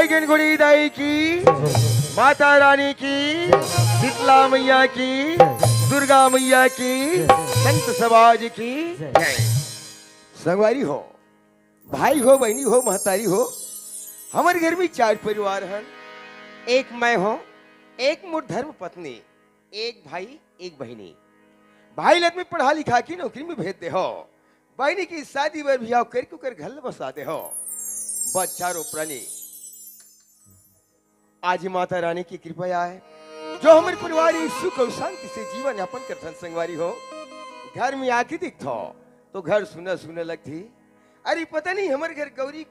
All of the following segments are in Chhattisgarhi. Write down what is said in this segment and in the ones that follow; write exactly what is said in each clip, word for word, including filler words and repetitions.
गनगुड़ी दाई की, माता रानी की, शीतला मैया की, दुर्गा मैया की, संत समाज की जय। संगवारी हो, भाई हो, बहिनी हो, महतारी हो, हमर घर में चार परिवार हन। एक मैं हो, एक मोर धर्म पत्नी, एक भाई, एक बहिनी। भाई ल त मैं पढ़ा लिखा के नौकरी में भेज दे हो, बहिनी की शादी बर बिहाव करके ओकर घर ल बसा दे हो। बस चारों प्राणी आज माता रानी की कृपा आय, जो हमर परिवार ही सुख अउ शांति से जीवन यापन करथन। संगवारी हो, घर में आके देखथो तो घर सुना सुना लगथे। अरे पता नहीं हमर घर गौरी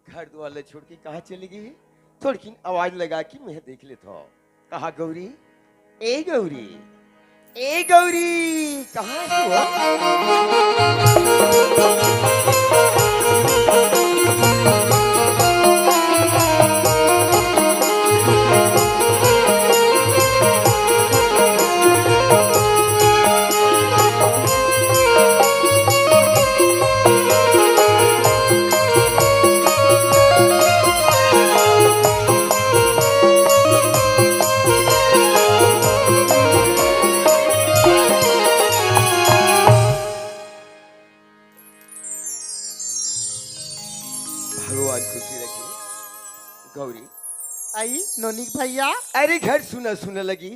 घर दुआर ल छोड़ के कहाँ चली गई? थोड़किन आवाज लगा के मैं देख लेथो। कहा गौरी, ए गौरी, ए गौरी, कहाँ से हो? भगवान खुशी रखे। गौरी। आई नोनिक भैया। अरे घर सुना सुना लगी,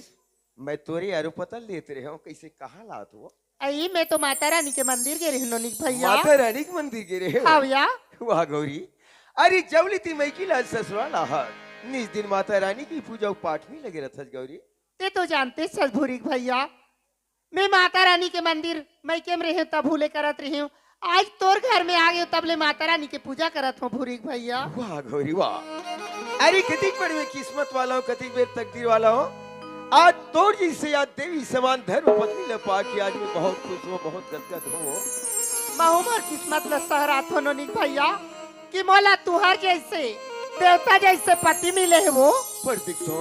मैं तोरे आरो पता लेत रहे हूँ, कैसे कहाँ लात हो? आई मैं तो माता रानी के मंदिर गे रहे हूँ नोनिक भैया। माता रानी के मंदिर गे रहे हो? हाँ भैया। वाह गौरी, अरे जब ले ती मइकी ला ससुराल आहत, निस दिन माता रानी की पूजा पाठ में लगे रहत हस गौरी। ते तो जानते सस भूरिक भैया, मैं माता रानी के मंदिर मइके में रहे हूँ तब भूले करत रहे हूँ। आज तोर घर में आ गए तब ले माता रानी के पूजा करत हूँ भूरिक भैया। वाह गौरी वाह, अरे कतिक बड़ में किस्मत वाला हो, कतिक बेर तकदीर वाला हो। आज तोर जैसे या देवी समान धर्म पत्नी ल पाके आज मैं बहुत खुश हूँ, बहुत गदगद हूँ। महू मोर किस्मत ल सहरात हो नोनिक भैया कि मोला तुहर जैसे देवता जैसे पति मिले हे वो। पर देख तो,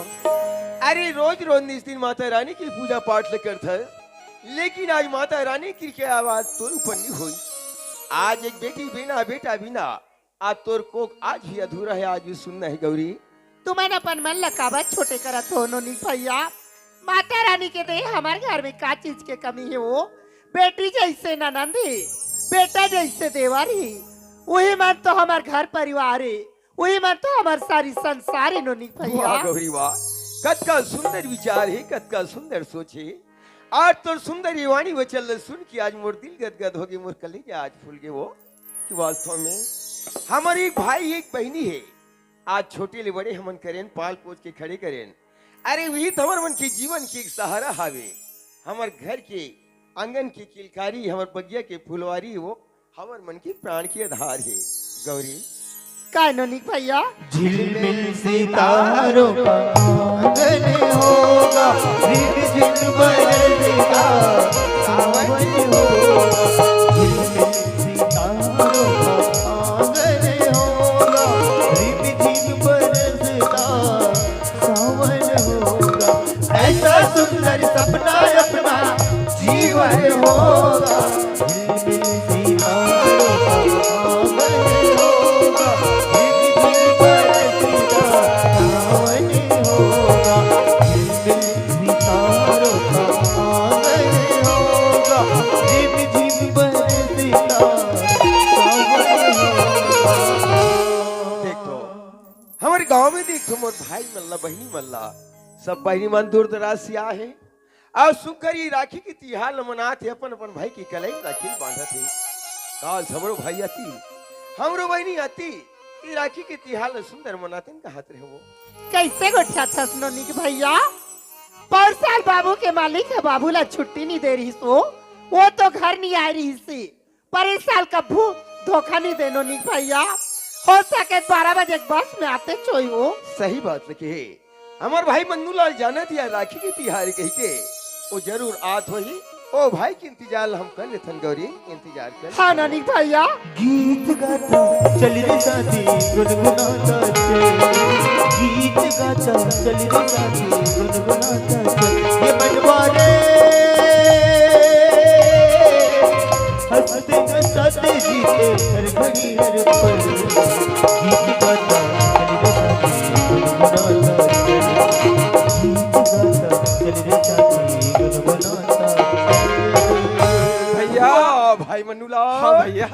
अरे रोज रोज निस दिन माता रानी की पूजा पाठ ल करथस, लेकिन आज माता रानी की कृपा आज तोर ऊपर नहीं होई। आज एक बेटी बिना बेटा बिना आज तोर कोख आज भी अधूरा है, आज भी सुन्ना है गौरी। तुमन अपन मन ल काबर छोटे करत हो नोनिक भैया? माता रानी के दे हमर घर में का चीज के कमी है वो? बेटी जैसे ननंद ही, बेटा जैसे देवर ही, वही मन तो हमर घर परिवार है, वही मन तो हमर सारी संसार है नोनिक भैया। वाह गौरी वाह, कतका सुंदर विचार है, कतका सुंदर सोच है। आज तोर सुंदर ये वाणी वचन ल सुन के आज मोर दिल गदगद हो गे, मोर कलेजा आज फूल गे वो। कि वास्तव में हमर एक भाई एक बहिनी है, आज छोटे ले बड़े हमन करेन, पाल पोस के खड़े करेन। अरे वही तो हमर मन के जीवन के एक सहारा हावे। हमर घर के आंगन के किलकारी, हमर बगिया के फुलवारी, वो हमर मन के प्राण के आधार है। गौरी। काय नोनिक भैया? झिलमिल सितारों का आंगन होगा, रिमझिम बरसता सावन होगा। झिलमिल सितारों का आंगन होगा, रिमझिम बरसता सावन होगा। ऐसा सुंदर सपना अपना जीवन होगा। झिलमिल सितारों का आंगन होगा, झिलमिल बरसता सावन होगा। झिलमिल सितारों का आंगन होगा, झिलमिल बरसता सावन होगा। देखो, हमर गांव में देखो, मोर भाई मन ला, बहिनी मन ला, सब बहिनी मन दूर दराज से आए हैं। अउ सुग्घर ये राखी के तिहार ल मनात हे, अपन अपन भाई के कलाई म राखी ल बांधत हे। काश हमरो भाई आती, हमरो बहिनी आती, ये राखी के तिहार ल सुंदर मनातेन कहत रहे वो। कैसे गोठियाथस नोनिक भैया? पर साल बाबू के मालिक ह बाबू ला छुट्टी नी दे रिहिस वो, वो तो घर नी आए रिहिस। पर इस साल कभू धोखा नहीं देनो निक भैया। हो सके बारह बजे के बस में आते चोई हो। सही बात ल कहे। हमर भाई मन्नू लाल जाना दिया राखी के तिहार कही के। वो जरूर आत होही। ओ भाई के इंतजार ल हम कर लेथन गौरी, इंतजार कर। हाँ ना निक भैया। गीत गाता चल रे साथी गुनगुनाता चल, गीत गाता चल रे साथी गुनगुनाता चल, ये मनवा रे हंसते हंसाते जीते हर घड़ी हर पल। गीत गाता चल रे साथी हाँ भैया।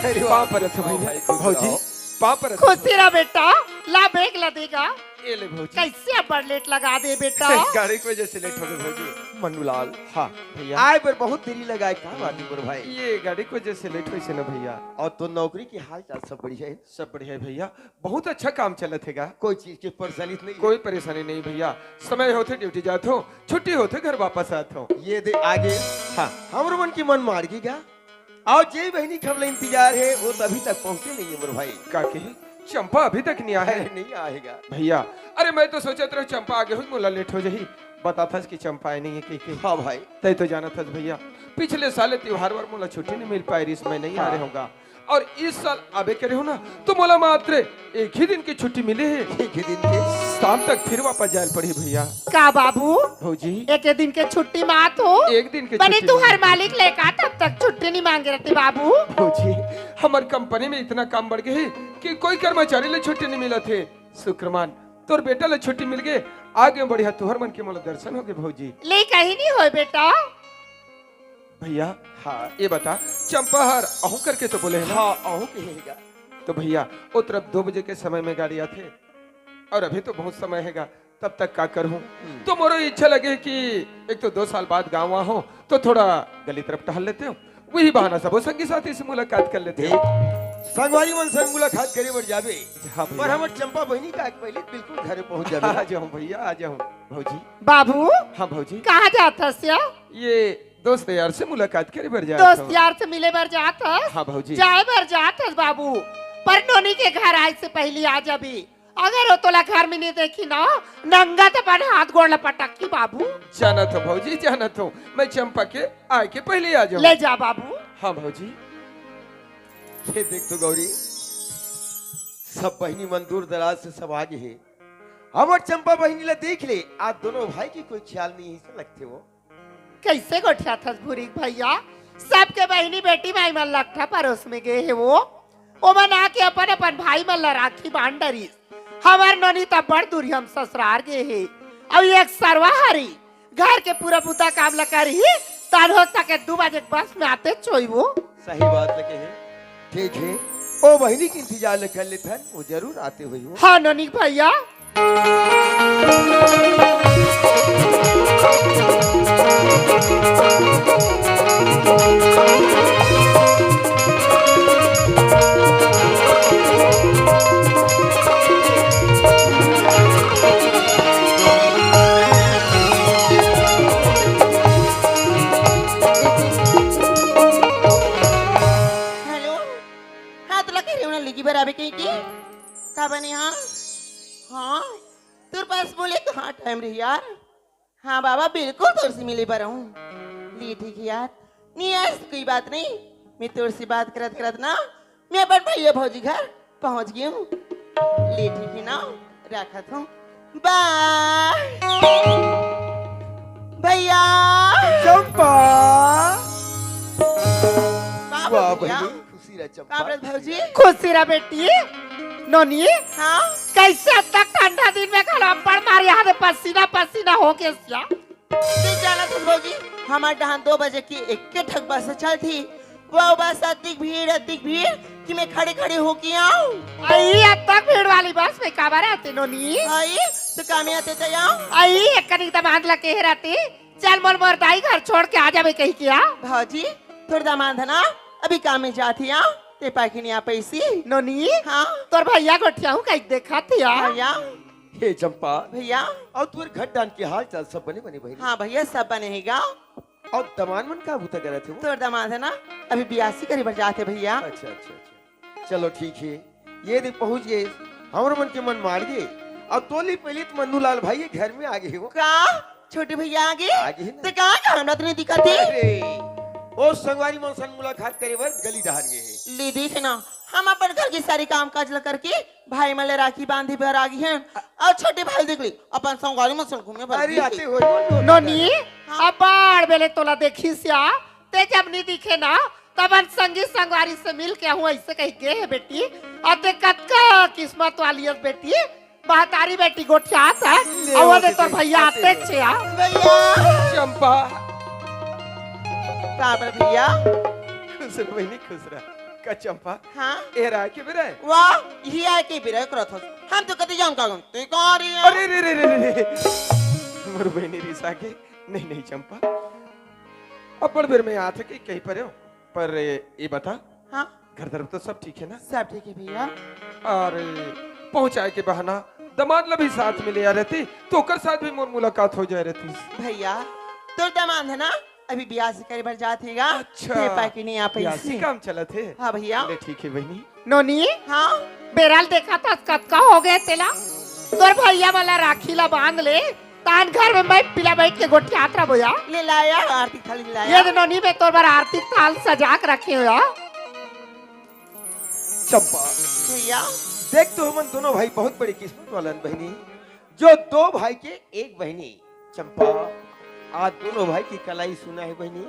अरे वाह। पाँव परत हँव भैया। भाई, खुश भौजी, रहो। पाँव परत हँव। खुशी रह बेटा, ला बेग ला देगा। ये ले भौजी। कैसे अब्बड़ लेट लगा दे बेटा? गाड़ी के वजह से लेट हो गे भौजी। मन्नूलाल। हाँ भैया। आए बर बहुत देरी लगा हे, का बात हे मोर भाई? ये गाड़ी के वजह से लेट होइस ना भैया। अउ तोर नौकरी के हाल चाल सब बढ़िया हे? सब बढ़िया हे भैया, बहुत अच्छा काम चलत हे गा। कोई चीज के परेशानी तो नहीं हे? कोई परेशानी नहीं भैया, समय होथे ड्यूटी जात हँव, छुट्टी होथे घर वापस आत हँव। ये दे आगे। हाँ। हमरो मन के मन माड़गे गा। अउ जे बहिनी के हमला इंतजार हे, वो तो अभी तक पहुँचे नहीं हे मोर भाई। का कहे? चंपा अभी तक नहीं आए? अरे नहीं आए गा। भैया, अरे मैं तो सोचत रहेंव चंपा आगे होही, मोला लेट हो जाही। बताथस कि चंपा आए नहीं हे कहिके। हाँ भाई। तैं तो जानत हस भैया, पिछले साल त्योहार बर मोला छुट्टी नहीं मिल पाए रिहिस, मैं नहीं आ हाँ। रहे हँव गा। अउ इस साल आबे करे हँव ना, तो मोला मात्र एक ही दिन के छुट्टी मिले हे। एक ही दिन के? शाम तक फिर वापस जाए ल पड़ही भैया। का बाबू? भौजी। एक ही दिन के छुट्टी मा आथस? एक दिन के बने छुट्टी तू मा हर आथस। मालिक लेका तब तक छुट्टी नहीं मांगे रहते बाबू। भौजी, हमर कंपनी में इतना काम बढ़ गे हे कि कोई कर्मचारी ला छुट्टी नहीं मिलत हे। शुक्रमान, तोर बेटा ला छुट्टी मिल गे, आगे बढ़िया तुँहर मन के मोला दर्शन होगे भौजी। ले कहीं नहीं होय बेटा। भैया, हाँ। ये बता, चंपा हर अहूँ करके तो बोले हे ना? हाँ, अहूँ कहे हे गा। तो भैया, वो तरफ दो बजे के समय में गाड़ी आथे अउ अभी तो बहुत समय हे गा, तब तक का करहूँ? हम्म। तो मोरो इच्छा लगे कि एक तो दो साल बाद गाँव आहूँ, तो थोड़ा गली तरफ टहल लेतेंव, वही बहाना सबो संगी साथी से मुलाकात कर लेतेंव। संगवारी मन संग मुलाकात करे बर जाबे। हाँ भैया। पर हमर चंपा बहिनी का पहले बिल्कुल घरे पहुँच जाबे। आ जाहूँ भैया, आ जाहूँ। भौजी। बाबू। हाँ भौजी। कहाँ जात हस या? ये दोस्त यार से मुलाकात करे बर जात हँव। दोस्त यार से मिले बर जात हस? हाँ भौजी। जाए बर जात हस बाबू, पर नोनी के घर आए से पहली आ जाबे। अगर वो तोला घर में नहीं देखी ना, नंगा त अपन हाथ गोड़ ला पटकही बाबू। जानत हँव भौजी, जानत हँव। मैं चंपा के आए के पहली आ जाहूँ। ले जा बाबू। हाँ भौजी। ये देख तो गौरी, सब बहिनी मन दूर दराज से सब आगे हे। हमर चंपा बहिनी ला देख ले, आज दोनों भाई के कोई ख्याल नहीं हे, अइसे लगथे वो। कइसे गोठियाथस भूरी के भैया? सबके बहिनी बेटी माई मन लकठा परोस में गे हे वो। ओमन आके अपन अपन भाई मन ला राखी बांध डरिस। हमर नोनी त बड़ दूरिहा म ससुरार गे हे। अउ एक सरवा हरी घर के पूरा बुता काम ला करही, तहान हो सके दू बजे के बस में आते चोई वो। सही बात ल कहे। ठीक हे, ओ बहिनी के इंतजार ल कर लेथन, वो जरूर आते होही वो। हाँ नोनी के भैया। हेलो, हाँ, तोला कहे रहेंव ना, लिगी बर आबे कहिके। का बने, हाँ? हाँ, तोर पास बोले कहाँ टाइम रही यार? हाँ बाबा, बिल्कुल तोर से मिले बर आहूँ। ले ठीक हे यार, नहीं ऐसी कोई बात नहीं, मैं तोर से बात करत करत ना, मैं अपन भैया भौजी घर पहुँच गे हूँ। ले ठीक हे ना, रखत हूँ, बाय भैया। चंपा। का वाह भैया? बहिनी, खुशी रह चंपा, का बात भौजी? खुशी रह। खुशी रह बेटी। नोनी, हाँ? कइसे अतका ठंडा दिन में घलो अब्बड़ मारे हाथ पसीना पसीना हो गे हस या? तैं जानत हस भौजी, हमर डहान दो बजे के एक्के ठक बस चलथे, वो बस अतिक भीड़, अतिक भीड़ कि मैं खड़े खड़े होके आँव। अई, अतक भीड़ वाली बस में काबर आते नोनी? अई, त का में आते त आँव। अई, एक कनिक दमांद ला कहे रहते, चल मोर, मोर दाई घर छोड़ के आ जाबे कहिके आ। भौजी, तोर दमांद हे ना, अभी काम में जात हे या, तैं पाके नहीं आ पैसी। नोनी, हाँ? तोर भैया गोठियाहूँ कहिके देखत हे या। भैया। हे चंपा। भैया। अउ तोर घर डाहन के हाल चाल सब बने बने बहिनी? हाँ भैया, सब बने हे गा। अउ दमांद मन का बुता करत हे वो? तोर दमांद हे ना, अभी बियासी करे बर जात हे भैया। अच्छा, अच्छा, अच्छा। चलो ठीक हे, ये दे पहुँच गे, हमर मन के मन मार गे। अउ तोर ले पहिली त मन्नू लाल भाई ये घर में आ गे हे वो। का? छोटे भैया आ गे? आ गे हे ना। त कहाँ का हमरा तो नहीं दिखत हे? अरे, ओ संगवारी मन संग मुलाकात करे बर गली डहान गे हे। ले देख ना, हम अपन घर के सारे काम काज ला करके भाई मन ला राखी बांधे बर आ गे हन। अउ छोटे भाई देख ले, अपन संगवारी मन संग घूमे बर अरे, गे हे। आते होही वो लोग। नोनी, हाँ। अब्बड़ बेले तोला देखिस या, तैं जब नहीं दिखे ना, तब अपन संगी संगवारी से मिल के आहूँ अइसे कहिके गे हे बेटी। अउ तैं कतका किस्मत वाली हस बेटी, महतारी बेटी गोठियात हे। ले अउ वो दे तोर भैया आते हे। भैया। चंपा। का बर भैया? खुश रह बहिनी, खुश रह। का चंपा? हाँ? ए राय के बेरा हे? वाह, इही आय के बेरा करत हस। हम तो कति जान का गन, तैं कहाँ रहे? अरे रे रे रे रे रे। मोर बहिनी रिसा के। नहीं, नहीं चंपा, अब्बड़ बेर में आथे के कहि परेंव, पर ए बता, हाँ? घर तरफ तो सब ठीक हे ना? सब ठीक हे भैया। अउ पहुँचाय के बहाना दमाद ला भी साथ में ले आ रहती, तो ओकर साथ भी मोर मुलाकात हो जाय रहती। भैया, तोर दमाद हे ना, अभी बियाह से करे बर जात हे गा। अच्छा। ते पाके नहीं आ पाइस। बियाह से काम चलत हे। हाँ भैया। ले ठीक हे बहिनी। नोनी। हाँ। बेरा ल देखत हस कतका हो गे तेला, तोर भैया मन ला राखी ला बांध ले, ताहन घर में मैं पिला बइठ के गोठियात रबो या। ले लाया आरती थाली लाया। ये दे नोनी, मैं तोर बर आरती थाल सजा के रखे हों या। चंपा। भैया। देख तो हमन दोनों भाई बहुत बड़ी किस्मत वाला हन बहिनी, जो दो भाई के एक बहिनी। चंपा, आज दोनों भाई के कलाई सुना हे बहिनी,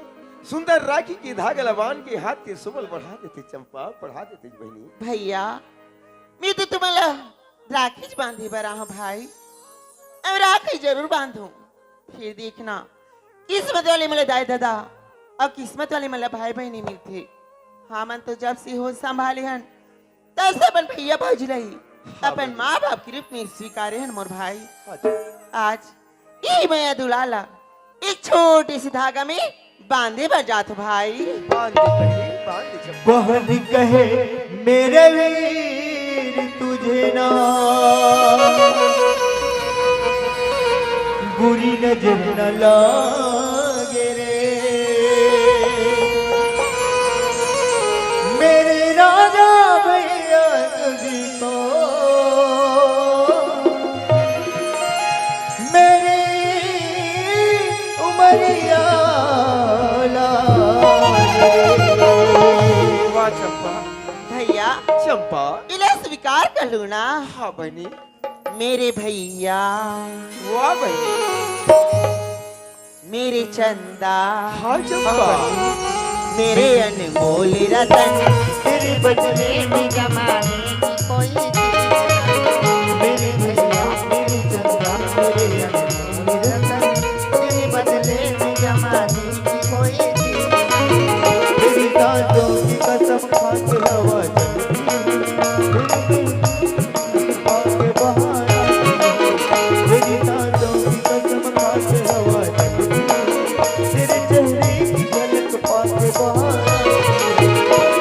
सुंदर राखी के धागा ला बांध के हाथ के सुमल बढ़ा देते चंपा, बढ़ा देते बहिनी। भैया, मैं तो तुमन ला राखी बांधे बर आहों भाई, अउ राखी जरूर बांधों। फिर देखना, किस्मत वाले मन ला दाई ददा अउ किस्मत वाले मन ला भाई बहिनी मिलथे। हमन तो जब से होश संभाले हन, तब से अपन भैया भौजी ला ही हाँ अपन बहिनी। माँ बाप के रूप में स्वीकारे हन मोर भाई। अच्छा। आज इही मया दुलार ला एक छोटे से धागा में बांधे बर जात हों भाई। बांध दे बहिनी, बांध दे चंपा। बहन कहे मेरे वीर तुझे ना बुरी नजर न लागे रे, मेरे राजा भैया तुझको मेरी उमरिया लागे रे। वाह चंपा। भैया। चंपा। इला स्वीकार कर लूँ ना। हाँ बहिनी। मेरे भैया। वाह बहिनी। मेरे चंदा। हाँ चंपा। मेरे अनमोल रतन। तेरे बदले में जमाने की कोई चीज नहीं। मेरे भैया, मेरे चंदा, मेरे अनमोल रतन। तेरे बदले में जमाने की कोई चीज नहीं। तेरी दांतों की कसम खा के हवा चलती। तेरी दांतों की कसम खा के हवा चलती, तेरे चेहरे की झलक पाके बहार।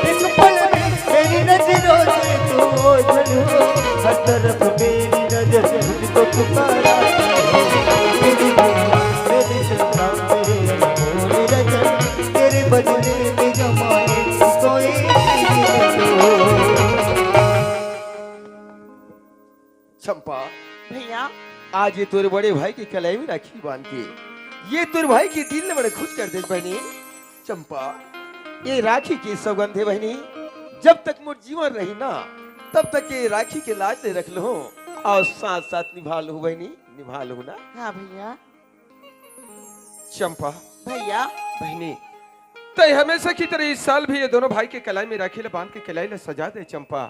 एक पल में मेरी नजरों से तू ओझल हो, हर तरफ मेरी नजर तुझको पुकारा। मेरी दुनिया, मेरी शहनाई, मेरे अनमोल रतन, तेरे बदले में जमाने की कोई चीज नहीं। चंपा। भैया। आज ये तोरे बड़े भाई के कलाई में राखी बांध के ये तोरे भाई के दिल ला बड़े खुश कर दे बहिनी। चंपा, ये राखी के सौगंध हे बहिनी, जब तक मोर जीवन रही ना, तब तक ये राखी के लाज ले रख लूं अउ साथ साथ निभा लूं बहिनी, निभा लूं ना। हाँ भैया। चंपा। भैया। बहिनी, तैं हमेशा की तरह इस साल भी ये दोनों भाई के कलाई में राखी ला बांध के कलाई ला सजा दे चंपा।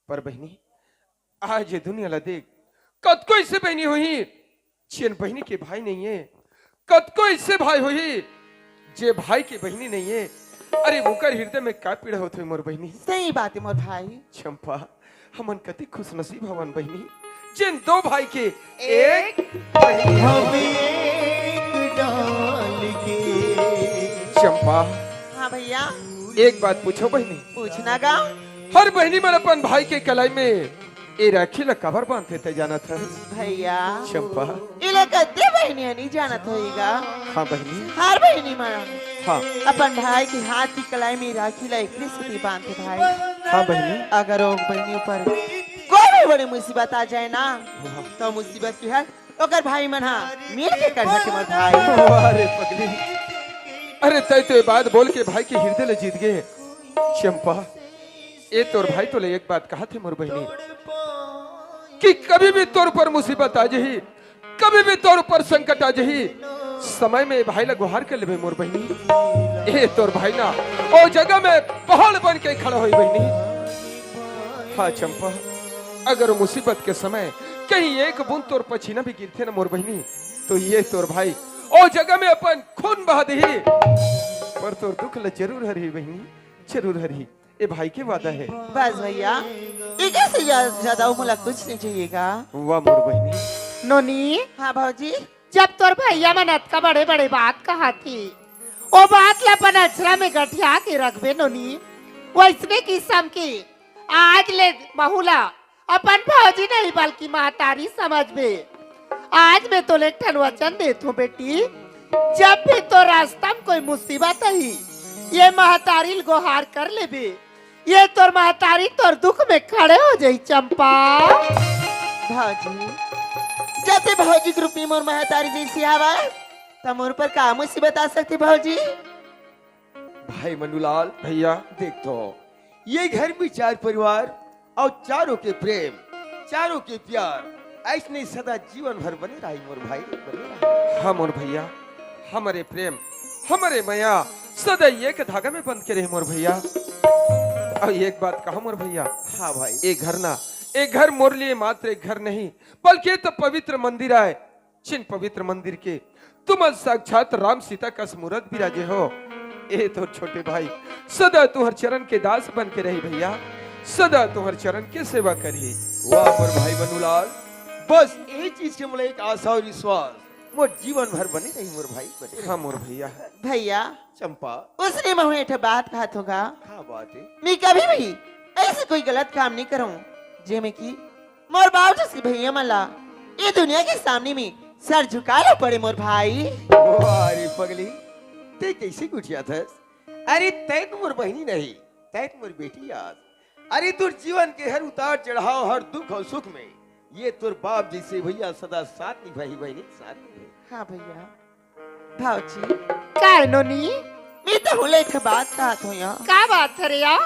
पर बहिनी, आज ये दुनिया ला देख, कतको अइसे बहिनी होही, जेन बहिनी के भाई नइ हे, कतको अइसे भाई होही, जे भाई के बहिनी नइ हे। अरे, ओकर हिरदय में का पीड़ा होत होही मोर बहिनी। सही बात हे मोर भाई। चंपा, हमन कति खुशनसीब हवन बहिनी, जेन दो भाई के एक बहिनी। हम एक डाल के। चंपा। हाँ भैया। एक बात पूछों बहिनी। पूछना गा। हर बहिनी मन अपन भाई के कलाई में ए राखी ला काबर बांधथे तैं जानत हस? भैया। चंपा। एला कते बहिनी ह नइ जानत होही गा। हाँ बहिनी। हर बहिनी मन हाँ। अपन भाई के हाथ की कलाई में राखी ला एकरे सेती बांधथे भाई। हाँ बहिनी। अगर ओ बहिनी ऊपर कोई भी बड़ी मुसीबत आ जाए ना, हाँ। तो मुसीबत के हल ओकर भाई मन हा मिल के कर सके मोर भाई। वाह रे पगली। अरे तैं तो ये बात बोल के भाई के हिरदय ले जीत गे। चंपा, ए तोर भाई तोले एक बात कहत हे मोर बहिनी, कि कभी भी तोर ऊपर मुसीबत आ जही, कभी भी तोर ऊपर संकट आ जही, समय में भाई ला गुहार कर लेबे मोर बहिनी। ए तोर भाई ना ओ जगह में पहाड़ बन के खड़ा होही बहिनी। हाँ चंपा, अगर मुसीबत के समय कहीं एक बूंद तोर पसीना भी गिरथे ना मोर बहिनी, तो ये तोर भाई ओ जगह में अपन खून बहा देही। पर तोर दुख ल जरूर हरही बहिनी, जरूर हरही। ए भाई के वादा हे। बस भैया, एकर से जा-, ज्यादा अउ मोला कुछ नहीं चाहिएगा। वाह मोर बहिनी। नोनी। हाँ भौजी। जब तोर भैया मन अतका बड़े-बड़े बात कहत हे, ओ बात ल अपन अचरा में गठिया के रखबे नोनी। वैसने किसम के आज ले महू ला अपन भौजी नहीं बल्कि महतारी समझबे। आज मैं तोले एक ठन वचन देत हूँ बेटी, जब भी तोर रास्ता में कोई मुसीबत आही, ये महतारी ल गोहार कर लेबे, ये तोर महतारी तोर दुख में खड़े हो जाही चंपा। भौजी, जब ते भौजी के रूप में मोर महतारी जैसी हवस, त मोर पर का मुसीबत आ सकथे भौजी? भाई मनुलाल, भैया। देख तो, ये घर में चार परिवार अउ चारों के प्रेम, चारों के प्यार, अइसने सदा जीवन भर बने रही मोर भाई, बने रही। हाँ मोर भैया, हमर ए प्रेम, हमर ए मया सदा एक धागा में बंध के रहे मोर भैया। अउ एक बात कहा मोर भैया। हाँ भाई। ए घर ना, ए घर मोर लिए मात्र एक घर नहीं, बल्कि ये तो पवित्र मंदिर आय। जिन पवित्र मंदिर के तुमन साक्षात राम सीता कस मूरत बिराजे हो। ए तोर छोटे भाई सदा तुहर चरण के दास बन के रही भैया, सदा तुहर चरण के सेवा करही। वाह मोर भाई मनुलाल, बस ए चीज के मोला एक आशा अउ विश्वास, मोर जीवन भर बने रही मोर भाई, बने रही। हाँ मोर भैया। भैया। चंपा। उसने महू एक ठो बात कहत हों गा। का बात हे? मैं कभी भी ऐसे कोई गलत काम नहीं करूँ, जेमे कि मोर बाप जैसे भैया मन ला ये दुनिया के सामने में सर झुकाय ला पड़े मोर भाई। वाह रे पगली, ते कैसे गोठियाथस? अरे तैं तो मोर बहिनी नहीं, तैं तो मोर बेटी आस। अरे तोर जीवन के हर उतार चढ़ाव, हर दुख अउ सुख में ये तोर बाप जैसे भैया सदा साथ निभाही बहिनी, साथ निभाही। हाँ भैया। भौजी। काय नोनी? मैं तो हुले एक बात कहत हों या। का बात हे रे या?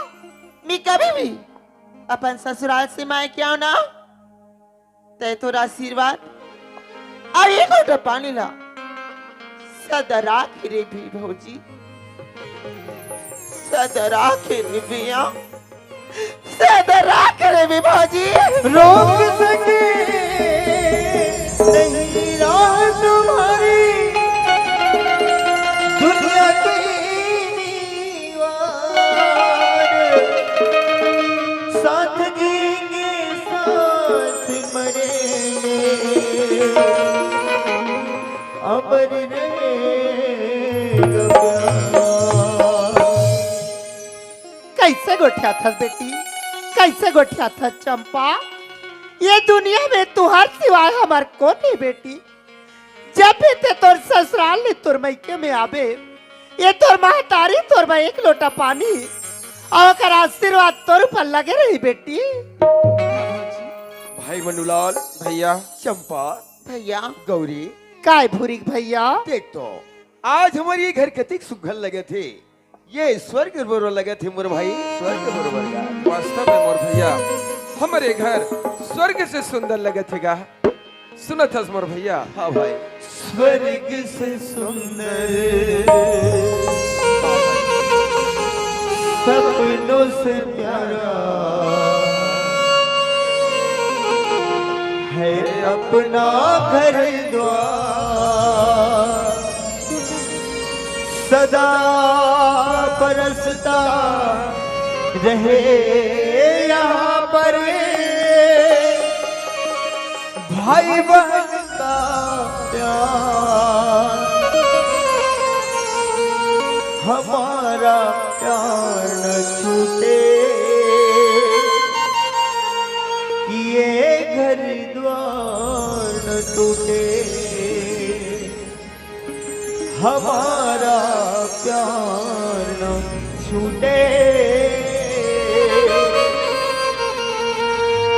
मैं कभी भी अपन ससुराल से मायके आंव ना, तैं तोर आशीर्वाद अउ एक लोटा पानी ला सदा राखे रहिबे भौजी, सदा राखे रहिबे या। सदा राखे रहिबे भौजी। रोक सके नहीं राह तुम्हारी, दुनिया की दीवार। साथ जिएंगे, साथ मरेंगे, अमर रहेगा प्यार। कैसे गोठियाथस बेटी, कैसे गोठियाथस चंपा? ये दुनिया में तुहर सिवाय हमर कोन हे बेटी? जब भी तैं तोर ससुराल ले तोर मइके में आबे, ये तोर महतारी तोर बर एक लोटा पानी अउ ओकर आशीर्वाद तोर ऊपर लगे रही बेटी। भाई मनुलाल। भैया। चंपा। भैया। गौरी। काय भूरी के भैया? देख तो, आज हमर ये घर कतिक सुघर लगत हे। ये स्वर्ग बरोबर लगत हे मोर भाई, स्वर्ग बरोबर का। वास्तव में मोर भैया, हमर ये घर स्वर्ग से सुंदर लगत हे गा। सुनत हस मोर भैया? हाँ भाई। स्वर्ग से सुंदर, सपनों से प्यारा है अपना घर द्वार। सदा बरसता रहे यहाँ पर भाई बहन का प्यार। हमारा प्यार न छूटे, कि ये घर द्वार न टूटे। हमारा प्यार न छूटे,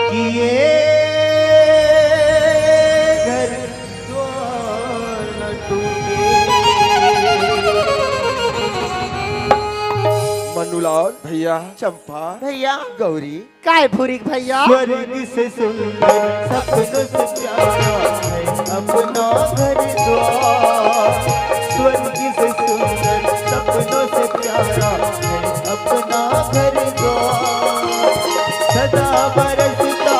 कि ये घर द्वार न टूटे। मनुलाल। भैया। चंपा। भैया। गौरी। काय भूरी के भैया? स्वर्ग से सुंदर, सपनों से प्यारा है अपना घर द्वार। स्वर्ग से सुंदर, सपनों से प्यारा है अपना घर द्वार। सदा बरसता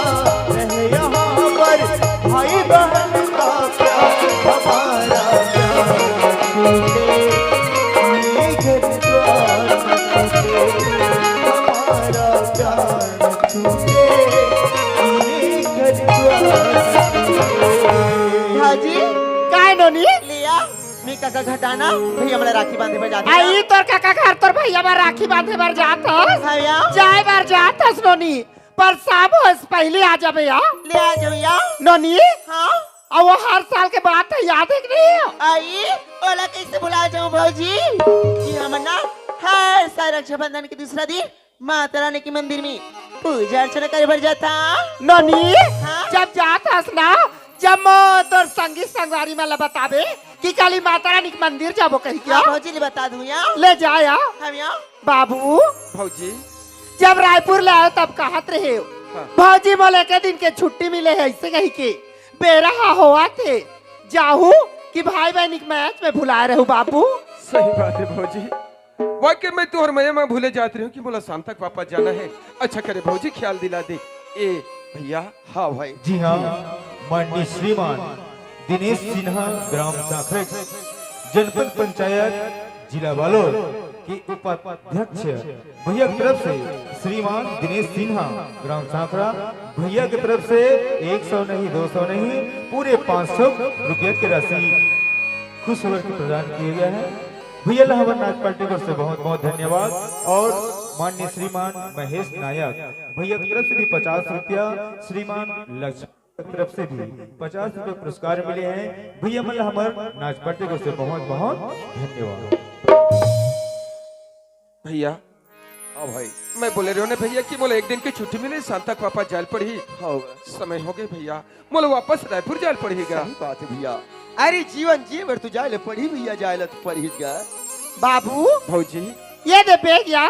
रहे यहाँ पर भाई बहन का प्यार। हमारा प्यार न छूटे, ये घर मैं कका घर जाना, भैया मोला राखी बांधे बर जात हे। आई तोर कका घर तोर भैया बर राखी बांधे बर जात हस? भैया। जाए बर जात हस नोनी, पर शाम होस पहले आ जा भैया। ले आ जा भैया। नोनी। हाँ। अब वो हर साल के बात है, याद है कि नहीं? आई, ओला कैसे भुला जाऊं भौजी कि हमन ना हर साल रक्षाबंधन के दूसरा दिन माता रानी के मंदिर में पूजा अर्चना करे बर जाता। नोनी, हाँ? जब जात हस ना, जब मैं तोर संगी संगवारी मन ला बताबे कि काली माता रानी के मंदिर जाबो कही क्या? हाँ, भौजी ले बता दूं या? ले जा या। हम या? बाबू, भौजी। जब रायपुर ले आयो तब कहत रहे हो, हाँ। भौजी मोला एक दिन के छुट्टी मिले है, ऐसे कही के बेरा हा होवत हे, जाहू कि भाई बहनी के मैच में भुलाए रहू बाबू। सही बात है भौजी, वाकई में तोहर मया में भूले जात रहे हो कि मोला शाम तक वापस जाना है। अच्छा करे भौजी ख्याल दिला दे। ए भैया। हाँ भाई। जी हाँ, माननीय श्रीमान दिनेश सिन्हा, ग्राम सांखरे, जनपद पंचायत, जिला बालोद के उपाध्यक्ष भैया की तरफ से, श्रीमान दिनेश सिन्हा, ग्राम सांखरा, भैया की तरफ से एक सौ नहीं, दो सौ नहीं, पूरे पाँच सौ रुपया की राशि खुश होकर के प्रदान किए गए हैं। भैया ला हमर नाच पार्टी की ओर से बहुत बहुत धन्यवाद। और माननीय श्रीमान महेश नायक भैया की तरफ से भी पचास रुपया, श्रीमान लक्ष्मी की तरफ से भी पचास रुपया पुरस्कार मिले हैं। भैया मन ला हमर नाच पार्टी की ओर से बहुत बहुत धन्यवाद। भैया। हाँ भाई। मैं बोले रहो ना भैया कि मोला एक दिन की छुट्टी मिले, शाम तक वापस जाए ल पड़ही। हाँ। समय हो गए भैया, मोला वापस रायपुर जाए ल पड़ही गा। सही बात है भैया। अरे जीवन जिए बर तो जाए ल पड़ही भैया, जाए ल तो पड़ही गा। बाबू। भौजी। ये दे बैग या।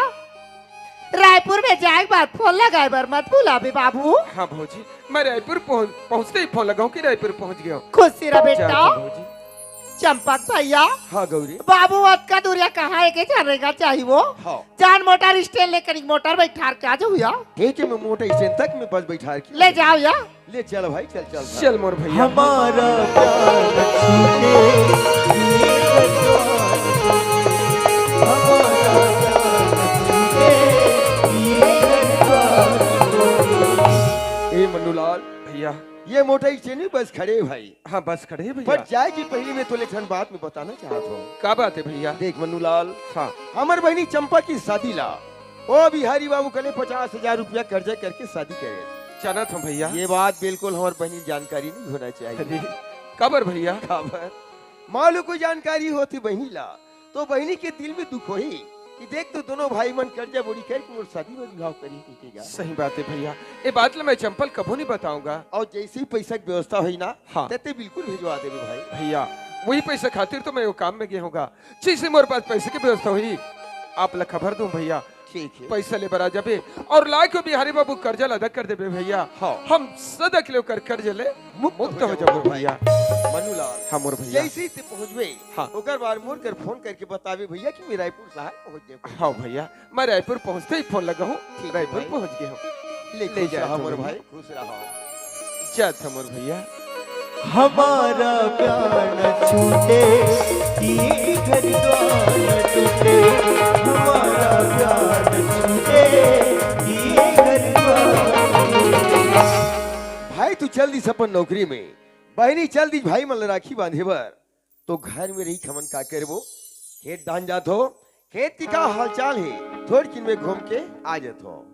रायपुर में जाए के बाद फोन लगाए बर मत भुलाबे बाबू। हाँ भौजी, मैं रायपुर पहुँच, पहुँचते ही फोन लगाऊं कि रायपुर पहुँच गया हूँ। खुशी रह बेटा। जा, जा भौजी। चंपक भैया। हाँ गौरी। बाबू अतका दूरिया कहाँ है के जाने का चाहिए वो? हाँ। जान मोटर स्टैंड लेकर एक मोटर बैठार के आ जाओ या। ठीक है, मैं मोटर स्टैंड तक मैं बस बैठार के ले जाओ या। ले चल भाई, चल, चल, चल। चल मोर भैया। हमारा प्यार छूटे, ये रजवान, हमारा प्यार छूटे, ये रजवान। ए मन्नूलाल। भैया। ये मोटर स्टैंड में बस खड़े भाई। हाँ, बस खड़े भैया। पर जाए के पहले मैं तोले एक ठन बात में बताना चाहत हूँ। का बात है भैया? देख मन्नूलाल। हाँ। हमर बहनी चंपा की शादी ला ओ बिहारी बाबू कने पचास हजार रुपया कर्जा करके शादी करे। जानत हूँ भैया। ये बात बिल्कुल हमर बहनी जानकारी नहीं होना चाहिए। अरे, काबर भैया? काबर? मान लो कोई जानकारी होती बहनी ला, तो बहनी के दिल में दुख होही कि देख तो दोनों भाई मन कर्जा बोड़ी करके मोर शादी में बिहाव करी, ठीक है? सही बात है भैया, ये बात ला मैं चंपा ल कभू नहीं बताऊंगा। और जैसे ही पैसा की व्यवस्था होई ना, हाँ। तेते बिल्कुल भिजवा देबे भाई। भैया, वही पैसा खातिर तो मैं वो काम में गया हूँगा। जैसे मोर पास पैसे की व्यवस्था होई, आप ला खबर दूं भैया। ठीक है। पैसा ले बर आ जाबे और लाके बिहारी बाबू कर्जा ला अदा कर देबे भैया। हाँ। हम सदा के लिए ओकर कर्जा ले मुक्त मुक्त हो हो जाबो जाबो भैया। मन्नूलाल। हाँ मोर भैया। जैसे ही ते पहुँचबे, हाँ। ओकर बाद मोर कर फोन करके बताबे भैया कि मैं रायपुर शहर पहुँच जाबे। हाँ भैया, मैं रायपुर पहुँचते ही फोन लगाहूँ। ठीक है रायपुर भाई। पहुँच गए हूँ। ले ले खुश जा रहा तू मोर भैया। भाई। खुश रहो। जात हमर भैया। हमारा प्यार न छूटे, ये घर द्वार न टूटे। हमारा प्यार न छूटे, ये घर द्वार न टूटे। भाई तू चल दिस अपन नौकरी में, बहिनी चल दिस भाई मन ल राखी बांधे बर। तो घर में रही हमन का करबो? खेत धान जात हो, खेत की का हालचाल हे? थोड़किन में घूम के आ जात हो।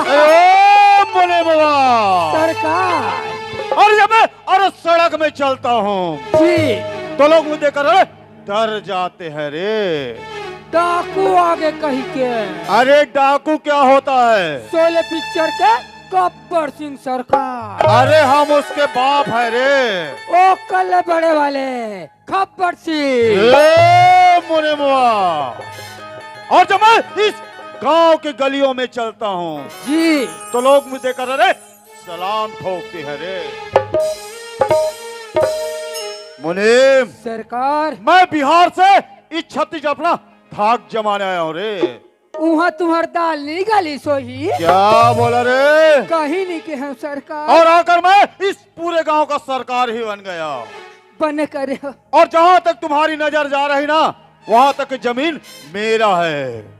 ए, मोरे बाबा। सरकार। अरे जब मैं, अरे सड़क में चलता हूँ। जी। तो लोग मुझे कर, अरे डर जाते हैं रे। डाकू आगे कही के। अरे डाकू क्या होता है? शोले पिक्चर के गब्बर सिंह सरकार। अरे हम उसके बाप है रे। ओ कल्ले बड़े वाले गब्बर सिंह। ए मोरे मुआ। और जब मैं इस गांव के गलियों में चलता हूँ जी। तो लोग मुझे कर, अरे सलाम ठोकती है रे। मुनीम, सरकार। मैं बिहार से इस छत्तीस अपना धाक जमाने आया हूँ रे। उहाँ तुम्हार दाल नहीं गली सोही। क्या बोला रे? कहीं नहीं के हम सरकार। और आकर मैं इस पूरे गांव का सरकार ही बन गया। बने करे हो। और जहां तक तुम्हारी नजर जा रही ना, वहां तक की जमीन मेरा है।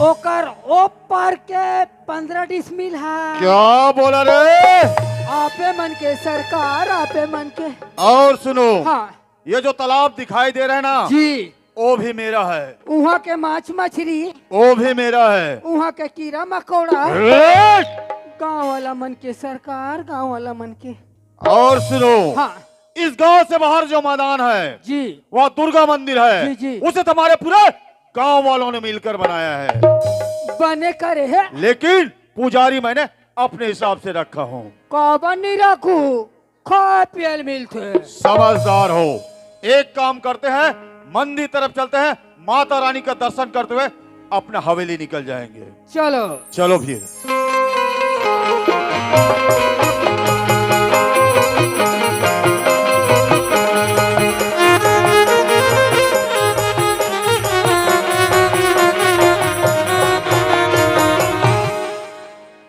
ओकर ओ पार के पन्द्रह डिसमिल है। क्या बोला रे? आपे मन के सरकार, आपे मन के। और सुनो, हाँ। ये जो तालाब दिखाई दे रहा है ना, जी। वो भी मेरा है। उहाँ के माछ मछरी। वो भी मेरा है। उहाँ के कीड़ा मकोड़ा। ए! गांव वाला मन के सरकार, गांव वाला मन के। और सुनो, हाँ। इस गांव से बाहर जो मैदान है, जी। वह दुर्गा मंदिर है, जी, जी। उसे तुम्हारे पूरे गांव वालों ने मिलकर बनाया है। बने करे है। लेकिन पुजारी मैंने अपने हिसाब से रखा हूँ। काबर नहीं रखू? खाए पियल मिलते। समझदार हो, एक काम करते हैं, मंदिर तरफ चलते हैं, माता रानी का दर्शन करते हुए अपना हवेली निकल जाएंगे। चलो। चलो फिर।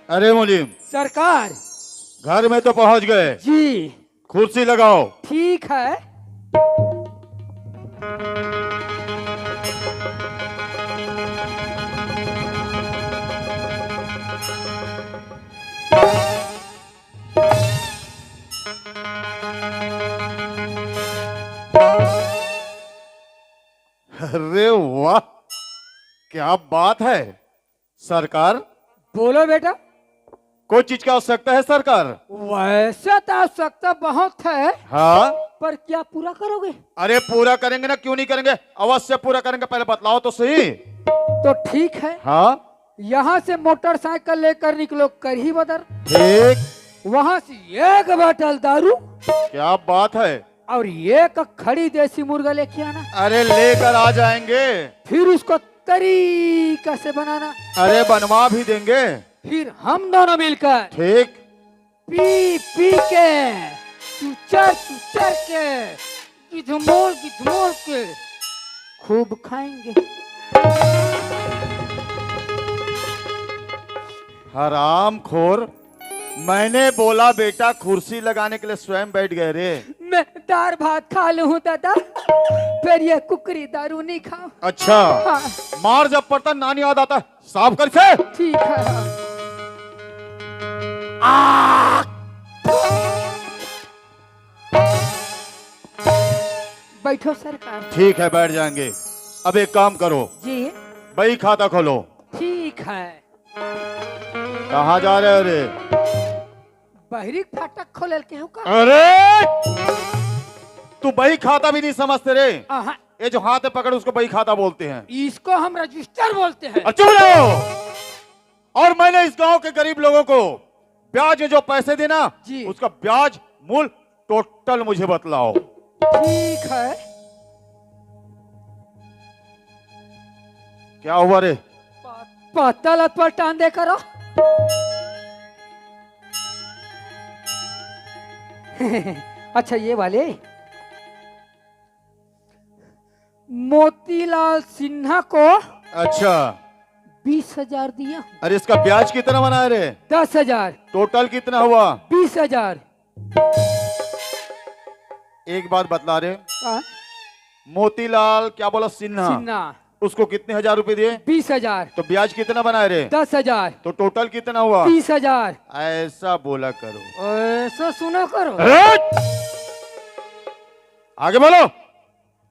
अरे मुनीम, सरकार। घर में तो पहुंच गए। जी। कुर्सी लगाओ। ठीक है। अरे वाह, क्या बात है सरकार। बोलो बेटा। कोई चीज की आवश्यकता है सरकार? वैसे तो आवश्यकता बहुत है। हाँ। पर क्या पूरा करोगे? अरे पूरा करेंगे ना, क्यों नहीं करेंगे, अवश्य पूरा करेंगे। पहले बतलाओ तो सही। तो ठीक है। हाँ। यहाँ से मोटरसाइकिल लेकर निकलो करही बदर। ठीक। वहाँ से एक बाटल दारू। क्या बात है। और एक खड़ी देसी मुर्गा लेके आना। अरे लेकर आ जाएंगे। फिर उसको तरीका से बनाना। अरे बनवा भी देंगे। फिर हम दोनों मिलकर ठीक। पी पी के, चुचर चुचर के, गिझमोर गिझमोर के खूब खाएंगे। हरामखोर, मैंने बोला बेटा, कुर्सी लगाने के लिए स्वयं बैठ गए रे। मैं दार भात खा लूं हूँ दादा, फिर ये कुकरी दारू नहीं खाओ। अच्छा। हाँ। मार जब पड़ता नानी याद आता, साफ कर से। ठीक है। आ! बैठो सरकार। ठीक है, बैठ जाएंगे। अब एक काम करो। जी। बही खाता खोलो। ठीक है। कहाँ जा रहे हो रे? बहरी फाटक खोलल के हो का? अरे, तू बही खाता भी नहीं समझते रे। आहा। ये जो हाथ में पकड़, उसको बही खाता बोलते हैं। इसको हम रजिस्टर बोलते हैं। और चुप रहो। और मैंने इस गांव के गरीब लोगों को ब्याज में जो पैसे देना, जी। उसका ब्याज मूल टोटल मुझे बतलाओ। ठीक है। क्या हुआ रे? प-, पत्ता लत पर टांग दे करो। अच्छा, ये वाले मोतीलाल सिन्हा को अच्छा। बीस हजार दिया। अरे, इसका ब्याज कितना बना रे? दस हजार। टोटल कितना हुआ? बीस हजार। एक बात बतला रे। हाँ। मोतीलाल क्या बोला, सिन्हा? सिन्हा। उसको कितने हजार रुपए दिए? बीस हजार। तो ब्याज कितना बनाए रे? दस हजार। तो टोटल कितना हुआ? तीस हजार। ऐसा बोला करो। ऐसा सुना करो। अरे! आगे बोलो।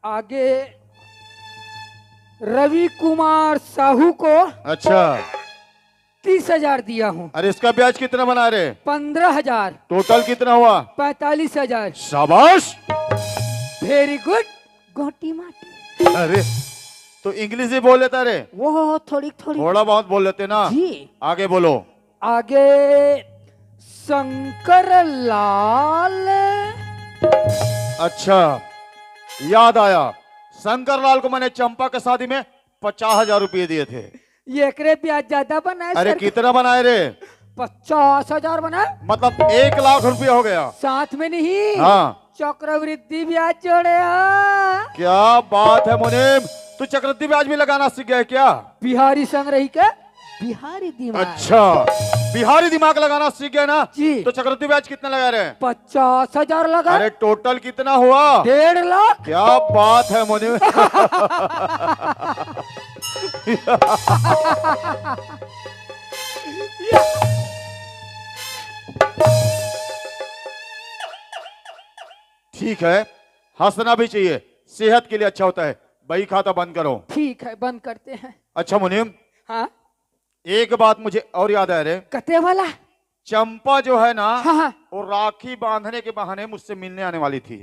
आगे रवि कुमार साहू को अच्छा। तीस हजार दिया हूँ। अरे, इसका ब्याज कितना बना रे? पन्द्रह हजार। टोटल कितना हुआ? पैंतालीस हजार। शाबाश। Very good। गोटी माटी। अरे, तो इंग्लिश भी बोल लेता रे। वो थोड़ी थोड़ी। थोड़ा बहुत बोल लेते ना। जी। आगे बोलो। आगे शंकर लाल। अच्छा, याद आया, शंकर लाल को मैंने चंपा के शादी में पचास हजार रुपये दिए थे। ये एकरे ब्याज ज्यादा बनाए अरे सर। कितना बनाए रे? पचास हजार बना। मतलब एक लाख रुपया हो गया। साथ में नहीं, हाँ। चक्रवृद्धि ब्याज जोड़े हो। क्या बात है मुनीम, तू चक्रवृद्धि ब्याज भी लगाना सीख गया क्या? बिहारी संग रही के बिहारी दिमाग। अच्छा, बिहारी दिमाग लगाना सीख गया ना? जी। तो चक्रवृद्धि ब्याज कितना लगा रहे हैं? पचास हजार लगा। अरे, टोटल कितना हुआ? डेढ़ लाख। क्या बात है मुनीम। ठीक है, हंसना भी चाहिए, सेहत के लिए अच्छा होता है। बही खाता बंद करो। ठीक है, बंद करते हैं। अच्छा मुनीम, हाँ। एक बात मुझे और याद आ रही है। कते वाला? चंपा जो है ना, हाँ, हाँ। वो राखी बांधने के बहाने मुझसे मिलने आने वाली थी।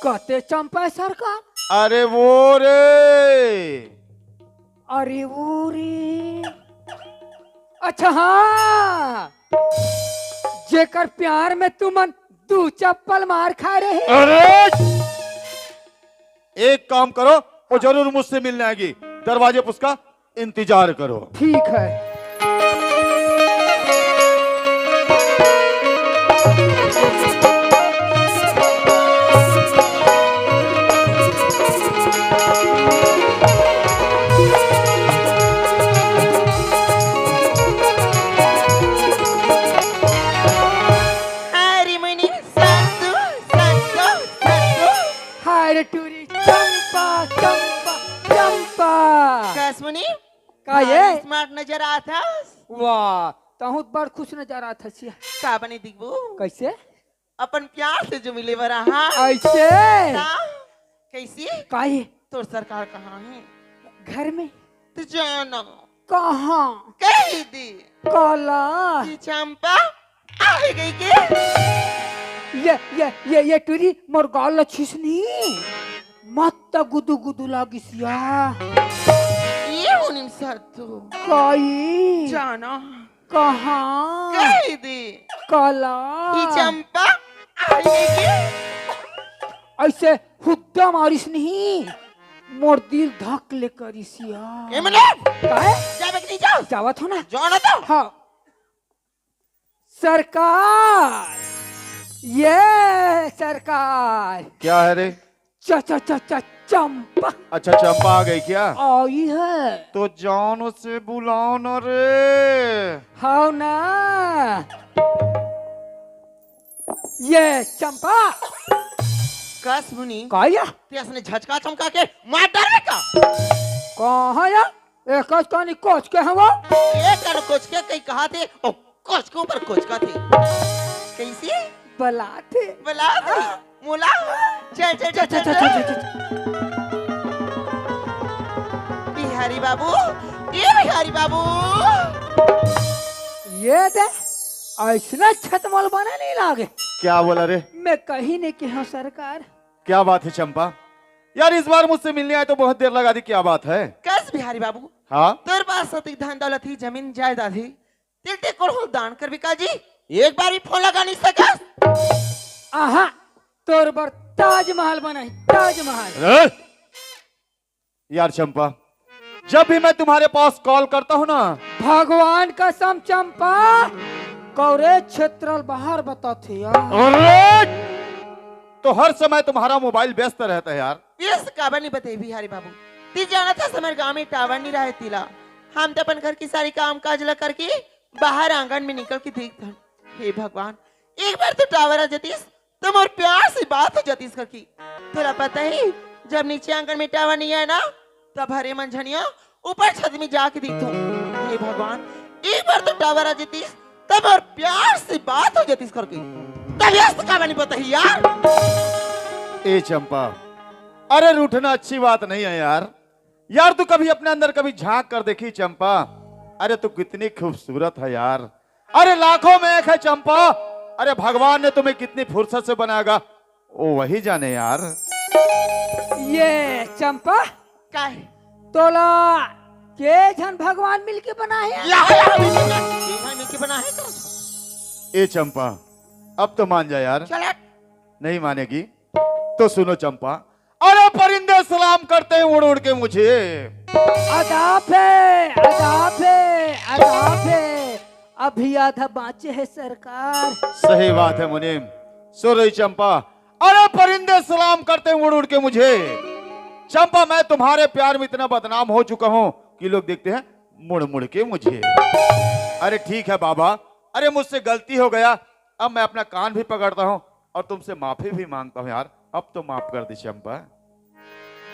कते चंपा है सरकार? अरे वो रे। अरे वो रे। अच्छा हाँ, जेकर प्यार में तुमन दू चप्पल मार खा रहे। अरे, एक काम करो, वो जरूर मुझसे मिलने आएगी, दरवाजे पर उसका इंतजार करो। ठीक है। अरे मनी, संतू, संतू, संतू। हाय रे टूरी, चंपा, चंपा, चंपा। कस मुनी? का ये? भारी smart नजर आत हस। वाह, तहूँ तो बड़ खुश नजर आत हस या। का बने दिखबू? कैसे? अपन प्यार से जो मिले बर आहा। ऐसे? का? कैसे? का ये? तोर सरकार कहाँ है? घर में। तो जाना। कहाँ? कही दे। काला। कि चंपा आ गई के? ये, ये, ये, ये टूरी मोर गाल ला छीस नहीं। मत गुदु गुदु लागिस या। ये मुनीम संतू। काई? जाना। कहाँ? कही दे। काला। कि चंपा आ गई के? ऐसे हुद्दा मारिस नहीं, मोर दिल धक ले करिस या। ए मुनीम! काहे? जाबे कि नहीं जाओ? जावत हो ना। जाओ ना तो। हाँ। सरकार, ये सरकार। क्या है रे? च, च, च, च, चंपा। अच्छा, चंपा आ गई क्या? आई है। तो जान उसे बुलाओ ना रे। हाव ना। ये चंपा। कस मुनी? का या? ते असने झचका चमका के मार डालबे का? कहाँ या? एकस कानी कोच के हवा? एक कानी कोच के कहीं कहा थे, ओ, कोच के ऊपर कोच का थे। कैसे? बला थे। बला थे। मोला। चल, चल, चल, चल, चल, चल, चल। चल, चल। बिहारी बाबू, ये बिहारी बाबू। ये दे, ऐसना छतमल बना नहीं लागे। क्या बोला रे? मैं कहीं नहीं कहा सरकार। क्या बात है चंपा? यार, इस बार मुझसे मिलने आए तो बहुत देर लगा दी, क्या बात है? कस बिहारी बाबू? हाँ? तोर पास अतिक धन दौलत ही, जमीन जायदाद ही, तिल टेकोर हो दान कर बिका जी, एक बार भी फोन लगा नहीं सकस। आहा, तोर बर ताजमहल बनाही, ताजमहल। अरे! यार चंपा, जब भी मैं तुम्हारे पास कॉल करता हूँ ना, भगवान कसम चंपा, कौरे क्षेत्र बाहर बताथे यार। अरे! तो हर समय तुम्हारा मोबाइल व्यस्त रहता है यार। व्यस्त काबर नहीं बताही बिहारी बाबू, ती जानत हस हमर गांव में टावर नहीं रहे तिला। हम तो अपन घर की सारी काम काज ला करके बाहर आंगन में निकल के देखथन। हे भगवान, एक बार तो टावर आ जतिस, तो मोर प्यार से बात हो जातिस करके। तोला पता है, जब नीचे आंगन में टावर नहीं आए ना, तब हरे मन झनिया ऊपर छत में जाके देखथों। हे भगवान, एक बार तो टावर आ जतिस, तब मोर प्यार से बात हो जातिस करके। तब यस का बनी बताही यार। ए चंपा, अरे रूठना अच्छी बात नहीं है यार। यार, तू कभी अपने अंदर कभी झांक कर देखी चंपा, अरे तू कितनी खूबसूरत है यार। अरे लाखों में एक है चंपा। अरे भगवान ने तुम्हें कितनी फुर्सत से बनाएगा, वो वही जाने यार। ये चंपा, काहे? तोला के झन भगवान मिलके बनाए हैं? या, या, मिलके बना है तो। ए चंपा, अब तो मान जा यार। चल हट। नहीं मानेगी तो सुनो चंपा, अरे परिंदे सलाम करते हैं उड़ उड़ के मुझे। अदाब है, अदाब है, अदाब है। अभी आधा बाँचे हे सरकार। सही बात है मुनीम। सुन रही चंपा, अरे परिंदे सलाम करते उड़ उड़ के मुझे। चंपा, मैं तुम्हारे प्यार में इतना बदनाम हो चुका हूँ कि लोग देखते हैं मुड़ मुड़ के मुझे। अरे ठीक है बाबा, अरे मुझसे गलती हो गया, अब मैं अपना कान भी पकड़ता हूँ और तुमसे माफी भी मांगता हूँ यार, अब तो माफ कर दे चंपा।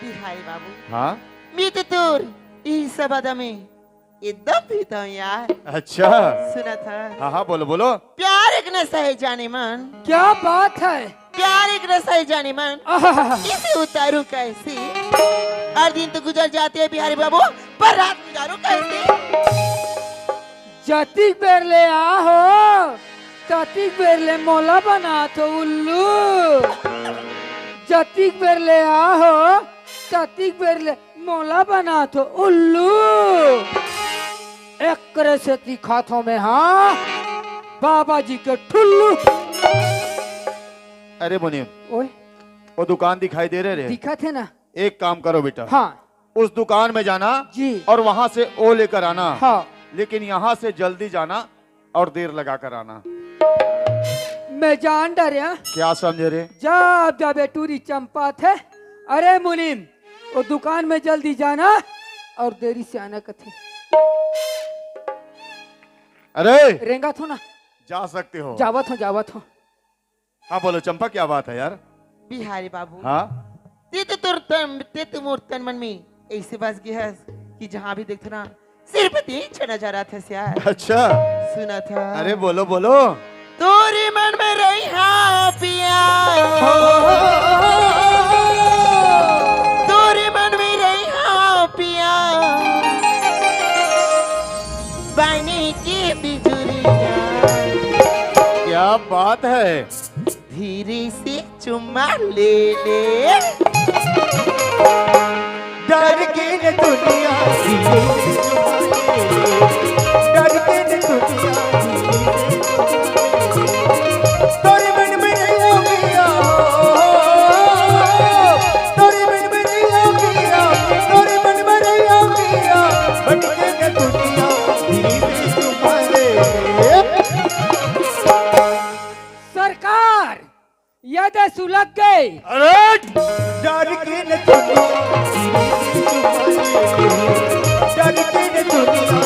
बिहारी बाबू, हाँ? मी तो तोर इही सब आदमी एकदम भी तो यार। अच्छा। सुना था। हाँ हाँ, बोलो बोलो। प्यार एक नशा है जाने मन। क्या बात है? प्यार एक नशा है जाने मन। आहा। इसे उतारूं कैसे? हर दिन तो गुजर जाते हैं बिहारी बाबू, पर रात गुजारूं कैसे? जतिक बेर ले आहो, ततिक बेर ले मोला बनाथो उल्लू। जतिक बेर ले आहो, ततिक बेर ले मोला बनाथो उल्लू। एकरे से दिखाथो मैं, हाँ, बाबा जी के ठुल्लू। अरे मुनीम, ओए। वो दुकान दिखाई दे रहे रे? दिखत हे ना। एक काम करो बेटा। हाँ। उस दुकान में जाना जी। और वहां से वो लेकर आना। हाँ। लेकिन यहाँ से जल्दी जाना और देर लगा कर आना। मैं जान डरेंव। क्या समझे रे? जा, अब जाबे टूरी चंपा थे। अरे मुनीम, वो दुकान में जल्दी जाना और देरी से आना कथे। अरे! रेंगत हों ना। जा सकते हो। जावत हों, जावत हों। हाँ, बोलो चंपा, क्या बात है यार? बिहारी बाबू। हाँ? ते तो तोर तन, ते तो मोर तन मन में ऐसे बस गे हस कि जहाँ भी देखथों ना, सिर्फ तें झन नजर आथस यार। अच्छा। सुना था। अरे बोलो, बोलो। तोरे मन में रही हाँ पिया। तोरे मन में रही हाँ पिया। बने के बिजुरिया। क्या बात है। धीरे से चुम्मा ले ले। डर के न दुनिया, डर के न दुनिया, तोरे मन में रहियो पिया, तोरे मन में रहियो पिया, तोरे मन में रहियो पिया, भटके न दुनिया, धीरे से चुम्मा ले। सरकार, ये दे सुलग गए। अरे! डर के न दुनिया, डर के न दुनिया।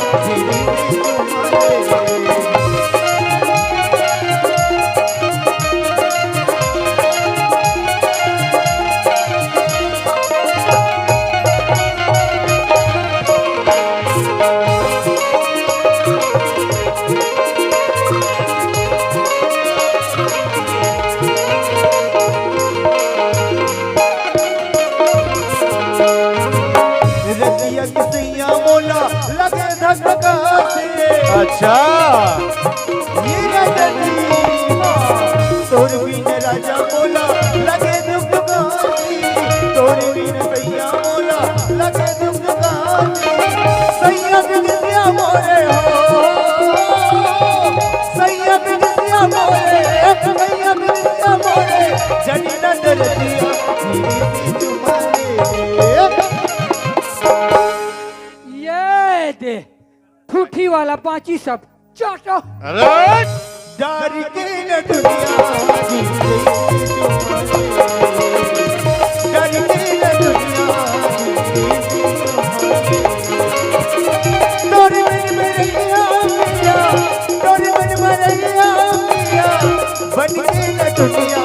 रतिया के सैया मोला लगे धक धक से। अच्छा। ये राजा जी, तोर बिन राजा मोला लगे धक धक से। तोर बिन सैया मोला लगे धक धक से। सैया बिन सैया मोरे हो, सैया बिन सैया मोरे, सैया बिन सैया मोरे, जनी ना दरदिया, धीरे से चुमा ले। ये दे, ठूठी वाला बाँची सब, चाटो। अरे! डर के न दुनिया, डर के न दुनिया, तोरे मन में रहिया पिया, तोरे मन में रहिया पिया, बन के न दुनिया,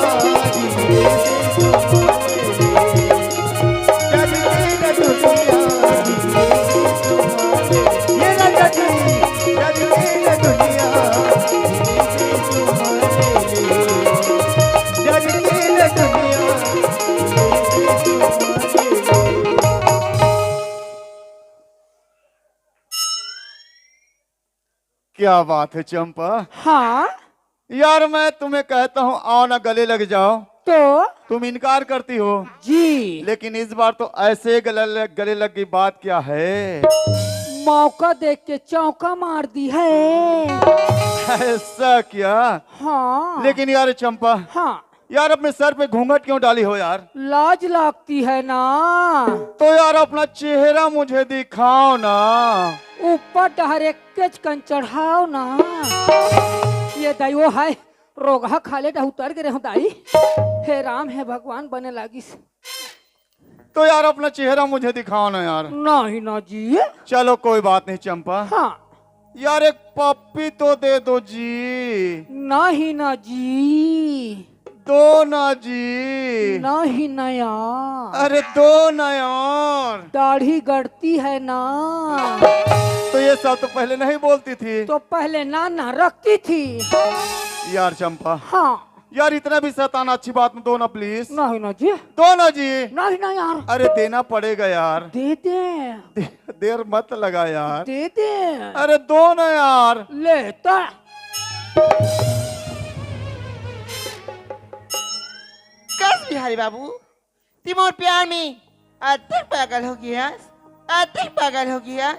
क्या बात है चंपा। हाँ। यार, मैं तुम्हें कहता हूँ, आओ ना, गले लग जाओ। तो? तुम इनकार करती हो। जी। लेकिन इस बार तो ऐसे गले लग, गले लग गई, बात क्या है? मौका देख के चौका मार दी है। ऐसा क्या? हाँ। लेकिन यार चंपा, हाँ। यार, अपने सर पे घूंघट क्यों डाली हो यार? लाज लगती है ना। तो यार, अपना चेहरा मुझे दिखाओ ना। ऊपर डहर एक केचकन चढ़ाओ ना। ये दाई वो है, रोगहा खाले डह उतर गे रहो दाई। हे राम, हे भगवान, बने लागिस। तो यार, अपना चेहरा मुझे दिखाओ ना यार। नहीं ना जी। चलो, कोई बात नहीं चंपा। हाँ। यार, एक पप्पी तो दे दो जी। नहीं ना जी। दो ना जी। नहीं ना यार। अरे, दो ना यार। दाढ़ी गड़ती है ना। तो ये सब तो पहले नहीं बोलती थी। तो पहले ना ना रखती थी। यार चंपा। हाँ। यार, इतना भी सताना अच्छी बात नहीं, दो ना प्लीज। नहीं ना जी। दो ना जी। नहीं ना यार। अरे, देना पड़ेगा यार। दे दे। दे, देर मत लगा यार। दे दे। अरे, दो ना यार। ले तो। कस बिहारी बाबू, ती मोर प्यार में अतेक पागल हो गियास, अतेक पागल हो गियास।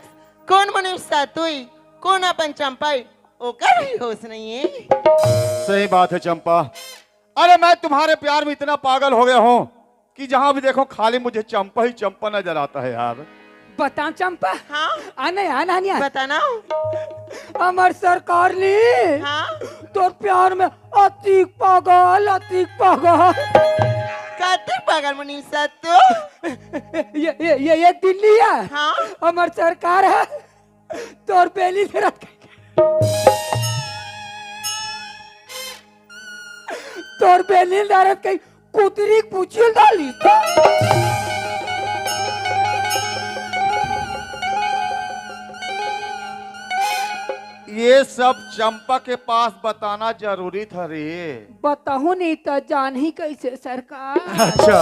कोन मनुष्य तुई, कोन अपन चंपई, ओकर भी होश नहीं है। सही बात है चंपा। अरे, मैं तुम्हारे प्यार में इतना पागल हो गया हूँ कि जहाँ भी देखो खाली मुझे चंपा ही चंपा नजर आता है यार। बता चंपा। हाँ। आने आना नहीं आना। बता ना। हमर सरकार ली। हाँ। तोर प्यार में अतिक पागल, अतिक पागल। कतिक पागल मनीषा तू? ये, ये, ये एक दिन लिया। हाँ। हमर सरकार है। तोर बेली दरद, तोर बेली दरद कहीं कुतरी कुचिल डाली। ये सब चंपा के पास बताना जरूरी था रे। बताहूँ नहीं तो जान ही कैसे सरकार। अच्छा,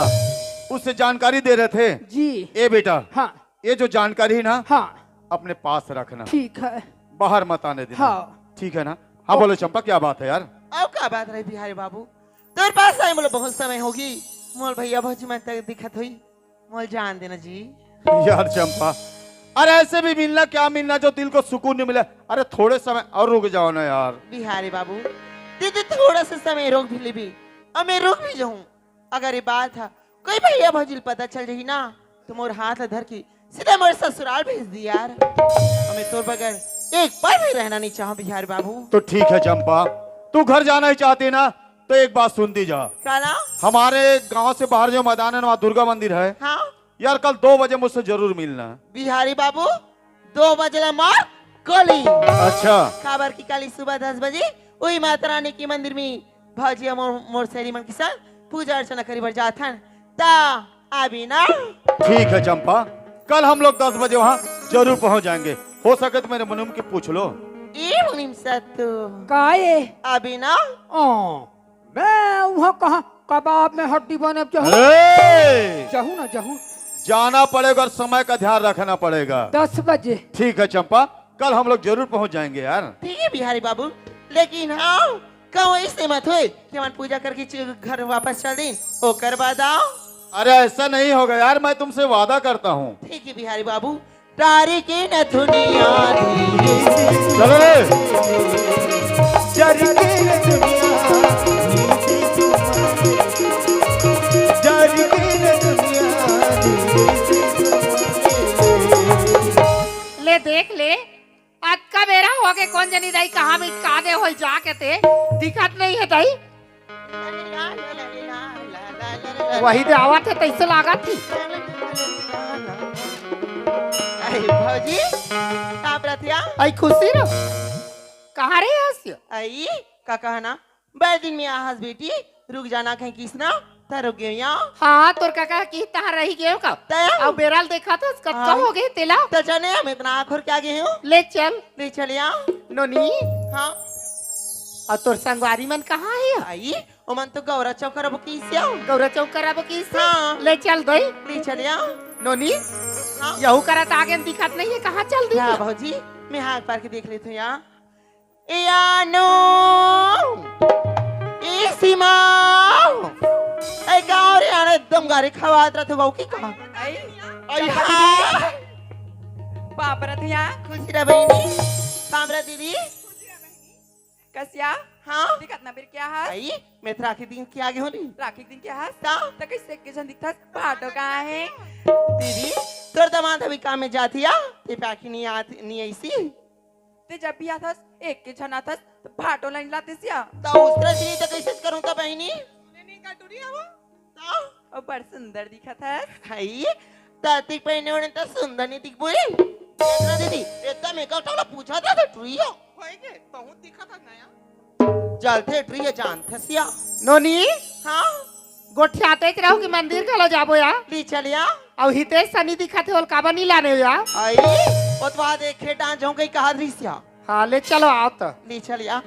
उससे जानकारी दे रहे थे। जी। ए बेटा, हाँ। ये जो जानकारी है ना, हाँ। अपने पास रखना। ठीक है। बाहर मत आने देना। हाँ। ठीक है ना? हाँ, बोलो चंपा, क्या बात है यार? अब का बात रही बिहारी बाबू, तोर पास आए मोला बहुत समय होगी। मोर भैया भौजी मन तक दिखत होई, मोला जान देना जी। यार चंपा, अरे ऐसे भी मिलना क्या मिलना जो दिल को सुकून नहीं मिले। अरे थोड़े समय और रुक जाओ ना यार। बिहारी बाबू, दीदी थोड़ा सा समय रोक भी लेबी, और मैं रुक भी जाऊं। अगर ये बात है कोई भैया भौजी ल पता चल जाही ना, तो मोर हाथ ला धर के सीधा मोर ससुराल भेज दी यार। हमें तोर बगैर एक पल भी रहना नहीं चाहो बिहारी बाबू। तो ठीक है चंपा, तू घर जाना ही चाहती ना, तो एक बात सुन दी जा। का ना? हमारे गांव से बाहर जो मैदान है ना, वहाँ दुर्गा मंदिर है। हाँ। यार, कल दो बजे मुझसे जरूर मिलना। बिहारी बाबू, दो बजे ला मार गोली। अच्छा। काबर की काली सुबह दस बजे वही माता रानी के मंदिर में भौजी अउ मोर, मोर सहेली मन के संग पूजा अर्चना करे बर जाथन। ता आबी ना। ठीक है चंपा, कल हम लोग दस बजे वहाँ जरूर पहुँच जाएंगे। हो सके तो मेरे मुनीम के पूछ लो। ए मुनीम सत्तू। का ए? आबी ना। ओ, मैं वहाँ कहाँ कबाब में हड्डी बने जहूँ। अरे! जहूँ ना जहूँ। जाना पड़ेगा और समय का ध्यान रखना पड़ेगा। दस बजे। ठीक है चंपा, कल हम लोग जरूर पहुँच जाएंगे यार। ठीक है बिहारी बाबू, लेकिन हाँ, कहूँ ऐसे मत होए कि हमन पूजा करके च-, घर वापस चल दिन, ओकर बाद आओ। अरे ऐसा नहीं होगा यार, मैं तुमसे वादा करता हूँ। ठीक है बिहारी बाबू, डारी के नथुनिया दी। चलो रे। डारी के नथुनिया दी। डारी के नथुनिया दी। ले देख ले, अतका बेरा होगे, कोन जनी दाई कहाँ में का दे होई जाके ते, दिखत नहीं है दाई। वही दे आवत है, तैसे लागत थी। आई भौजी, का बरतिया? आई खुशी रो। कहाँ रे हंसियो? आई, का कहना? बड़े दिन में आहस बेटी, रुक जाना कहीं किसना, त रुक गयो यहाँ। हाँ, तोर काका की तहाँ रही गयो का? त? अब बेराल देखा था, कब हाँ। कब हो गए तेला? त जाने हम इतना आखुर क्या गए हो? ले चल। ले चल यहाँ। नोनी। हाँ। और तोर संगवारी मन कहाँ है? आई, ओमन तो गौरा चौक करबो की से आओ। गौरा चौक करबो की से? हाँ। ले चल दई। ले चल यहाँ। नोनी। हाँ। यहू करत आगे दिखत नहीं है, कहाँ चल दी? हाँ भौजी, मैं हाथ पार के देख लेती हूँ यहाँ। ए आनो, ए सीमा, ए गाँव रे आने एकदम गारी खवात रथे बाऊ की कहा। आई, आई हाँ। बाप रथे यहाँ। खुशी रह बहिनी, सांबरा दीदी। कसिया, हाँ? दिखत ना बिरखिया हस? अई, मैं तो राखी दिन के आगे हों नी। राखी दिन के हस? ता? त कइसे एक झन दिखथस? भाटो कहाँ हे? दीदी, तोर दमाद अभी काम में जात हे या? ते पाखी नी आत, नी अइसी? ते जब भी आथस, एक के झन आथस, त भाटो लाइन लातेस या? त उसने दी त कइसे करूँ त बहिनी? सुने नी का टुरी आवो? ता? ओ बड़ सुंदर दिखत हस। हई, त अतिक पहिने ओढ़े त सुंदर नी दिखबो ए? देख ना दीदी, इतना मेकअप वाला पूछा था, था टुरी हो। होए के, बहुत दिखत हस नया। चलथे टुरी हे जानथस या। नोनी? हाँ? गोठियातेच रहो कि मंदिर घलो जाबो या? ली चल या। अउ हितेश सनी दिखत हे, ओला काबर नी लाने हो या? अई, ओ तो आज एक खेत डांस जाऊं कहीं कहा दृश्य। हाँ, ले चलो, आओ तो। ली चल या।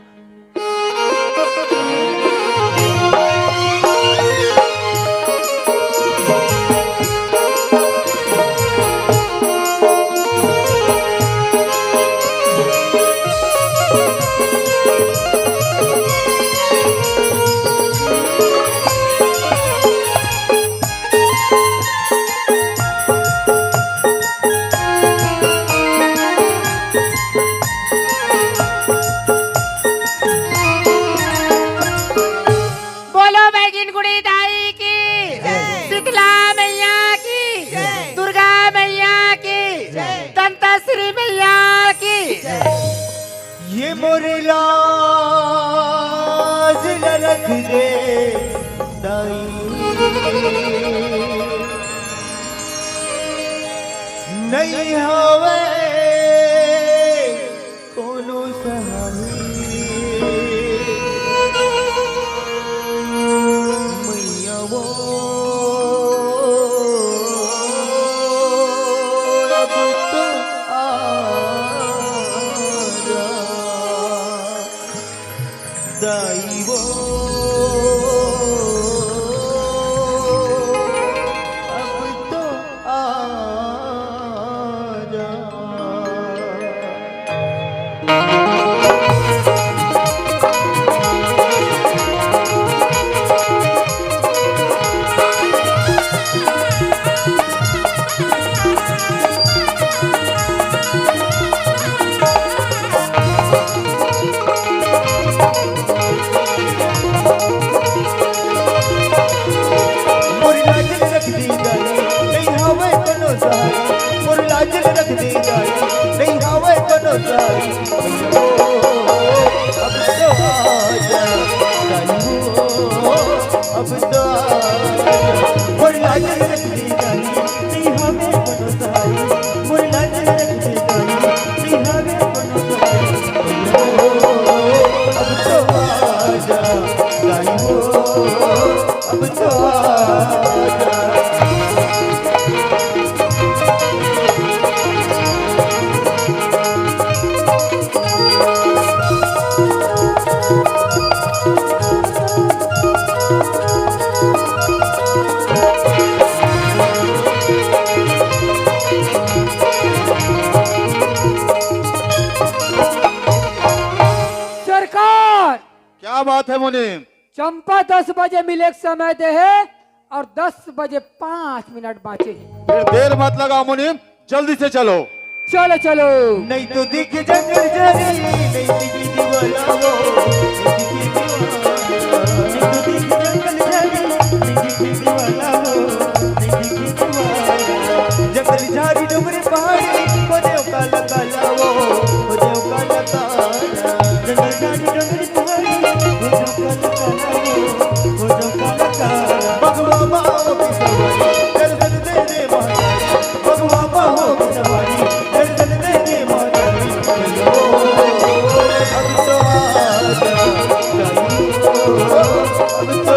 बोलो बैगिन गुड़ी दाई की, जय। शीतला मैया की, जय। दुर्गा मैया की, जय। दंता श्री मैया की। जय। ये मोर लाज ल रख दे दाई, नहीं हवे कोनो सहाय। मैया वो अब तो आ जा। दाई वो अब तो आ जा। मोर लाज ल रख दे दाई, नहीं हवे कोनो सहाय। मोर लाज ल रख दे दाई, नहीं हवे कोनो सहाय। अब तो आ जा, दाई हो, अब तो आ जा। मोर लाज ल रख दे दाई, नहीं हवे कोनो सहाय। मोर लाज ल रख दे दाई, नहीं हवे कोनो सहाय। अब तो आ जा, दाई हो, अब तो आ जा। सरकार! क्या बात है मुनीम? चंपा दस बजे मिले के समय दे हे अउ दस बजे पाँच मिनट बाँचे हे। फिर देर मत लगाओ मुनीम, जल्दी से चलो। चलो, चलो। नहीं तो दिख जंगल झाड़ी, नहीं दिखी दिवाला हो, नहीं दिखी दिवाला। नहीं तो दिख जंगल झाड़ी, नहीं दिखी दिवाला हो, नहीं दिखी दिवाला। जंगल झाड़ी डोंगरी पहाड़ी, हो जाओ काला काला वो, हो जाओ काला काला। जंगल झाड़ी डोंगरी पहाड़ी, हो जाओ काला काला वो, हो जाओ काला काला। बघवा माँ की सवारी, दर्शन दे दे महाराज। बघवा माँ की सवारी, दर्शन दे दे महाराज। अब तो आ जा, अब तो आ जा।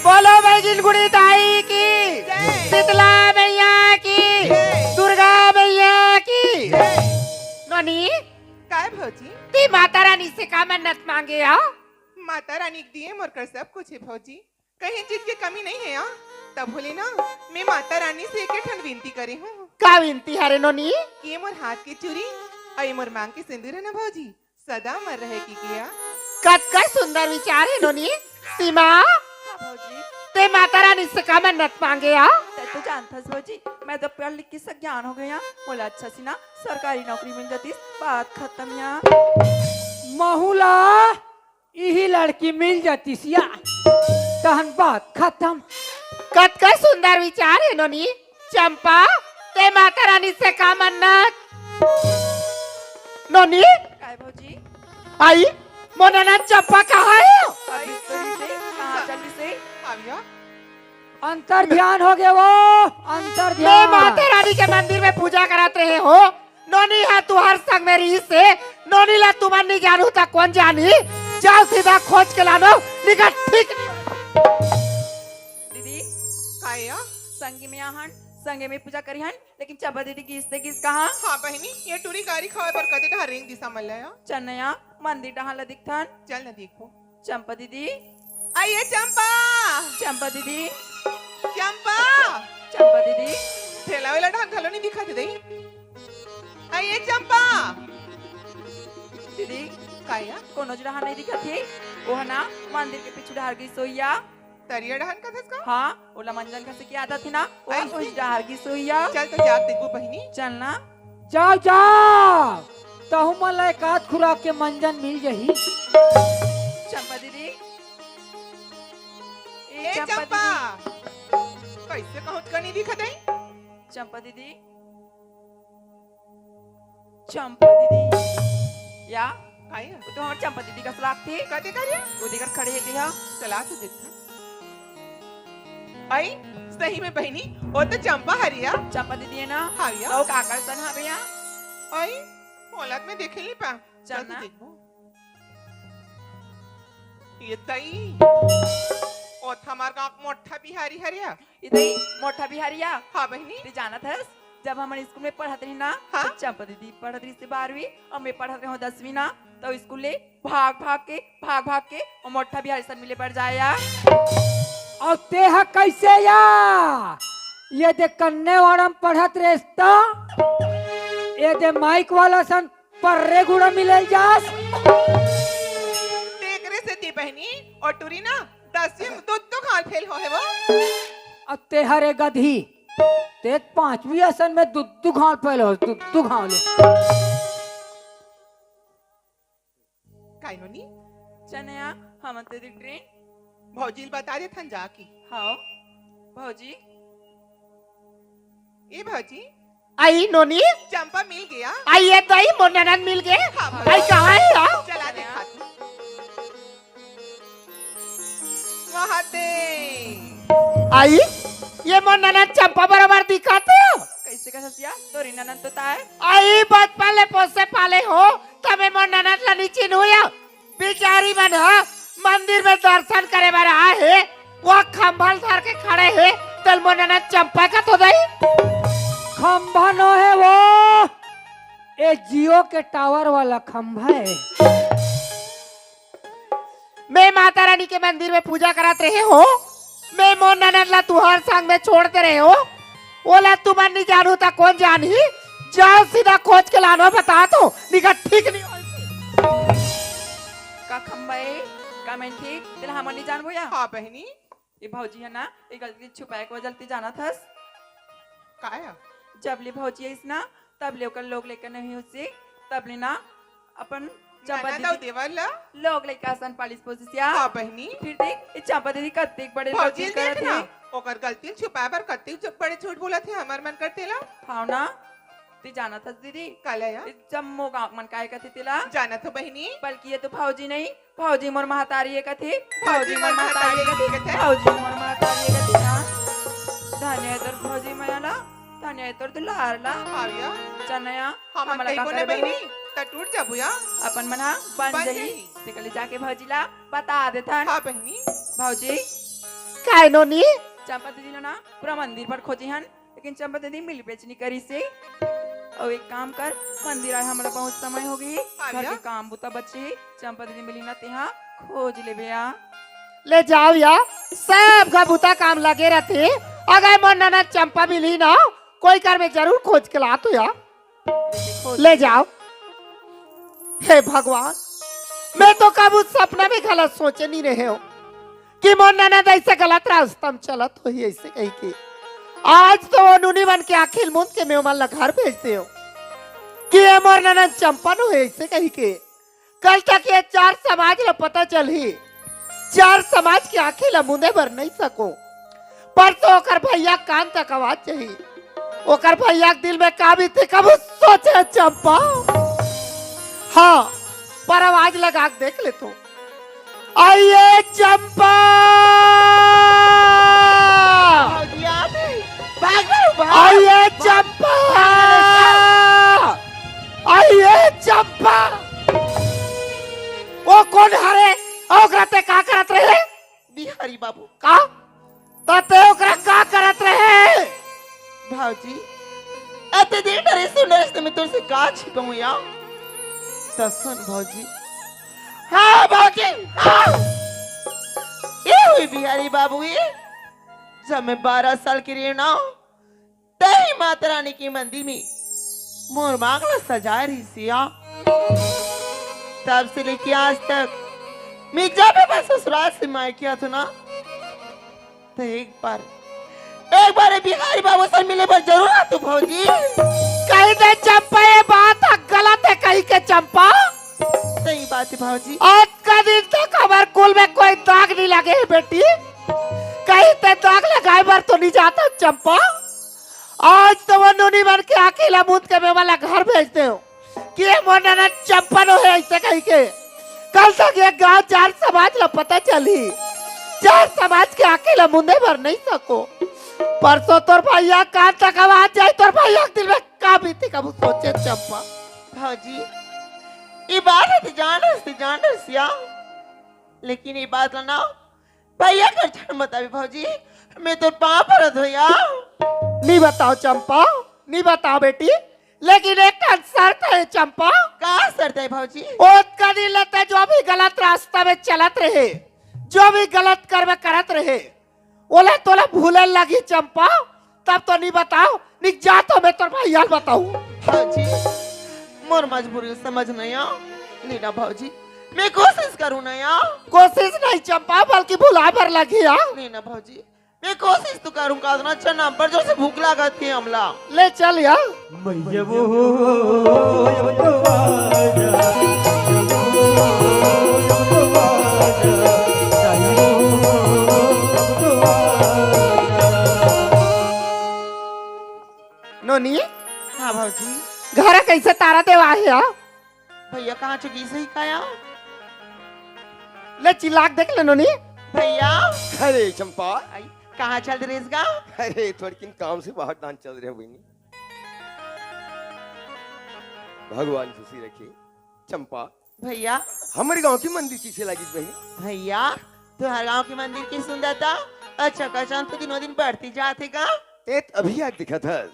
बोलो बैगिन गुड़ी दाई की, जय। शीतला मैया की, जय। दुर्गा मैया की। जय। नोनी, काय भौजी? ते माता रानी से का मन्नत मांगे हो? माता रानी के दिए मोर कर सब कुछ हे भौजी। कहीं चीज के कमी नहीं हे, आ? तभो ले ना, मैं माता रानी से एक ठन विनती करे हूँ। का विनती हरे नोनी? कि ये मोर हाथ के चूरी अउ ये मोर मांग के सिंदूर हे ना भौजी, सदा अमर रहे की किया। कतका सुंदर विचार हे नोनी। सीमा। हाँ भौजी। ते माता रानी से का मन्नत मांगे हा? तै तो जानथस भौजी, मैं तो पढ़ लिख के सज्ञान हो गया। मोला अच्छा सी ना सरकारी नौकरी मिल जातिस, बात खत्म या। महू ला इही लड़की मिल जातिस या, तहन बात खत्म। कतका सुंदर विचार हे नोनी। चंपा, ते माता रानी से का मन्नत? नोनी? काय भौजी? आई, मोर ननद चंपा कहाँ हे? अभी तो नहीं से, कहाँ चली से? अंतर ध्यान हो गया वो, अंतर मैं ध्यान। माता रानी के मंदिर में पूजा करत रहे हो, नोनी हा तुहर संग में रहिस हे, नोनी ला तुमन नहीं जानू त कोन जानही? जाओ सीधा खोज के लानो, निकट ठीक नहीं। दीदी, काय या? संगी में आहन, संगे में पूजा करिहन, लेकिन चंपा दीदी गिस ते गिस कहाँ? हाँ बहिनी, ये टूरी गारी खावे बर कते डहर रेंग दिस हमन ला या। चल न या, मंदिर डहान ला दिखथन। चल न देखो। चंपा दीदी। आइए चंपा। चंपा दीदी। चंपा। चंपा दीदी। ठेला वेला डहान घलो नहीं दिखत हे दई। आइए चंपा। दीदी। काय या? कोनो डहान नहीं दिखत हे। वो ह ना मंदिर के पीछू डहार गिस होही या। तरिया डहान कथस का? हाँ, ओला मंजन कसे की आदत हे ना, वो अइसे? उस डहार गिस होही या। चल तो जाके देखबो बहिनी। चल ना। जाओ, जाओ, तहू मन ला एक आध खुराक के मंजन मिल जाही। चंपा दीदी, ए ए चंपा चंपा। दीदी। कैसे कहूँ का नहीं दिखत हे? चंपा दीदी, चंपा दीदी। या? काय हे? वो तो हमर चंपा दीदी कस लागथे। कते करे? वो देखत खड़े हे तेहा। चला तो देखथन। आई, सही में बहिनी, वो तो चंपा हरे या। चंपा दीदी हे ना? हाँ या। तो काकर सन हवे या? आई, मोला त मैं देखे नहीं पा। चल चल तो ना। देखबो। ये तई। ओ त हमर गाँव के मोट्ठा बिहारी हरे या। ये तई मोट्ठा बिहारी या। हाँ बहिनी। ते जानत हस, जब हमन स्कूल में पढ़त रही ना, हाँ। तो चंपा दीदी पढ़त रहिस बारहवीं अउ मैं पढ़त रहे दसवीं ना, तो स्कूल ले भाग भाग के, भाग भाग के ओ मोट्ठा बिहारी सन मिले बर जाए या। अउ ते ह कैसे या? ये दे कन्ने वाड़ा में पढ़त रेस त, ये दे माइक वाला सन पर्रे गुड़ा मिले जास। तेकरे सेती बहिनी, ओ टूरी ना दसवीं में दू दू घांव फेल होहे वो। अउ ते ह रे गधी, ते पांचवी असन में दू दू घांव फेल हो, दू दू घांव ले। काय नोनी? चनया, हमन ते दिन ट्रेन। भौजी ल बता देथन जाके। हाँ, भौजी। ए भौजी। आई नोनी। चंपा मिल गया। आई ये दई मोर ननद मिल गए। हाँ, भौजी। आई कहाँ हे या? चला देखा तू। वहाँ ते। आई, ये मोर ननद चंपा बरोबर दिखत हे। कैसे का ससिया? तोरी ननद तो ताय। आई बचपन ले पोसे पाले हो, तमे मोर ननद ला नी चिन्हू या। बिचारी मन ह मंदिर में दर्शन करे बर आए हे, वो खंभा ल धर के खड़े हे, तल मोर ननद चंपा का तो दई। खंभा नो हे वो, ए जियो के टावर वाला खंभा हे। मैं माता रानी के मंदिर में पूजा करत रहे हो, मैं मोर ननद ला तुहर संग में छोड़ दे रहे हो, ओला तुमन नहीं जानू त कोन जानही? जाओ सीधा खोज के लानो, बता तो निकट ठीक नहीं हो। का खंबा ए, का मैं ठीक, तेला हमन नहीं जानबो या? हाँ बहिनी। ये भौजी हे ना, ये गलती छुपाए के वजह ले जानत हस? का या? जब ले भौजी आइस ना, तब ले ओकर लोग लइका नहीं होइस, तब ले ना अपन चंपा ननद अउ दीदी देवर ला? लोग लइका असन पालिस पोसिस या। हाँ बहिनी। फिर देख, ये चंपा दीदी कतेक बड़े भौजी गलती देख करत ना, हे। ओकर गलती छुपाए बर कतेक ज-, बड़े झूठ बोलत हे हमर मन कर तेला। हाँ ना, ते जानत हस दीदी, काला या? ये जम्मो गाँव मन काय कथे तेला। जानत हो बहिनी। बल्कि ये तो भौजी नहीं, भौजी मोर महतारी हे कथे। भौजी मोर महतारी हे कथे। भौजी मोर महतारी हे कथे ना। धन्य हे तोर भौजी मया ला, धन्य हे तोर दुलार ला। हाँ या। चनया, हमन हमला कहीं का बोले करबे? बहिनी, त टूट जाबो या। अपन मन हा बन बन जही। जही। ते कली जाके भौजी ला बता देथन। हाँ बहिनी। भौजी। काय नोनी? चंपा दीदी ला ना पूरा मंदिर भर खोजे हन। लेकिन चंपा दीदी मिलबेच नहीं करिस हे। अउ एक काम कर, मंदिर आए हमला बहुत समय हो गई, हाँ घर भैया। के काम बुता बची, चंपा दीदी मिली ना तेहा खोज लेबे या। ले जाओ या, सब घर बुता काम लगे रहते। अगर मोर ननद चंपा मिली ना, कोई घर में जरूर खोज के ला तो या। खोज ले जाओ। हे भगवान, मैं तो कबू सपना में गलत सोचे नहीं रहे हो। कि मोर ननद ऐसे गलत रास्ता में चलत होही ऐसे कही के। आज तो वो नोनी मन के आँखी ल मूंद के मैं ओमन ला घर भेज देव कि ये मोर ननद चंपा नोहे ऐसे कही के। कल तक ये चार समाज ला पता चलही, चार समाज के आँखी ला मूंदे बर नहीं सको। परसों ओकर भैया कान तक आवाज जाही। ओकर भैया के दिल में का बीती कभू सोचे चंपा? हाँ, पर आवाज लगा के देख ले तो। आइए चंपा, भाग रहा हूँ, भाग। आइए चंपा, आइए चंपा। वो कोन हरे? ओकरा ते का करत रहे? बिहारी बाबू। का? त ते ओकरा का करत रहे? भाजी, अते दिन डरे सुन डरे से मैं तोर से का छिपाऊं या? त सुन भाजी। हाँ भाजी, हाँ। ये हुई बिहारी बाबू ये, जब मैं बारह साल की रही ना, तही माता रानी के मंदिर में मोर मांग ला सजाए रहिस या। तब से लेके आज तक मैं जब भी अपन ससुराल से मायके आथों ना, तो एक बार, एक बार ये बिहारी बाबू से मिले बर जरूर आथों भौजी। कही दे चंपा, ये बात ह गलत है कही के चंपा। सही बात है भौजी। आज का दिन तक हमर कुल में कोई दाग नहीं लगे है बेटी। कहीं ते दाग लगाए बर तो नहीं जाता चंपा। आज तो वो नोनी मन के आँखी ला मूंद के मैं ओमन ला घर भेज देव कि ये मोर ननद चंपा नोहे ऐसे कही के। कल तक ये गांव चार समाज ला पता चलही, चार समाज के आँखी ला मूंदे बर नहीं सको। परसों तोर भैया कान तक आवाज जाए, तोर भैया के दिल में का बीती कभू सोचे चंपा? भाजी, ये बात है तो जान रहे, जान रहे सिया, लेकिन ये बात ला ना भैया कर झन बताबे भौजी, मैं तो पाँव परत हों या। नहीं बताओ चंपा, नहीं बताओ बेटी, लेकिन एक ठन शर्त है चंपा। का शर्त है भौजी? ओतका दिन ले ते जो भी गलत रास्ता में चलत रहे, जो भी गलत कर्म करत रहे, ओला तोला भूले लगी चंपा, तब तो नहीं बताओ, निक जा तो मैं तोर भैया ल बताऊं। भौजी, मोर मजबूरी समझ नहीं आओ, लीना भौजी, मैं कोशिश करूं ना या। कोशिश नहीं चंपा, बल्कि भुलाए बर लगी या। लीना भौजी, मैं कोशिश तो करूं, का इतना अच्छा ना, पर जोर से भूख लागत है हमला। ले चल या। मैया वो, अब तो आजा, अब तो आजा, अब तो आजा। नोनी। हाँ भौजी। घर कैसे तारा देवा है या? भैया कहाँ चुकी सही काया? ले चिल्ला के देख ले नोनी। भैया। अरे चंपा। आई, कहाँ चल रहे इस गाँव? अरे थोड़किन काम से बाहर दान चल रहे हो बहनी। भगवान खुशी रखे। चंपा। भैया। हमर गांव के मंदिर कइसे लागिस बहिनी? भैया, तुहर गांव के मंदिर के सुंदरता अच्छा कसन तो दिनों दिन बढ़ती जात हे का? ते अभी आज दिखत हस,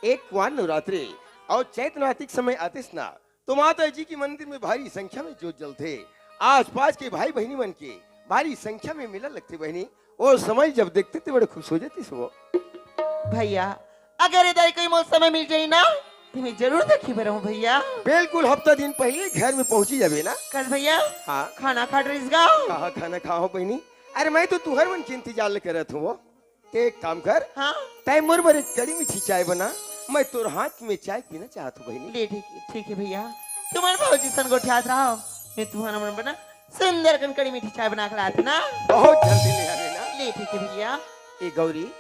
एक वार नवरात्रि अउ चैत नवरात्रि के समय आतिस ना, तो माता जी के मंदिर में भारी संख्या में जोत जलथे। आसपास के भाई बहिनी मन के भारी संख्या में मेला लगथे बहिनी। ओ समय जब देखते ते बड़े खुश हो जातिस वो। भैया, अगर ए दाई कोई मोर समय मिल जाई ना, तो मैं जरूर देखे बर हूँ भैया। बिल्कुल हफ्ता दिन पहले घर में पहुंची जाबे ना। कस भैया, हाँ। खाना खा डरिस गा? कहाँ खाना खाहूँ बहिनी? अरे मैं तो तुहर मन के इंतजार ले करत हूँ। ते एक काम कर, हाँ। तै मोर बर एक कड़ी मीठी चाय बना, मैं तोर हाथ में चाय पीना चाहत हूँ बहिनी। ले ठीक, ठीक है भैया, तुमन भौजी सन गोठियात रहो, मैं तुहर मन बना सुंदर कन कड़ी मीठी चाय बना के लात ना। बहुत जल्दी ले आवे ना। ले ठीक है भैया। ए गौरी।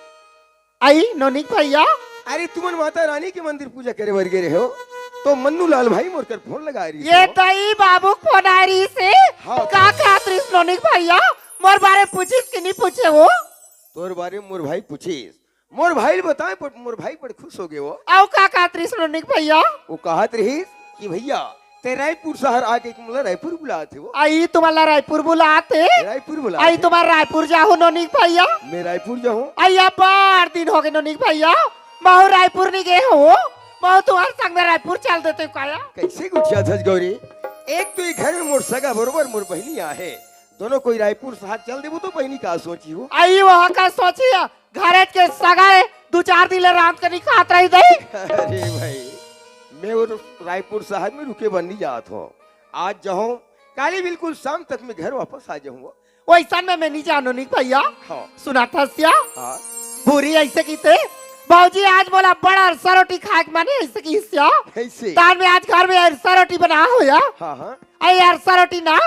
आई नोनिक भैया। अरे तुमन माता रानी के मंदिर पूजा करे बर गे रहे हो, तो मन्नू लाल भाई मोर कर फोन लगा रही ये हो। दई बाबू फोन आ रही से। हाँ। का कहत रहिस नोनिक भैया? मोर बारे पूछिस कि नहीं पूछे वो? तोर बारे मोर भाई पूछिस। मोर भाई ल बताए पर मोर भाई बड़ खुश हो गए वो। अउ का कहत रहिस नोनिक भैया? वो कहत रहिस कि भैया, ते रायपुर शहर आके एक मोला रायपुर बुलात हे वो। आई तुम्हारा रायपुर बुलात हे? रायपुर बुलात आई हे। तुम्हारा रायपुर जाहूँ नोनिक भैया। मैं रायपुर जाहूँ। आई अब्बड़ दिन हो गए नोनिक भैया, महू रायपुर नहीं गए हो, महू तुम्हारे संग में रायपुर चल देते काया। कैसे गुठिया धज गौरी, एक तो ये घर में मोर सगा बरोबर मोर बहिनी आहे, दोनों कोई रायपुर शहर चल देबो तो बहिनी का सोची हो? आई वहाँ का सोची है, घरे के सगा है, दू चार दिन ले रांध के नहीं खात रही दई। अरे भाई, मैं वो रायपुर शहर में रुके बर नहीं जात हूँ। आज जाहूँ, काली बिल्कुल शाम तक मैं घर वापस आ जाहूँ। वैसन में मैं नहीं जानों नहीं भैया। हाँ। सुना था सिया? हाँ। भूरी ऐसे की थे, "भौजी आज मोला बड़ा अरसा रोटी खाए के मन हे," ऐसे की सिया। कैसे? तान में आज घर में अरसा रोटी बना हो या। हाँ, हाँ। अरे अरसा रोटी ना,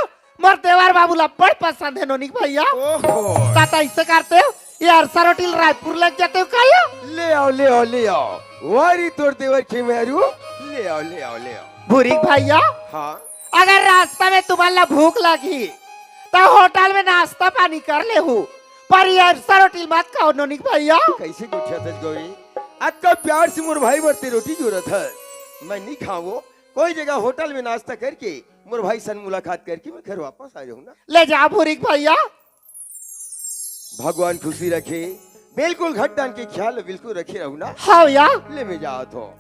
मोर देवर बाबू ला बड़ पसंद हे नोनी भैया। ओहो। ता, ता ऐसे करते हो, ये अरसा रोटी रायपुर लेके जाते हो का या? ले आओ, ले आओ, ले आओ। वारी तोर देवर के मेरू, ले आओ, ले आओ, ले आओ। भूरी भैया। हाँ। अगर रास्ता में तुम्हारा भूख लगी, तो होटल में नाश्ता पानी कर ले हूँ, पर ये अरसा रोटी मत खाओ नोनी भैया। कैसे गोठिया तज गौरी? अक्का प्यार से मोर भाई बर ते रोटी जोरत है, मैं नहीं खाऊं। कोई जगह होटल में नाश्ता करके मोर भाई सन मुलाकात करके मैं घर वापस आ जाऊं ना। ले जा भूरी भैया। भगवान खुशी रखे, बिल्कुल घटन के ख्याल बिल्कुल रखे रहू ना। हाँ या। ले मैं जात हूँ।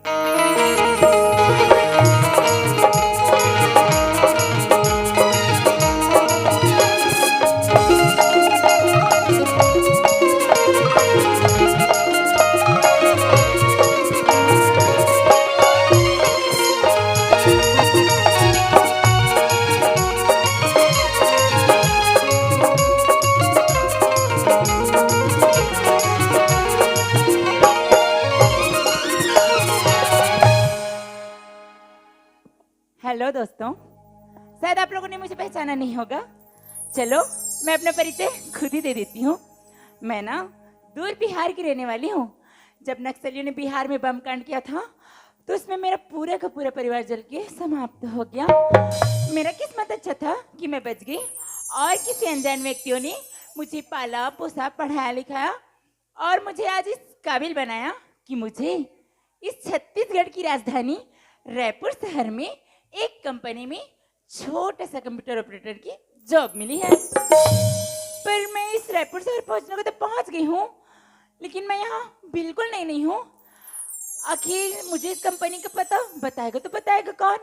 हेलो दोस्तों, शायद आप लोगों ने मुझे पहचाना नहीं होगा। चलो, मैं अपना परिचय खुद ही दे देती हूँ। मैं ना दूर बिहार की रहने वाली हूँ। जब नक्सलियों ने बिहार में बम कांड किया था, तो उसमें मेरा पूरा का पूरा परिवार जल के समाप्त हो गया। मेरा किस्मत अच्छा था कि मैं बच गई और किसी अनजान व्यक्तियों ने मुझे पाला पोसा, पढ़ाया लिखाया और मुझे आज इस काबिल बनाया कि मुझे इस छत्तीसगढ़ की राजधानी रायपुर शहर में एक कंपनी में छोटा सा कंप्यूटर ऑपरेटर की जॉब मिली है। पर मैं इस रायपुर शहर पहुंचने को तो पहुंच गई हूँ, लेकिन मैं यहाँ बिल्कुल नई नहीं हूँ। आखिर मुझे इस कंपनी का पता बताएगा तो बताएगा कौन?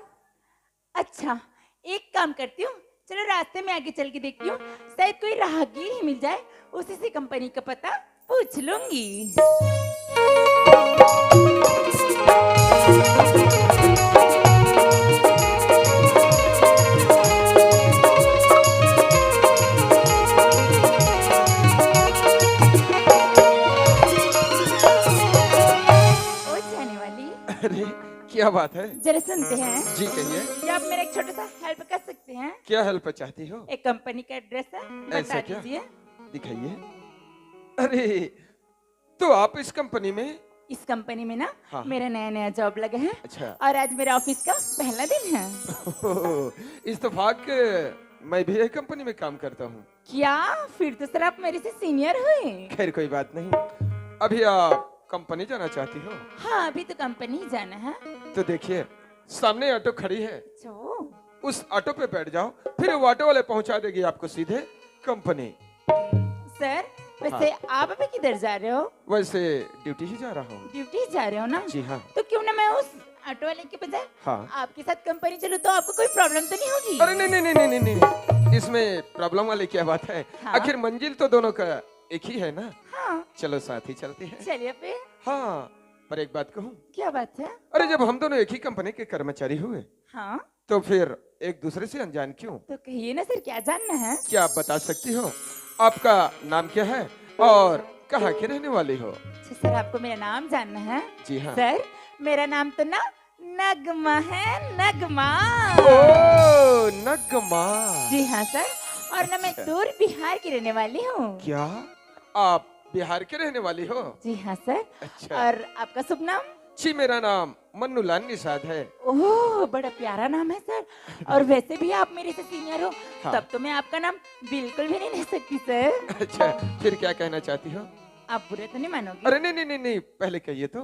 अच्छा, एक काम करती हूँ, चलो रास्ते में आगे चल के देखती हूँ, शायद कोई राहगीर ही मिल जाए, उसी से कंपनी का पता पूछ लूंगी। ओ जाने वाली। अरे, क्या बात है? जरा सुनते हैं। जी, कहिए। क्या आप मेरा एक छोटा सा हेल्प कर सकते हैं? क्या हेल्प चाहती हो? एक कंपनी का एड्रेस है, ऐसा बता क्या? दीजिए। दिखाइए। अरे, तो आप इस कंपनी में? इस कंपनी में ना, हाँ, हाँ। मेरा नया नया जॉब लगा है। अच्छा। और आज मेरा ऑफिस का पहला दिन है। इस तो भाग, मैं भी एक कंपनी में काम करता हूँ। क्या? फिर तो सर आप मेरे से सीनियर हुए। खैर, कोई बात नहीं। अभी आप कंपनी जाना चाहती हो? हाँ, अभी तो कंपनी ही जाना है। तो देखिए, सामने ऑटो खड़ी है, अच्छा। उस ऑटो पे बैठ जाओ, फिर वो ऑटो वाले पहुंचा देगी आपको सीधे कंपनी। सर, वैसे हाँ। आप अभी किधर जा रहे हो? वैसे ड्यूटी ही जा रहा हूँ। ड्यूटी ही जा रहे हो ना? जी हाँ। तो क्यों ना मैं उस ऑटो वाले के बजाय हाँ। आपके साथ कंपनी चलूँ, तो आपको कोई प्रॉब्लम तो नहीं होगी? अरे नहीं, नहीं, नहीं, नहीं, नहीं, नहीं। इसमें प्रॉब्लम वाली क्या बात है? हाँ। आखिर मंजिल तो दोनों का एक ही है ना? हाँ। चलो, साथ ही चलते हैं। चलिए फिर। हाँ, पर एक बात कहूँ? क्या बात है? अरे, जब हम दोनों एक ही कंपनी के कर्मचारी हुए, हाँ। तो फिर एक दूसरे से अनजान क्यों? तो कहिए ना सर, क्या जानना है? क्या आप बता सकती हो, आपका नाम क्या है और कहाँ के रहने वाली हो? अच्छा सर, आपको मेरा नाम जानना है? जी हाँ। सर, मेरा नाम तो ना नगमा है, नगमा। ओ, नगमा। जी हाँ सर, और ना मैं अच्छा। दूर बिहार की रहने वाली हूँ। क्या आप बिहार के रहने वाली हो? जी हाँ सर। अच्छा। और आपका शुभ नाम? जी, मेरा नाम मन्नूलाल निषाद है। ओह, बड़ा प्यारा नाम है सर। और वैसे भी आप मेरे से सीनियर हो, हाँ। तब तो मैं आपका नाम बिल्कुल भी नहीं ले सकती सर। अच्छा, फिर क्या कहना चाहती हो? आप बुरे तो नहीं मानोगे? अरे नहीं, नहीं, नहीं, नहीं, पहले कहिए तो।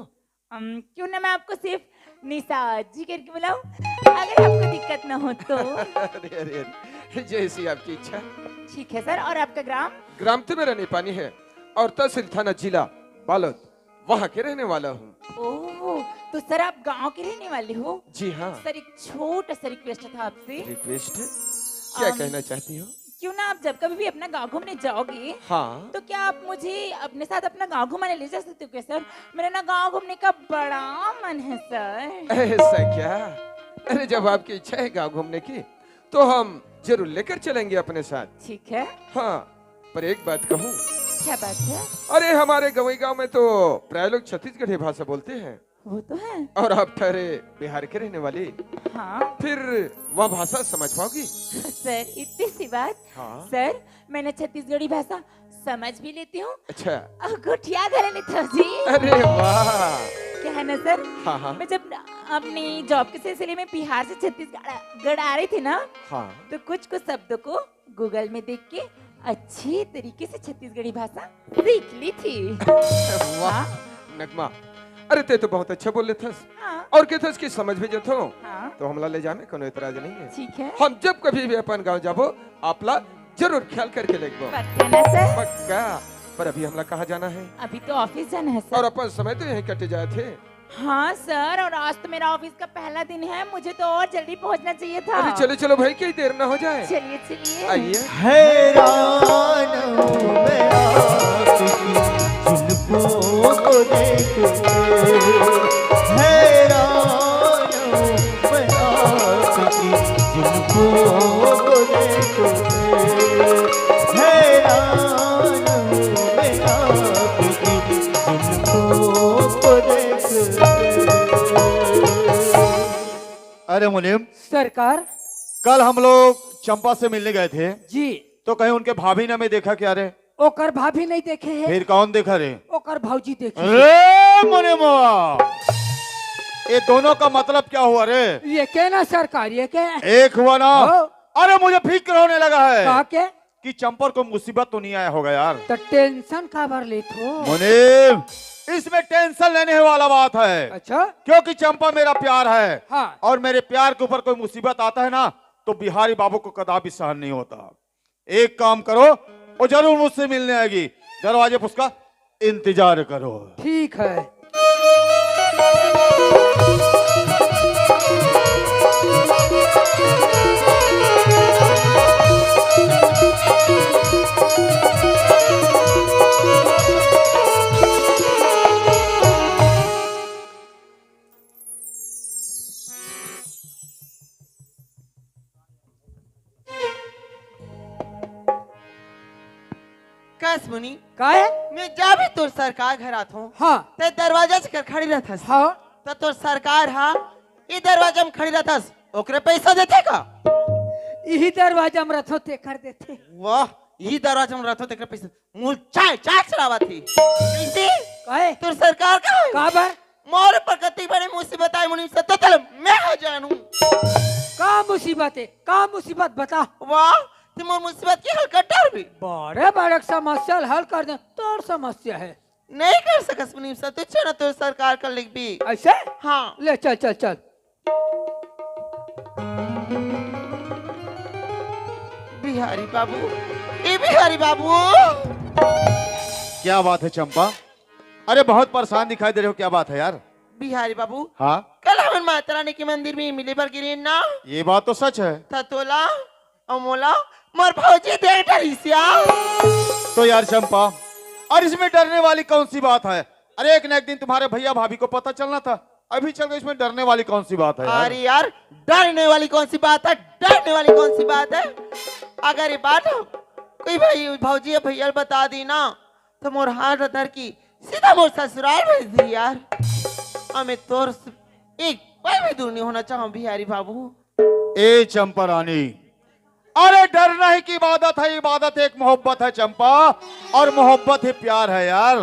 अम, क्यों ना मैं आपको सिर्फ निषाद जी करके बुलाऊं, अगर आपको दिक्कत ना हो तो। अरे, अरे, अरे, जैसी आपकी इच्छा। ठीक है सर, और आपका ग्राम? ग्राम तो मेरा नेपानी है और तहसील थाना जिला बालोद, वहाँ के रहने वाला हूँ। ओह, तो सर आप गांव के रहने वाले हो? जी हाँ। सर, एक छोटा सा रिक्वेस्ट था आपसे। रिक्वेस्ट? क्या अम, कहना चाहती हो? क्यों ना आप जब कभी भी अपना गांव घूमने जाओगे, हाँ। तो क्या आप मुझे अपने साथ अपना गांव घुमाने ले जा सकते हो क्या सर? मेरा ना गांव घूमने का बड़ा मन है सर। ऐसा क्या? अरे, जब आपकी इच्छा है गांव घूमने की, तो हम जरूर लेकर चलेंगे अपने साथ। ठीक है। हाँ, पर एक बात कहूँ। क्या बात है? अरे, हमारे गंवई गांव में तो प्राय लोग छत्तीसगढ़ी भाषा बोलते हैं। वो तो है। और आप ठहरे बिहार के रहने वाली, हाँ। फिर वह भाषा समझ पाओगी? सर, इतनी सी बात। हाँ। सर, मैंने छत्तीसगढ़ी भाषा समझ भी लेती हूँ अच्छा। और गोठिया घलो लेती हूँ जी। अरे वाह। क्या है ना सर, हाँ, हाँ। मैं जब अपनी जॉब के सिलसिले में बिहार से छत्तीसगढ़ गढ़ आ रही थी ना, हाँ। तो कुछ कुछ शब्दों को गूगल में देख के अच्छी तरीके से छत्तीसगढ़ी भाषा सीख ली थी। वाह। हाँ। नगमा, अरे ते तो बहुत अच्छा बोल लेथस। हाँ। और केथस कि समझ भी जथो, हाँ। तो हमला ले जामे कोनो एतराज नहीं है। ठीक है। हम जब कभी भी अपन गांव जाबो, आपला जरूर ख्याल करके लेगबो। पक्का ना सर? पक्का। पर अभी हमला कहाँ जाना है? अभी तो ऑफिस जाना है और सर। अपन समय तो यहीं कटे जाए थे। हाँ सर, और आज तो मेरा ऑफिस का पहला दिन है, मुझे तो और जल्दी पहुंचना चाहिए था। अरे चलो चलो भाई, कहीं देर ना हो जाए। चलिए चलिए। आइए। हैरान हूँ मैं आपकी जुल्फों को देख के, हैरान हूँ मैं आपकी जुल्फों को देख के, हैरान हूँ मैं आपकी जुल्फों को देख के। अरे मुनीम, सरकार। कल हम लोग चंपा से मिलने गए थे, जी। तो कहीं उनके भाभी ने हमें देखा क्या रे? ओकर भाभी नहीं देखे है। फिर कौन देखा रे? ओकर भौजी देखे। अरे मुनीम, ये दोनों का मतलब क्या हुआ रे? ये के ना सरकार, ये के? एक हुआ ना। हाँ। अरे मुझे फिक्र होने लगा है का के? कि चंपा को मुसीबत तो नहीं आया होगा यार। तो टेंशन काबर लेत हो? मुनीम, इसमें टेंशन लेने वाला बात है, अच्छा। क्योंकि चंपा मेरा प्यार है। हाँ। और मेरे प्यार के ऊपर कोई मुसीबत आता है ना, तो बिहारी बाबू को कदापि सहन नहीं होता। एक काम करो, वो जरूर मुझसे मिलने आएगी, दरवाजे पर उसका इंतजार करो। ठीक है। कस मुनी, काहे? मैं जा भी तोर सरकार घर आत हूँ। हाँ। ते दरवाजा से कर खड़ी रहथस। हाँ। त तोर सरकार हा, ई दरवाजा में खड़ी रहथस, ओकरे पैसा देथे का? यही दरवाजा में रथो ते कर देथे। वाह, ई दरवाजा में रथो तेकरे पैसा। मुँह चाय, चाय चलावा थी। कैसे? काहे? तोर सरकार का है? काबर? मोर पर कति बड़े मुसीबत आए मुनीम से तो चल मैं हो जानू। का मुसीबत है? का मुसीबत बता। वाह, ते मोर मुसीबत के हल कर डार भी। बड़े बड़े समस्या हल कर दे। तोर समस्या है। नहीं कर सकस मुनीम से, तू छोड़ा तोर सरकार का लिख भी। ऐसे? हाँ। ले चल, चल, चल। बिहारी बाबू, ए बिहारी बाबू। क्या बात है चंपा? अरे बहुत परेशान दिखाई दे रहे हो, क्या बात है यार? बिहारी बाबू, हाँ, कल हमन माता रानी के मंदिर में मिले बर गिरे ना, ये बात तो सच है। त तोला और मोला मोर भौजी देख डरिस यार। तो यार चंपा, और इसमें डरने वाली कौन सी बात है? अरे एक ना एक दिन तुम्हारे भैया भाभी को पता चलना था, अभी चल के इसमें डरने वाली कौन सी बात है यार? अरे यार, डरने वाली कौन सी बात है? डरने वाली कौन सी बात है? अगर ये बात कोई भाई भौजी या भैया ल बता दी ना, तो मोर हाथ धर की सीधा मोर ससुराल भेज दी यार। हमें तोर से एक पल भी दूर नहीं होना चाहूँ बिहारी बाबू। ए चंपा रानी, अरे डरना ही की इबादत है, इबादत एक मोहब्बत है चंपा, और मोहब्बत ही प्यार है यार।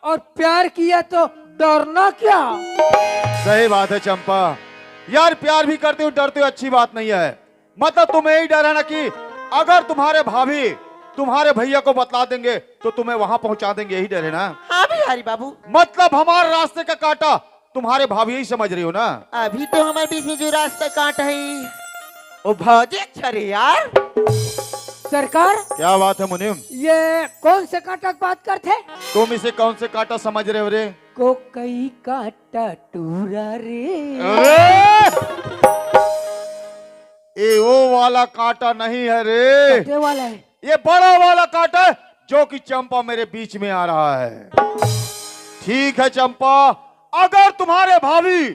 और प्यार किया तो डरना क्या? सही बात है चंपा, यार प्यार भी करते हो, डरते हो, अच्छी बात नहीं है। मतलब तुम्हें यही डर है ना कि अगर तुम्हारे भाभी तुम्हारे भैया को बतला देंगे तो तुम्हें वहां पहुंचा देंगे, यही डर है ना? हाँ बिहारी बाबू। मतलब हमारे रास्ते का कांटा तुम्हारे भाभी ही समझ रही हो ना? अभी तो हमारे बीच में जो रास्ता कांटा है, वो भौजी अच्छा रे यार। सरकार, क्या बात है मुनीम? ये कौन से कांटा की बात करते? तुम इसे कौन से कांटा समझ रहे हो रे? कोकई कांटा टूरा रे। अरे! ये वो वाला कांटा नहीं है रे, कटे वाला है। ये बड़ा वाला कांटा है जो कि चंपा मेरे बीच में आ रहा है। ठीक है चंपा, अगर तुम्हारे भाभी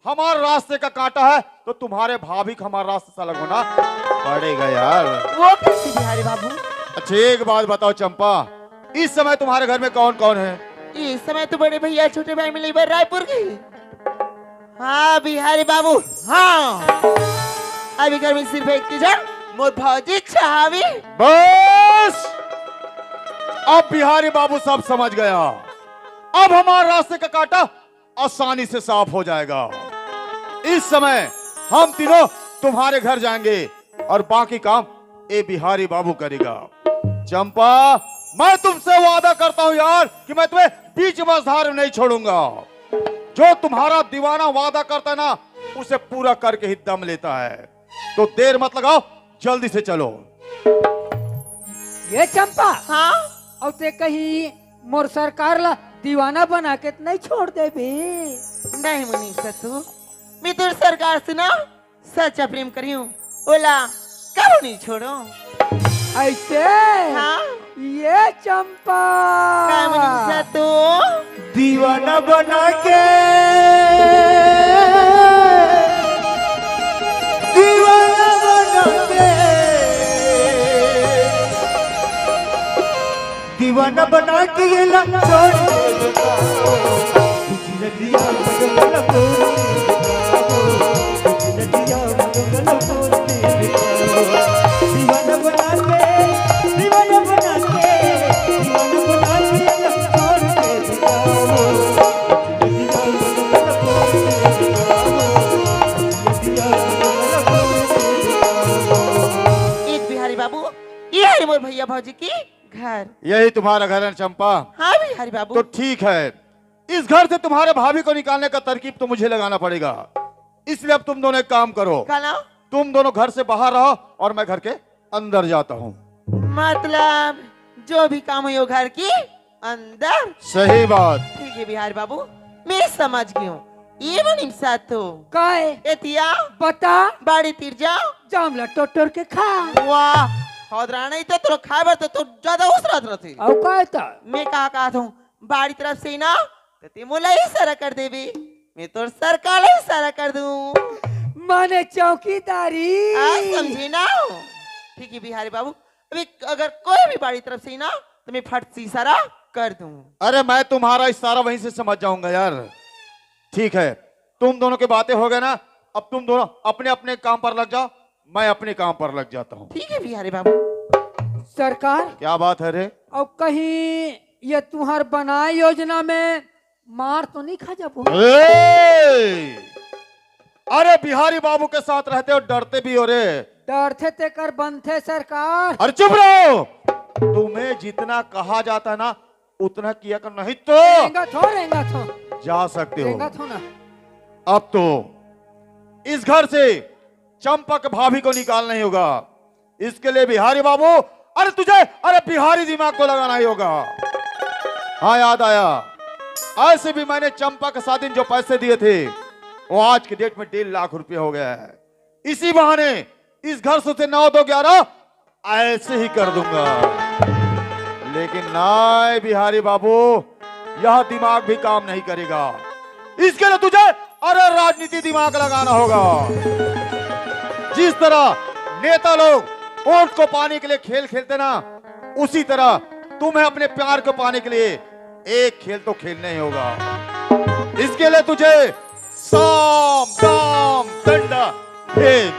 हमारे रास्ते का कांटा है, तो तुम्हारे भाभी को हमारे रास्ते से अलग होना पड़ेगा यार। वो कैसे बिहारी बाबू? अच्छा, एक बात बताओ चंपा, इस समय तुम्हारे घर में कौन कौन है? इस समय तो बड़े भैया छोटे भाई मिले बर रायपुर गए। हाँ बिहारी बाबू, हाँ, अभी घर में सिर्फ एक ही जन, मोर भौजी छहावी। बस, अब बिहारी बाबू सब समझ गया। अब हमारे रास्ते का कांटा आसानी से साफ हो जाएगा। इस समय हम तीनों तुम्हारे घर जाएंगे और बाकी काम ए बिहारी बाबू करेगा। चंपा, मैं तुमसे वादा करता हूँ यार कि मैं तुम्हें बीच मझधार में नहीं छोड़ूंगा। जो तुम्हारा दीवाना वादा करता है ना, उसे पूरा करके ही दम लेता है। तो देर मत लगाओ, जल्दी से चलो। ये चंपा, हाँ? अउ ते कहीं मोर सरकार ला दीवाना बना के त नहीं छोड़ देबे? नहीं मुनीम सत्तू, मैं तोर सरकार से ना सच्चा प्रेम करियो, ओला कबो नहीं छोड़ो। ऐसे? हाँ? ये चंपा। का मुनीम सत्तू? दीवाना बना के, दीवाना बना के, दीवाना बना के ये ला छोड़ दे। एक बिहारी बाबू, ये है मोर भैया भौजी की घर। यही तुम्हारा घर है चंपा? हाँ बिहारी बाबू। तो ठीक है, इस घर से तुम्हारे भाभी को निकालने का तरकीब तो मुझे लगाना पड़ेगा। इसलिए अब तुम दोनों एक काम करो, काला? तुम दोनों घर से बाहर रहो और मैं घर के अंदर जाता हूँ। मतलब जो भी काम है वो घर की अंदर। सही बात। ठीक है बिहारी बाबू, मैं समझ गई हूँ। ये मुनीम सत्तू, काय? एतिया बता। बाड़ी तीर जाओ। जामला टोटोर के खा। वाह, हौदरा नहीं तो तोर खाए बर तो तू ज्यादा उसरत रहती। अउ काय त? मैं कहा कहा था, बाड़ी तरफ से ही ना, तो ते मोला इशारा कर देबे, मैं तोर सरकार ला इशारा कर दूं। माने चौकीदारी। आ, समझे ना? ठीक है बिहारी बाबू, अभी अगर कोई भी बाड़ी तरफ से ही ना, तो मैं फट से इशारा कर दूं। अरे, मैं तुम्हारा इशारा वहीं से समझ जाऊंगा यार। ठीक है, तुम दोनों की बातें हो गए ना, अब तुम दोनों अपने अपने काम पर लग जाओ, मैं अपने काम पर लग जाता हूँ। ठीक है बिहारी बाबू। सरकार, क्या बात है रे? अउ कहीं ये तुहार बनाए योजना में मार तो नहीं खा जाबो? ए! अरे, बिहारी बाबू के साथ रहते हो, डरते भी हो रे। डरथे तेकर बनथे सरकार। अरे चुप रहो, तुम्हें जितना कहा जाता है ना, उतना किया कर, नहीं तो रेंगत हो, रेंगत हो, जा सकते हो। रेंगत हो ना। अब तो इस घर से चंपक भाभी को निकालना ही होगा। इसके लिए बिहारी बाबू, अरे तुझे, अरे बिहारी दिमाग को लगाना ही होगा। हाँ, याद आया, ऐसे भी मैंने चंपा के साथ दिन जो पैसे दिए थे, वो आज के डेट में डेढ़ लाख रुपया हो गया है। इसी बहाने इस घर से नौ दो ग्यारह ऐसे ही कर दूंगा। लेकिन नाय बिहारी बाबू, यह दिमाग भी काम नहीं करेगा। इसके लिए तुझे, अरे, राजनीति दिमाग लगाना होगा। जिस तरह नेता लोग वोट को पाने के लिए खेल खेलते ना, उसी तरह तुम्हें अपने प्यार को पाने के लिए एक खेल तो खेलना ही होगा। इसके लिए तुझे साम, दाम, दंड, भेद,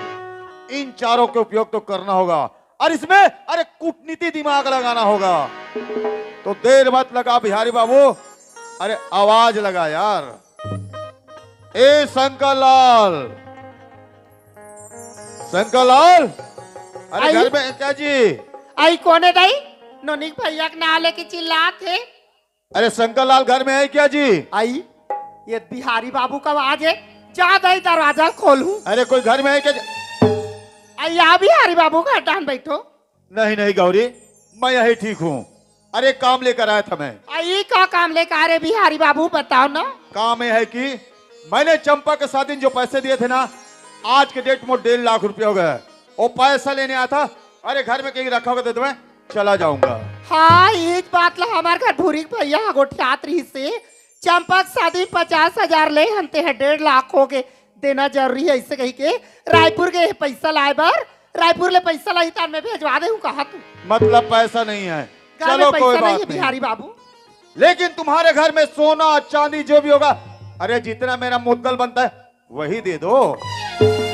इन चारों के उपयोग तो करना होगा। और इसमें, अरे, कूटनीति दिमाग लगाना होगा। तो देर मत लगा बिहारी बाबू, अरे आवाज लगा यार। ए शंकर लाल, शंकर लाल, अरे आई? घर में है क्या जी? आई कोने दाई? नोनिक भैया के नाम लेके चिल्लात हे। अरे शंकर लाल घर में है क्या जी? आई, ये बिहारी बाबू का आवाज है। जा दाई दरवाजा खोलू। अरे कोई घर में है क्या जी? आई आ बिहारी बाबू का डान बैठो। नहीं नहीं गौरी, मैं यही ठीक हूँ। अरे काम लेकर आया था मैं। आई का काम लेकर आ रहे बिहारी बाबू, बताओ ना। काम यह है कि मैंने चंपा के साथ दिन जो पैसे दिए थे ना, आज के डेट में डेढ़ लाख रुपया हो गया है। वो पैसा लेने आया था, अरे घर में कहीं रखा होगा तो मैं चला जाऊंगा। हाँ, इस बात ला हमार घर भूरी के भैया ह गोठियात रही से, चंपक शादी में पचास हजार ले हन, तें ह डेढ़ लाख हो गे, देना जरूरी हे, अइसे कहिके रायपुर गे हे पइसा लाय बर। रायपुर ले पइसा लाही, तान में भेजवा देहूं कहा तू। मतलब पैसा नहीं है। घर में चलो, कोई पइसा नहीं बात हे नहीं। बिहारी बाबू। लेकिन तुम्हारे घर में सोना, चांदी जो भी होगा, अरे जितना मेरा मुद्दल बनता है वही दे दो।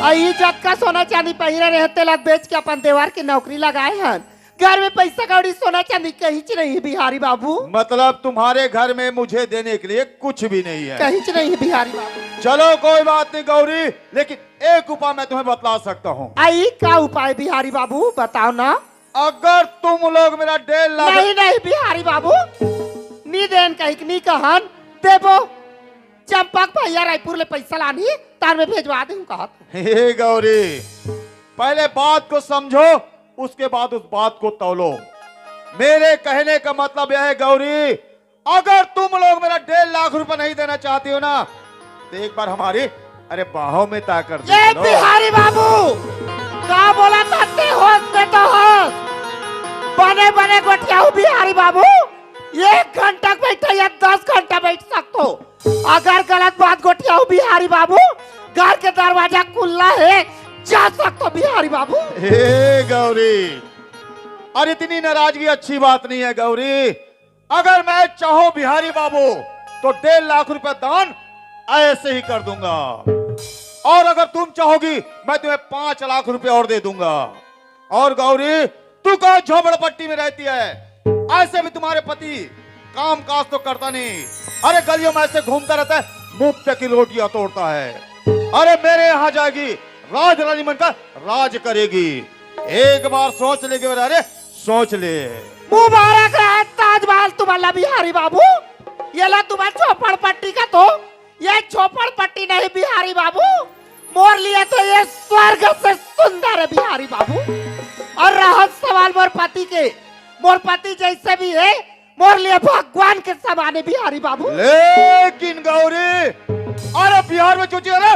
अई जतका सोना चांदी पहिरे रहे, तेला बेच के अपन देवर के नौकरी लगाए हन। घर में पइसा कौड़ी, सोना चांदी कहींच नहीं हे बिहारी बाबू। मतलब तुम्हारे घर में मुझे देने के लिए कुछ भी नहीं है? कहींच नहीं हे बिहारी बाबू। चलो कोई बात नहीं गौरी, लेकिन एक उपाय मैं तुम्हें बतला सकता हूँ। अई का उपाय बिहारी बाबू, बताव ना। अगर तुम लोग मेरा डेढ़ लाख नहीं, नहीं बिहारी बाबू, नी देन कहिक नी कहन, देबो। चंपक भैया रायपुर ले पइसा लानही, तान में भेजवा देहूं कहा तू। हे गौरी, पहले बात को समझो, उसके बाद उस बात को तौलो। मेरे कहने का मतलब यह है गौरी, अगर तुम लोग मेरा डेढ़ लाख रुपए नहीं देना चाहती हो ना, तो एक बार हमारी, अरे, बाहों में ताकत दे ये लो। बिहारी बाबू, का बोलत हस तें, होश में तो होश। बने बने गोठियाहू बिहारी बाबू, एक घंटा बइठे या दस घंटा बइठ सकथो। अगर गलत बात गोठियाहू बिहारी बाबू, घर के दरवाजा खुल्ला हे, जा सकथो बिहारी बाबू। हे गौरी, अरे इतनी नाराजगी अच्छी बात नहीं है गौरी। अगर मैं चाहूं बिहारी बाबू तो डेढ़ लाख रुपए दान ऐसे ही कर दूंगा, और अगर तुम चाहोगी मैं तुम्हें पांच लाख रुपए और दे दूंगा। और गौरी, तू कहा झोपड़पट्टी में रहती है, ऐसे भी तुम्हारे पति काम काज तो करता नहीं, अरे गलियों में ऐसे घूमता रहता है, मुफ्त की रोटियां तोड़ता है। अरे मेरे यहाँ जाएगी, राज रानी बनकर राज करेगी। एक बार सोच लेगी, अरे सोच ले। मुबारक रहे ताजमहल तुम्हारा बिहारी बाबू, ये ला तुम्हारा झोपड़पट्टी का तो, ये झोपड़पट्टी नहीं बिहारी बाबू, मोर लिए तो ये स्वर्ग से सुंदर है बिहारी बाबू। और रहत सवाल मोर पति के, मोर पति जैसे भी है, मोर लिए भगवान के समान है बिहारी बाबू। लेकिन गौरी, अरे बिहार में जो चीज है ना,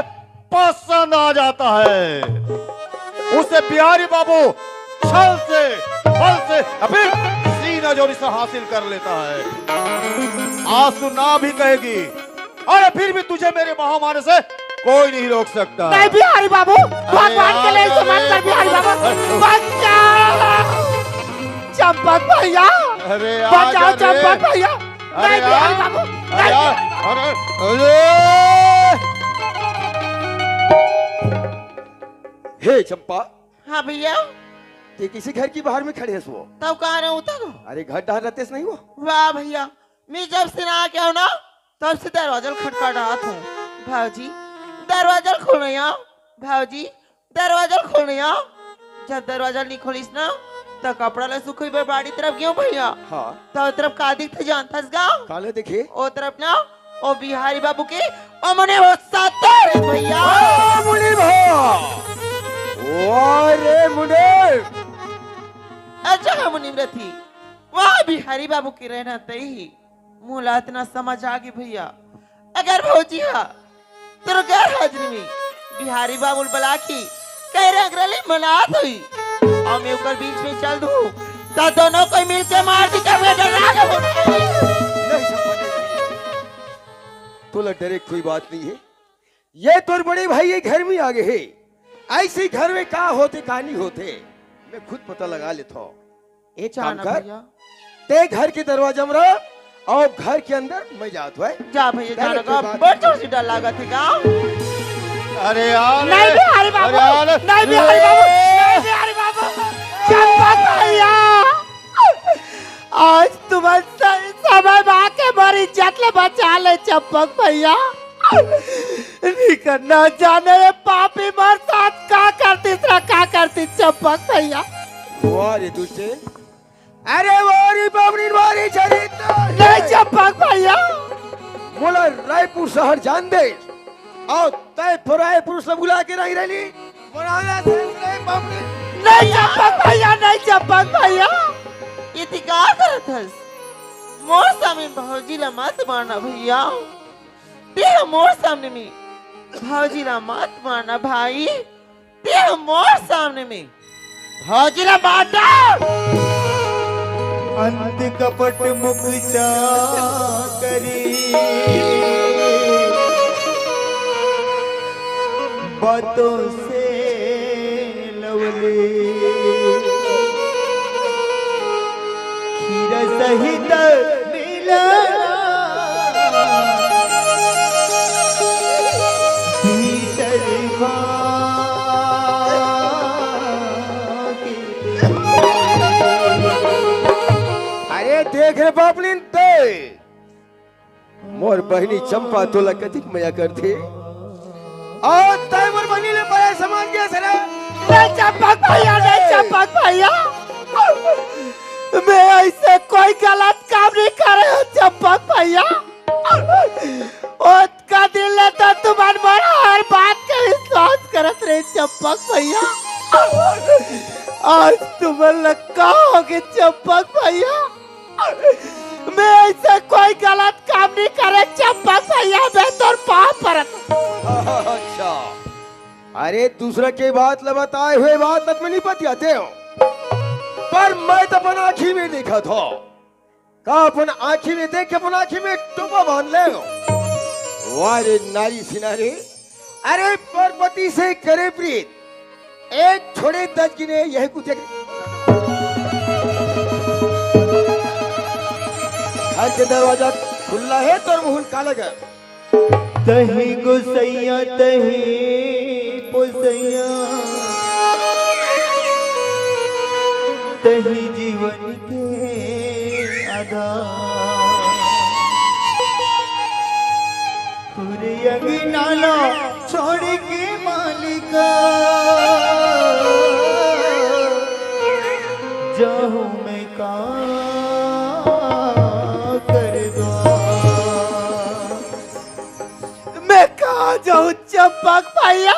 पसंद आ जाता है, उसे बिहारी बाबू छल से, बल से, अभी सीना जोरी से हासिल कर लेता है। आज तू ना भी कहेगी, अरे फिर भी तुझे मेरे महामारे से कोई नहीं रोक सकता। नहीं बिहारी बाबू, भगवान के लिए यार, सम्मान कर बिहारी बाबू। अरे। बचाओ चंपक भैया, अरे बचाओ चंपक भैया। अरे नहीं बिहारी बाबू, अरे नहीं यार, बिहारी बाबू। अरे, अरे। हे चंपा। हाँ भैया। तें किसी घर की बाहर में खड़े हस वो? तब कहाँ रहूँ तब? अरे घर डहर रहतेस नहीं वो? वाह भैया, मैं जब से ना आके हूँ ना, तब से दरवाजा ल खटखटात हूँ। भाजी, दरवाजा ल खोलो यार। भाजी, दरवाजा ल खोलो यार। जब दरवाजा ल नहीं खोलिस ना, त कपड़ा ला सुखोई बर बाड़ी तरफ गेंव भैया। हाँ। त ओ तरफ का दिखथे जानथस का? काला देखे? ओ तरफ ना, ओ बिहारी बाबू के, ओ मुनि वो सातर भैया। ओ मुनि भा। वाह रे मुनि। अच्छा है मुनि रथी। वाह बिहारी बाबू के रहना तई ही। मोला अतना समझ आगे भैया, अगर भौजी हा तोर गैर हाजिरी में बिहारी बाबू ल बला के कहे रंगरली मनात होही, अउ मैं ओकर बीच में चल दूं, त दोनों कोई मिल के मार दी, कर मैं डरा के बोल। नहीं चंपा, नहीं। तोला डरे कोई बात नहीं है। ये तोर बड़े भाई ये घर में आगे हे। अइसे घर में का होथे, का नहीं होथे, मैं खुद पता लगा लेथों। एक काम कर, भैया। तें घर के दरवाजा में रह अउ घर के अंदर मैं जात हों। जा भैया, जा ना, बड़ जोर से डर लागत हे का? अरे यार, नहीं बिहारी बाबू, अरे यार, नहीं बिहारी बाबू, ए! नहीं बिहारी बाबू। चंपक भैया, आज तुमन सही समय में आके मोर इज्जत ल बचा ले चंपक भैया। निकर ना जाने रे पापी मोर साथ का करतिस रे, का करतिस चंपक भैया। वाह रे दुष्टे, अरे वाह रे बामनी, वाह रे चरित्र। नहीं चंपक भैया। मोला रायपुर शहर जान दे, अउ तें पराए पुरुष ल बुला के रंगरली मनावत हस रे बामनी। नहीं चंपक भैया, नहीं चंपक भैया। ये तें का करत हस? मोर सामने भौजी ला मत मारना भैया। तें मोर सामने में भौजी ला मत मारना भाई। तें मोर सामने में भौजी ला मार डार। अंत कपट मुख चाकरी, बातों से लवले, खीरा सहित मिलना, भीतर भाग। अरे देख रे बापलिन ते, मोर बहिनी चंपा तोला कतिक मया करथे। अउ तैं मोर बहिनी ले पराए समान के हस रे। नहीं चंपक भैया, नहीं चंपक भैया, मैं ऐसे कोई गलत काम नहीं करे हँव चंपक भैया। ओतका दिन ले तो तुमन मोर हर बात के विश्वास करत रहे चंपक भैया। आज तुमन ला का होगे चंपक भैया? मैं ऐसे कोई गलत काम नहीं करे चंपक भैया, मैं तोर पाँव परत। अच्छा, अरे दूसरा के बात ल बताए हुए बात तक में नहीं बतियाते हो, पर मैं तो अपन आँखी में देखत हँव। का अपन आँखी में देख के अपन आँखी में टोपा बांध ले? वाह रे नारी सिनारी, अरे परपति से करे प्रीत, एक छोड़े दस गिने यही कुछ एक। घर के दरवाजा खुला है, तोर मुँह काला कर। तही गोसैया तही पोसैया, तही जीवन के आधार। तोरे अंगना ला छोड़ के मालिका, जाहूँ मैं का करबा। मैं कहाँ जाऊँ चंपक भैया?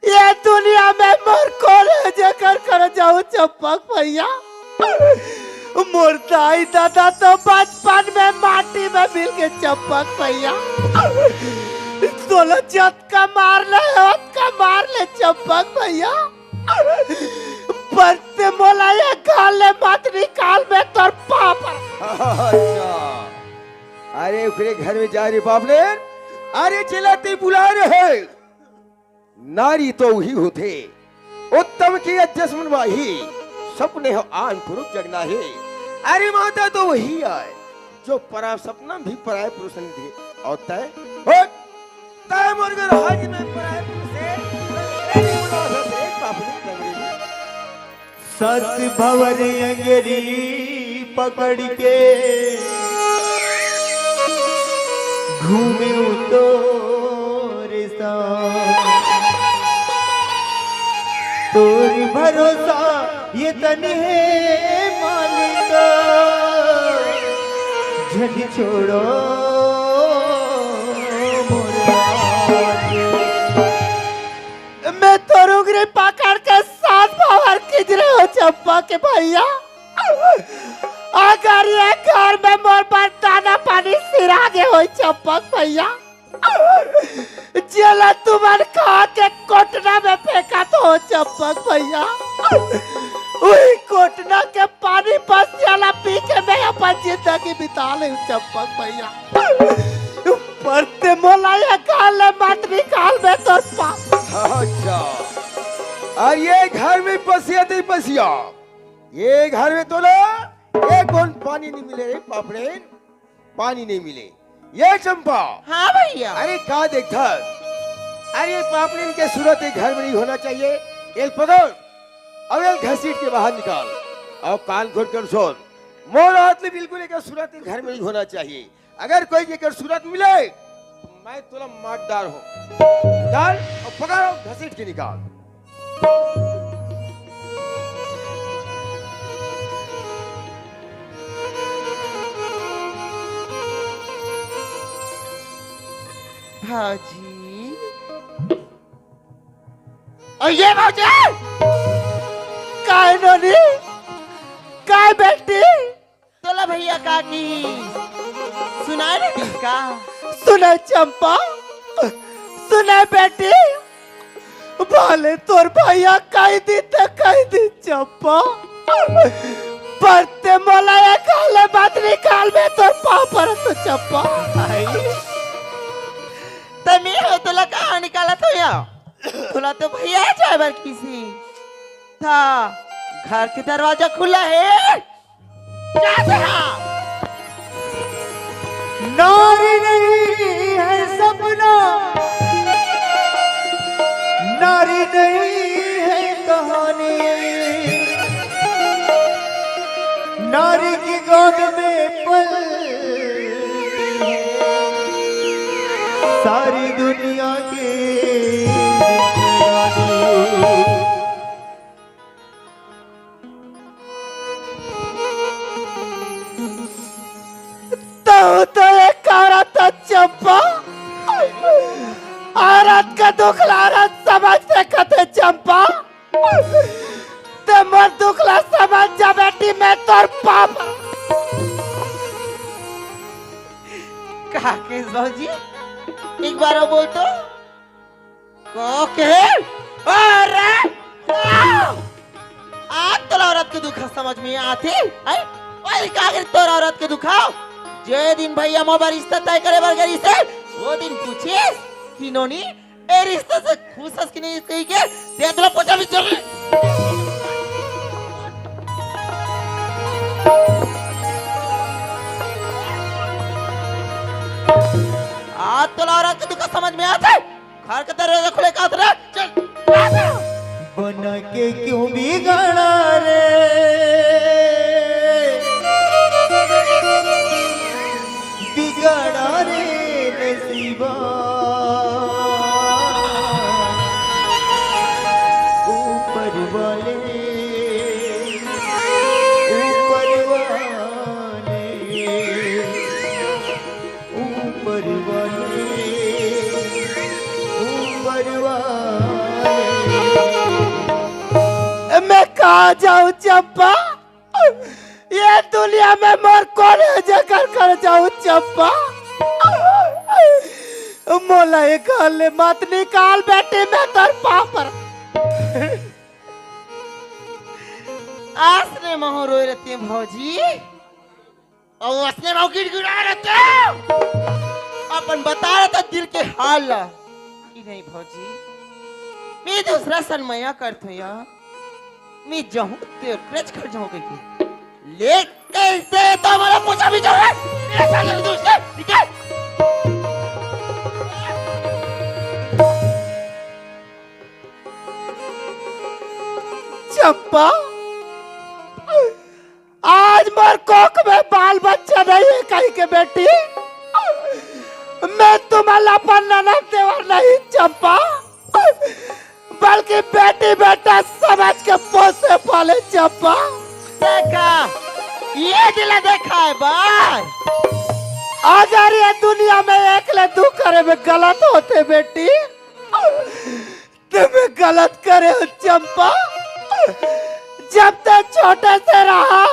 ये दुनिया में मोर कोन हे जेकर कर जाऊँ चंपक भैया? मोर दाई दादा तो बचपन में माटी में मिल के चंपक भैया। तोला जतका मार ले, ओतका मार ले चंपक भैया, पर ते मोला ये घर ले मत निकाल, मैं तोर पाँव परत। अच्छा, अरे ओकरे घर में जा रे बाप ले। अरे जेला ते बुला रहे, नारी तो वही होथे, उत्तम के अध्यस मनवाही, सपने हो आन पुरुष जगना हे। अरे माता तो वही आय, जो परा सपना भी पराय पुरुष नहीं दे। और तय, हो, तय मोर घर हाजिर में पराय पुरुष हे, तेरी मुलाकात से पापनी लग रही। सत भवर अंगरी पकड़ के घूमे तोरे साथ। तोर भरोसा ये तन हे मालिका, झन छोड़ो मोर हाथ। मैं तोर उंगरी पकड़ के सात भवर खींच रहे हो चंपक भैया। अगर ये घर में मोर बर दाना पानी सिरा गे हो चंपक भैया, जेला तुमन खा के कोटना में फेंकत हो चंपक भैया, वही कोटना के पानी पसिया ला पी के मैं अपन जिंदगी बिता ले चंपक भैया। पर ते मोला ये घर ले मत निकाल, मैं तोर पाँव। अच्छा, अउ ये घर में पसिया ते पसिया, ये घर में तोला एक बूंद पानी नहीं मिले रे पापड़ेन, पानी नहीं मिले। ये चंपा। हाँ भैया। अरे का देखथस? अरे पापड़ेन के सूरत ये घर में नहीं होना चाहिए। एला पकड़, अउ एला घसीट के बाहर निकाल, अउ कान खोल कर सुन, मोर हाथ ले बिल्कुल एकर सूरत ये घर में नहीं होना चाहिए। अगर कोई जेकर सूरत मिले, तो मैं तोला मार डारहूँ। निकाल अउ पकड़ अउ घसीट के निकाल। भाजी। अउ ये भाजी? काय नोनी? काय बेटी? तोला भैया का की सुनाय रहिस का? सुनय चंपा, सुनय बेटी, भले तोर भैया कहि दिस त कहि दिस चंपा, पर ते मोला एक हाल ले बात निकाल, मैं तोर पाँव परत हँव चंपा। भाई, त मैं हो तोला कहाँ निकालत हँव या? तोला तो भैया जाए बर किसी था, घर के दरवाजा खुला हे। नारी नहीं है सपना, नारी नहीं है कहानी, नारी की गोद में पल सारी दुनिया की जिंदगानी। तू तो एक औरत हस चंपा, औरत का दुख ला औरत समझ सकत हे चंपा। ते मोर दुख ला समझ जा बेटी, मैं तोर पाँव। का केस भौजी, एक बार और बोल तो। का कहे? अरे! आ! आज तोला औरत के दुख समझ में आथे? हैं? अरे का करे तोर औरत के दुख? जे दिन भैया मोर बर रिश्ता तय करे बर गइस हे, वो दिन पूछिस कि नोनी, ए रिश्ता से खुश हस कि नहीं कहिके, ते तोला पूछा भी जरूरी। आज तोला औरत के दुख समझ में आथे? घर के दरवाजा खुले का रे? चल, बना के क्यों बिगाड़ा रे, बिगाड़ा रे नसीबा। ऊपर वाले, ऊपर वाले, ऊपर वाले, ऊपर वाले। मैं कहाँ जाऊँ चंपा? ये दुनिया में मोर कोन हे जेकर कर जाऊँ चंपा? मोला एक हाल ले मत निकाल बेटी, मैं तोर पाँव पर। आसने महूँ रोए रहते हैं भौजी। अउ असने म गिड़गिड़ा रथे। अपन बता रहा था दिल के हाल ला। कि नहीं भौजी, मैं दूसरा सन मया करथो या। मैं जाहूँ तेरे क्रच घर जाहूँ कहिके। लेकिन ते तो हमारा पूछा भी जावे। मेरे साथ दूसरे, ठीक है? चंपा, आज मोर कोख में बाल बच्चा नहीं है कहिके बेटी, मैं तुम्हारा अपन ननद देवर नहीं चंपा, बल्कि बेटी बेटा समझ के पोसे पाले चंपा। देखा, ये दिला देखा है बार। अगर ये दुनिया में एक ले दू करे में गलत होते बेटी, ते मैं गलत करे हँव चंपा। जब ते छोटे से रहा,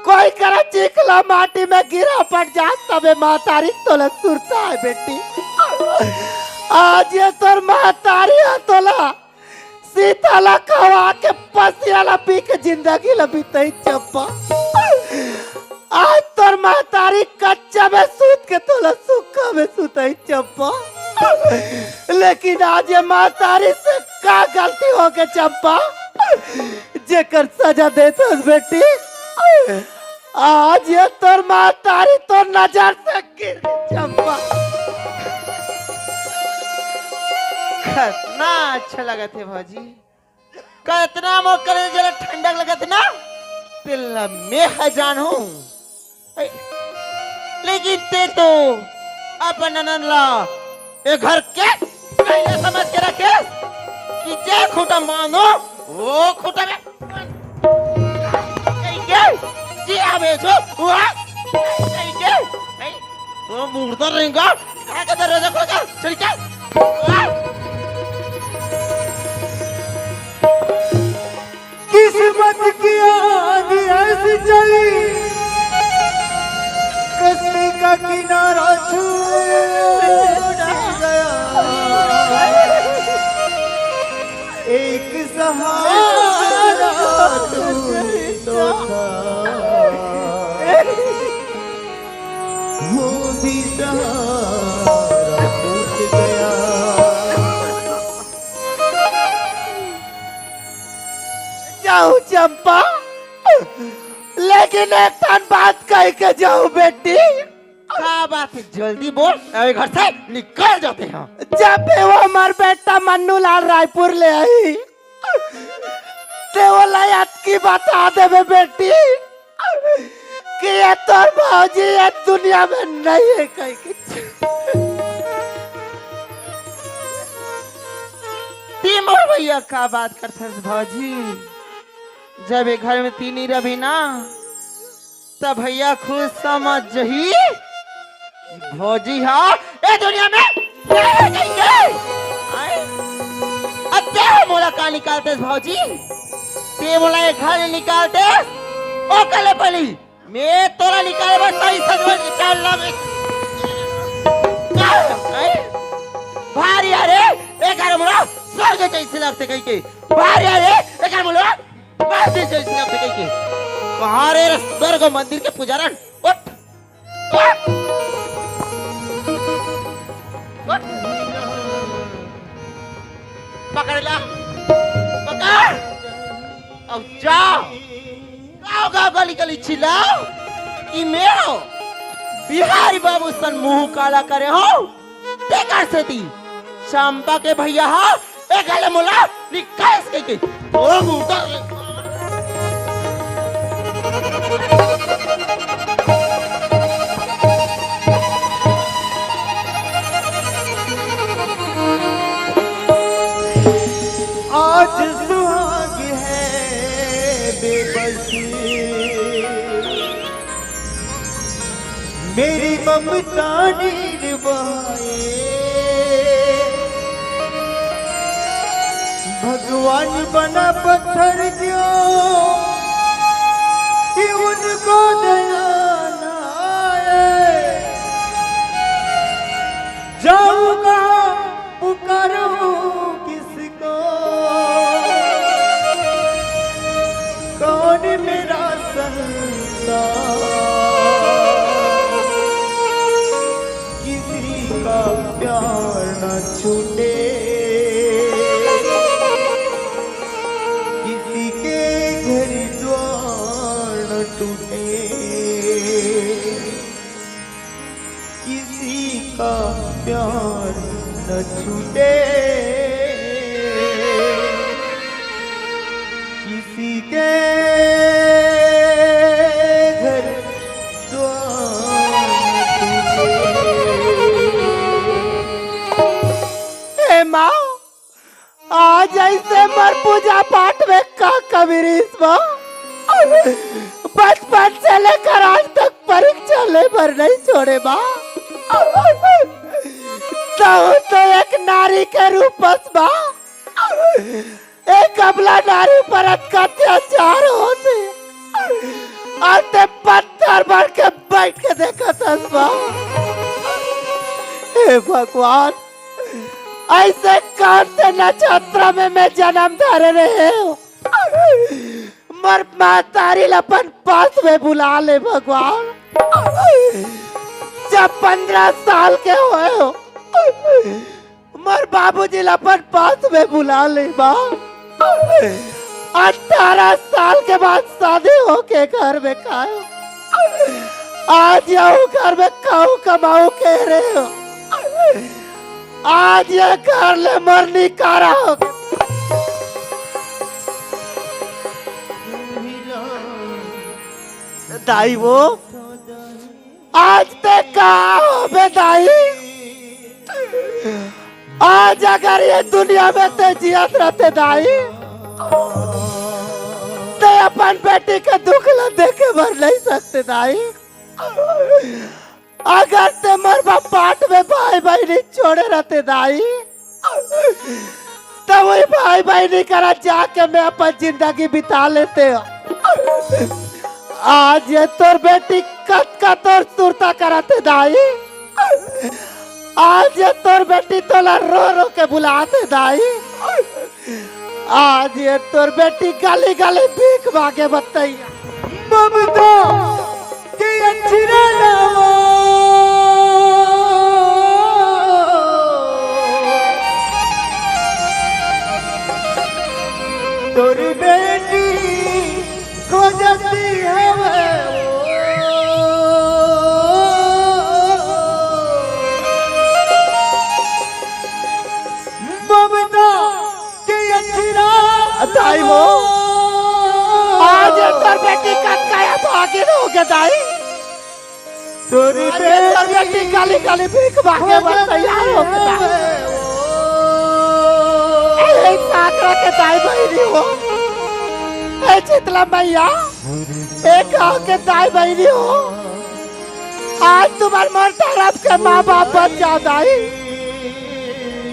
कोई करा चिखला माटी में गिरा पड़ जा, तबे महतारी तोला सुरता है बेटी। आज ये तोर महतारी है तोला सीता ला खवा के पसिया ला पी के जिंदगी ला बिताई चंपा। आज तोर महतारी कच्चा में सूत के तोला सुक्खा में सुताई चंपा। लेकिन आज ये महतारी से का गलती हो गए चंपा, जेकर सजा देथस बेटी? आज ये तोर महतारी तोर नजर से गिर गई चंपा। कितना अच्छा लगत हे भौजी, कतना मोर कलेजा ला ठंडक लगत ना, तेला मैं ह जानहूं। लेकिन ते तो अपन ननद ला ए घर के कइला समझ के रखे कि जे खूंटा मानो वो खूंटा में कहिके जी आवे जो हुआ कहिके। नहीं, वो मुर्दा रहेगा। कहाँ का दरवाजा खोल कर चल के। किस्मत की आंधी ऐसी चली, कश्ती का किनारा छूट गया। एक सहारा तू ही तो पा, लेकिन एक ठन बात कह के जाऊं बेटी। का बात है? जल्दी बोल, अरे घर से निकल जाते हैं। जब भी वो हमार बेटा मन्नू लाल रायपुर ले आई, ते वो ला अतकी बता देबे बेटी कि ये तोर भौजी ये दुनिया में नहीं है कह के। ती मोर भैया का बात करथस भौजी, जब ये घर में तीनी रही ना, त भैया खुद समझ जही, भौजी हा ए दुनिया में नहीं है कहिके। आए? अब ते मोला का निकालते भौजी? ते मोला ये घर ले निकालते, ओ कले पली, मैं तोला निकाले बर सही सजवल के चाल ला में। आए? भारी अरे, ए घर मोला स्वर्ग जैसे लगते कहिके। भारी अरे, ए घर मोला बाप जी जैसे अपने कही के। कहाँ रे, रे स्वर्ग मंदिर के पुजारन? उठ, उठ, उठ। पकड़ ला, पकड़। अब जा, गाँव गाँव गली गली चिल्लाओ कि मेरो बिहारी बाबू सन मुंह काला करे हो। तेकर सेती चंपा के भैया हा ए गले मोला निकाइस कहिके। ओ मुंह कर। आज सुहाग है बेबसी, मेरी ममता नीर बहाए। भगवान बना पत्थर जो कि उनको दया ना आए। जाऊंगा पुकारूं किसको, कौन मेरा संता, किसी का प्यार ना छूटे, किसी के घर द्वार न टूटे। किसी का प्यार न छूटे, किसी के घर द्वार न टूटे। ए माँ, आज ऐसे मर पूजा पाठ में का कमी रहिस बा? बचपन से लेकर आज तक परीक्षा ले बर नहीं छोड़े बा। तहु तो एक नारी के रूपस बा। एक अबला नारी पर अतका अत्याचार होथे, अउ ते पत्थर बन के बैठ के देखत हस बा। हे भगवान, ऐसे कौन से नक्षत्र में मैं जन्म धरे रहे हूँ? मोर महतारी ल अपन पास में बुला ले भगवान। जब पंद्रह साल के होए हो, मोर बाबूजी ल अपन पास में बुला ले बा। अठारह साल के बाद शादी होके घर में खाए हो। आज यहू घर में खाऊ कमाऊ के रहे हो। आज ये घर ले मोर निकारा हो। दाई वो, आज ते का होबे दाई? आज अगर ये दुनिया में ते जियत रहते दाई, ते अपन बेटी के दुख ला देखे बर नहीं सकते दाई। अगर ते मोर बर पाट में भाई बहिनी छोड़े रहते दाई, त वही भाई बहिनी करा जाके मैं अपन जिंदगी बिता लेते। आज ये तोर बेटी कतका तोर सुरता करत हे दाई। आज ये तोर बेटी तोला रो रो के बुलात हे दाई। आज ये तोर बेटी गली गली भीख मांगे बतैया। ममता के अचरा लावा, तोर बेटी दाई वो, आज ये तोर बेटी कतका अभागिन हो गे दाई। तोर आज ये तोर बेटी गली गली भीख मांगे बर तैयार हो गे दाई। ए, ए, काकरा के दाई बहिनी हो, ए, शीतला मैया, ए, गांव के दाई बहिनी हो, आज तुम्हर मोर तरफ के माँ बाप बन जाव दाई।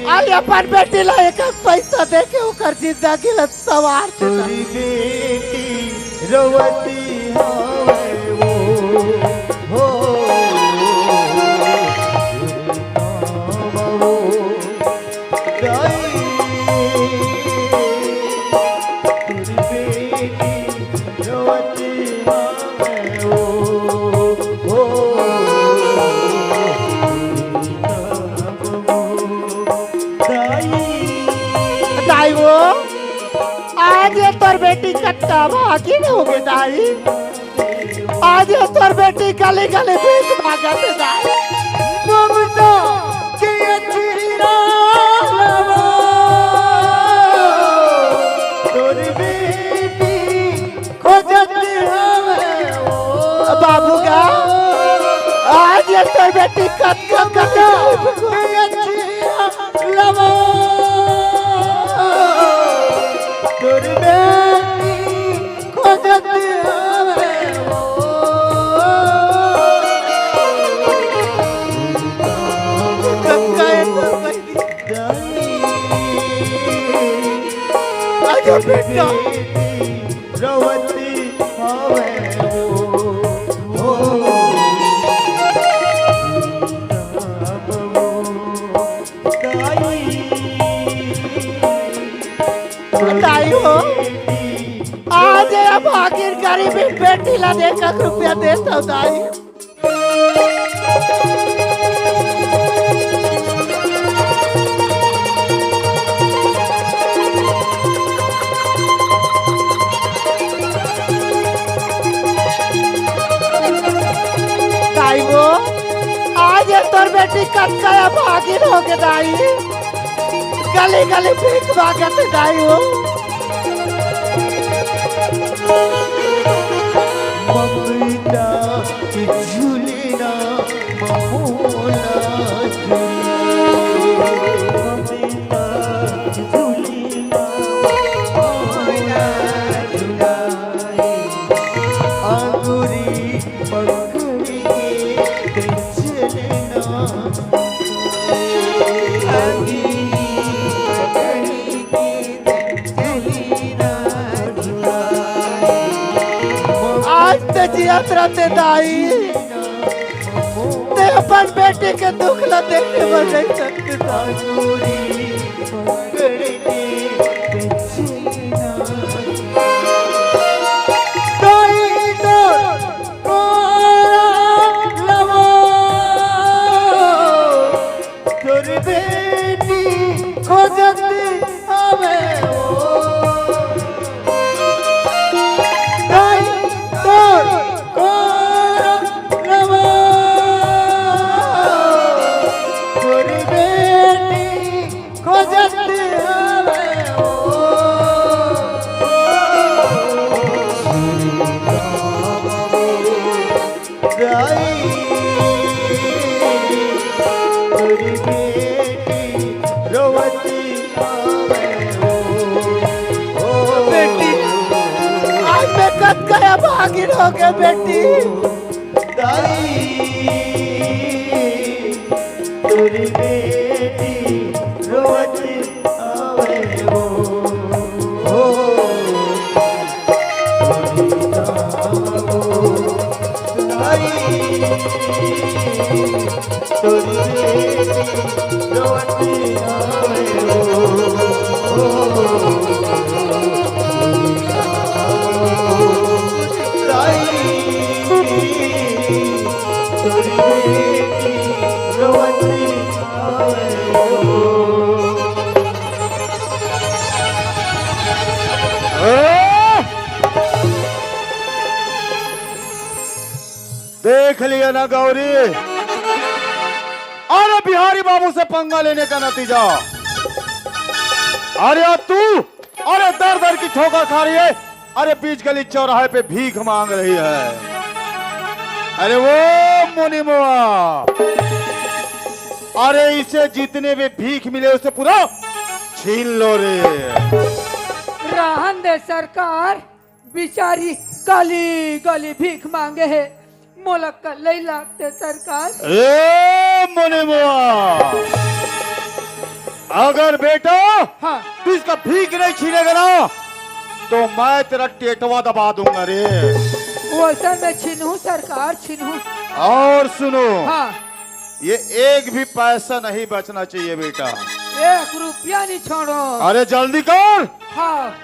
आज अपन बेटी ला एक एक पैसा दे के ओकर जिंदगी ला सवार दे दाई। तोरी बेटी रोवती हवे वो, हो, दाई, तोरी बेटी रोवती हवे वो, हो, दाई। दाई वो, आज ये तोर बेटी कतका अभागिन हो गे दाई। आज ये तोर बेटी गली गली भीख मांगत हे दाई। ममता के अछीरा लवा, तोर बेटी खोजत हवे वो। बाबू गा, आज ये तोर बेटी कतका कतका लवा, तोर बेटी खोजत हवे वो। कतका ए तोर बेटी। आजा बेटा। रोवती हवे वो, हो, दाई। दाई हो, आज अब आखिर गरीबी बेटी ला एक एक रुपया देत हव दाई। दाई वो, आज ये तोर बेटी कतका अभागिन हो गे दाई, गली गली भीख मांगत हे दाई वो। ममता के झूलना मोला झूला। ममता के झूलना मोला झूला। अंगूरी पकड़ के चलना। आज ते जियत रहते दाई, ते अपन बेटी के दुख ला देखे बर नहीं सकते दाई। दाई तो कोरा लवो। तोर बेटी खोजत हवे वो। दाई तोर कोरा लवो। तोर बेटी खोजत हवे वो। दाई, तोरी बेटी रोवती आवे हो। ओ बेटी, आज मैं कतका अभागिन हो गे बेटी। दाई, तोरी बेटी रोवती आवे वो। ओ देख लिया ना गौरी, अरे बिहारी बाबू से पंगा लेने का नतीजा। अरे तू अरे दर दर की ठोकर खा रही है, अरे बीच गली चौराहे पे भीख मांग रही है। अरे वो मुनिमुआ, अरे इसे जितने भी भीख मिले उसे पूरा छीन लो रे। रहन दे सरकार, बिचारी गली गली भीख मांगे हे, मोला कल्लई लागथे सरकार। ए मुनिमुआ, अगर बेटा हाँ। तू इसका भीख नहीं छीनेगा ना, तो मैं तेरा टेटवा दबा दूंगा रे। वैसा मैं छीनहूँ सरकार, छीनहूँ। और सुनो, हाँ। ये एक भी पैसा नहीं बचना चाहिए बेटा। एक रुपया नहीं छोड़ो। अरे जल्दी कर। हाँ।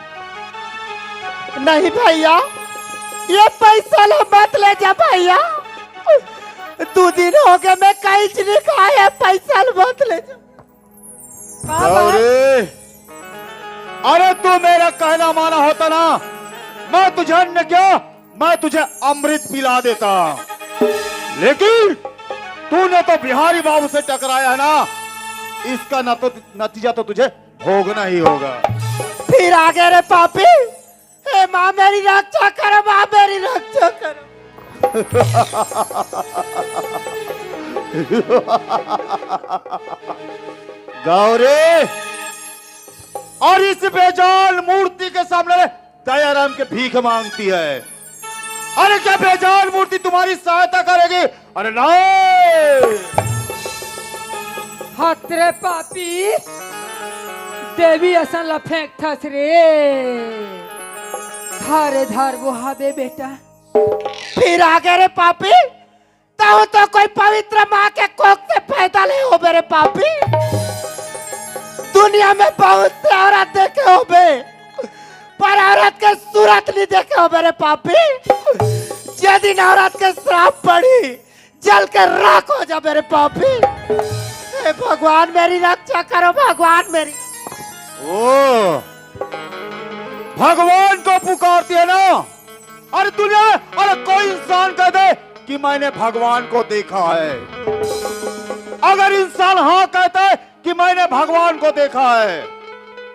नहीं भैया, ये पैसा ला मत ले जा भैया। दो दिन हो गए मैं कहीं नहीं खाया, पैसा ला मत ले जा। का बात? अरे, अरे तू मेरा कहना माना होता ना, मैं तुझे अन्न क्या, मैं तुझे अमृत पिला देता। लेकिन तूने तो बिहारी बाबू से टकराया है ना, इसका न तो, नतीजा तो तुझे भोगना ही होगा। फिर आ गए रे पापी। हे माँ मेरी रक्षा करो, माँ मेरी रक्षा करो। गौरी, और इस बेजान मूर्ति के सामने दयाराम के भीख मांगती है। अरे क्या बेजान मूर्ति तुम्हारी सहायता करेगी? अरे नहीं। हत रे पापी, देवी असन ला फेंकथस रे। थारे धार वो हाबे बेटा। फिर आ गए रे पापी। तू तो कोई पवित्र माँ के कोख से पैदा नहीं होबे रे पापी। दुनिया में बहुत से औरत देखे होबे, पर औरत के सूरत नहीं देखे होबे रे पापी। जे दिन औरत के श्राप पड़ी, जल के राख हो जाबे रे पापी। हे भगवान मेरी रक्षा करो, भगवान मेरी। ओ, भगवान को पुकारती है ना, अरे दुनिया में, अरे कोई इंसान कह दे कि मैंने भगवान को देखा है। अगर इंसान हाँ कहता है कि मैंने भगवान को देखा है,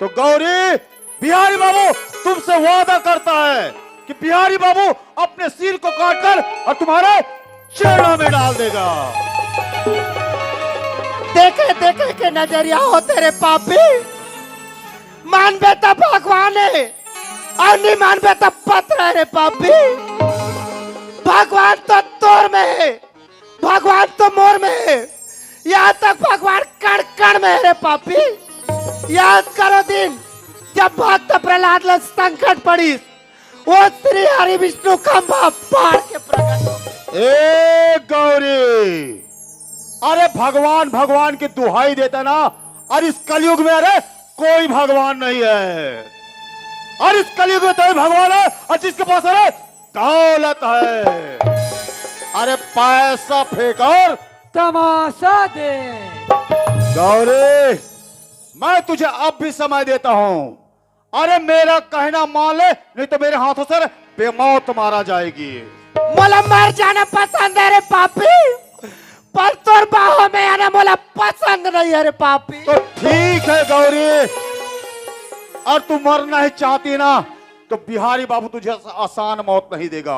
तो गौरी, बिहारी बाबू तुमसे वादा करता है कि बिहारी बाबू अपने सिर को काटकर और तुम्हारे चरणों में डाल देगा। देखे देखे के नजरिया होते रे पापी। मानबे त भगवान है और नहीं मानबे त पत्थर है रे पापी। भगवान तो तोर में है, भगवान तो मोर में है, यहाँ तक भगवान कण कण में है रे पापी। याद करो दिन जब भक्त प्रहलाद ला संकट पड़ी, वो श्री हरि विष्णु खंभा फाड़ के प्रकट हो गए। ए गौरी, अरे भगवान भगवान की दुहाई देता ना, और इस कलयुग में अरे कोई भगवान नहीं है। और इस कलयुग में तभी भगवान है और जिसके पास अरे दौलत है। अरे पैसा फेंक और तमाशा देख। गौरी, मैं तुझे अब भी समय देता हूँ। अरे मेरा कहना मान ले, नहीं तो मेरे हाथों से बेमौत मारा जाएगी। मोला मर जाना पसंद है रे पापी, पर तोर बाहों में आना मोला पसंद नहीं है रे पापी। तो ठीक है गौरी, और तू मरना ही चाहती ना, तो बिहारी बाबू तुझे आसान मौत नहीं देगा।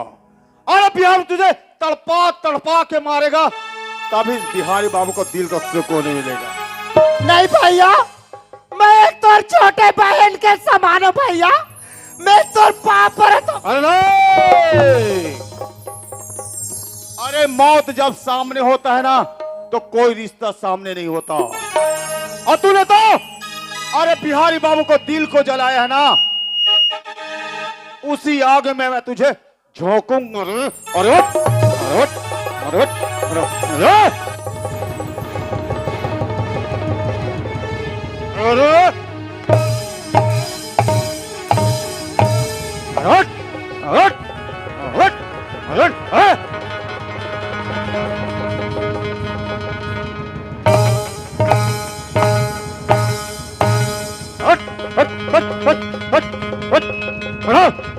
अरे बिहारी तुझे तड़पा तड़पा के मारेगा, तभी बिहारी बाबू को दिल का सुकून मिलेगा। नहीं भैया, मैं एक तोर छोटे बहन के समान हूँ भैया, मैं तोर पाँव पर तो। अरे नहीं! अरे मौत जब सामने होता है ना, तो कोई रिश्ता सामने नहीं होता। और तूने तो अरे बिहारी बाबू को दिल को जलाया है ना, उसी आग में मैं तुझे झोंकूंगा रे। अरे हट, अरे हट, अरे हट, अरे हट, अरे हट, अरे हट। अरे हट, हट, हट, हट, हट। हट, हट, हट, हट, हट, हट, हट।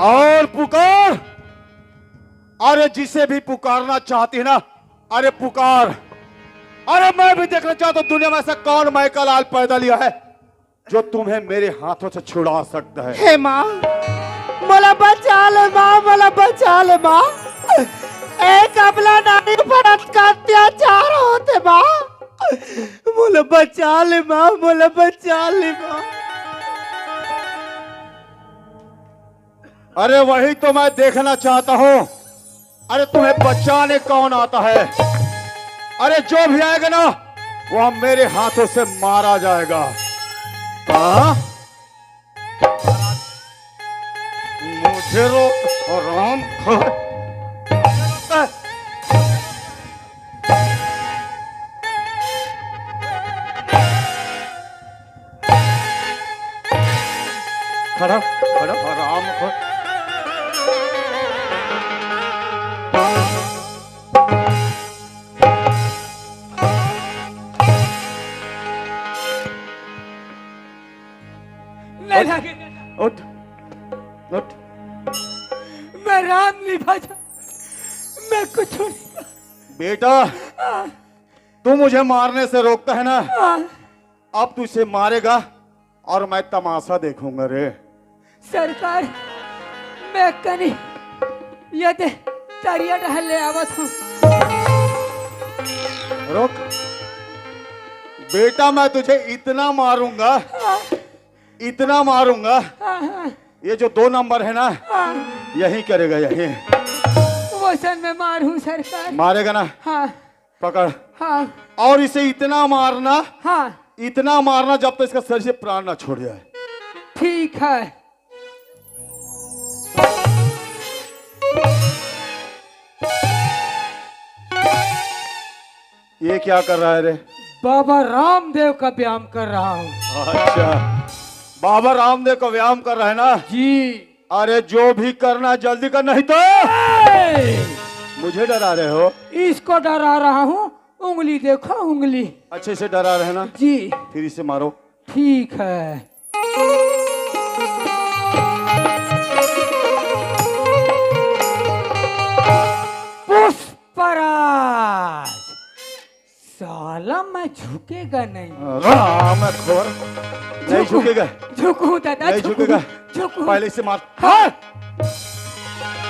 और पुकार। अरे, जिसे भी पुकारना चाहती है ना, अरे पुकार। अरे, मैं भी देखना चाहता हूँ दुनिया में ऐसा कौन माई का लाल पैदा लिया है जो तुम्हें मेरे हाथों से छुड़ा सकता है। हे माँ, मोला बचा ले माँ, मोला बचा ले माँ। एक अबला नारी पर अतका अत्याचार होत हे माँ, मोला बचा ले माँ, मोला बचा ले माँ। अरे, वही तो मैं देखना चाहता हूँ। अरे, तुम्हें बचाने कौन आता है? अरे, जो भी आएगा ना, वो मेरे हाथों से मारा जाएगा। हाँ? मुझे रोक, राम खा। खड़ा, खड़ा, राम खा। नहीं उठ, लगे। उठ, उठ। मैं राम नहीं भाजा, मैं कुछ नहीं। बेटा, तू मुझे मारने से रोकता है ना, अब तू इसे मारेगा और मैं तमाशा देखूंगा रे। सरकार, मैं कनी ये दे तरिया डहर ले आवत हूँ। रुक बेटा, मैं तुझे इतना मारूंगा, इतना मारूंगा, ये जो दो नंबर है ना, यही करेगा, यही। वसन में मारूं सरकार। मारेगा ना? हाँ। पकड़। हाँ। और इसे इतना मारना, हाँ। इतना मारना जब तक इसका शरीर से प्राण ना छोड़ जाए। ठीक है। ये क्या कर रहा है रे? बाबा रामदेव का व्यायाम कर रहा हूँ। अच्छा, बाबा रामदेव का व्यायाम कर रहा है ना? जी। अरे, जो भी करना जल्दी कर, नहीं तो। ए! मुझे डरा रहे हो? इसको डरा रहा हूँ। उंगली देखो, उंगली। अच्छे से डरा रहे ना? जी। फिर इसे मारो। ठीक है। पुष्पराज, साला मैं झुकेगा नहीं। राम खोर, नहीं झुकूं, झुकेगा। झुकूं दादा, नहीं झुकूं, झुकेगा। झुकूं। पहले इसे मार। हाँ।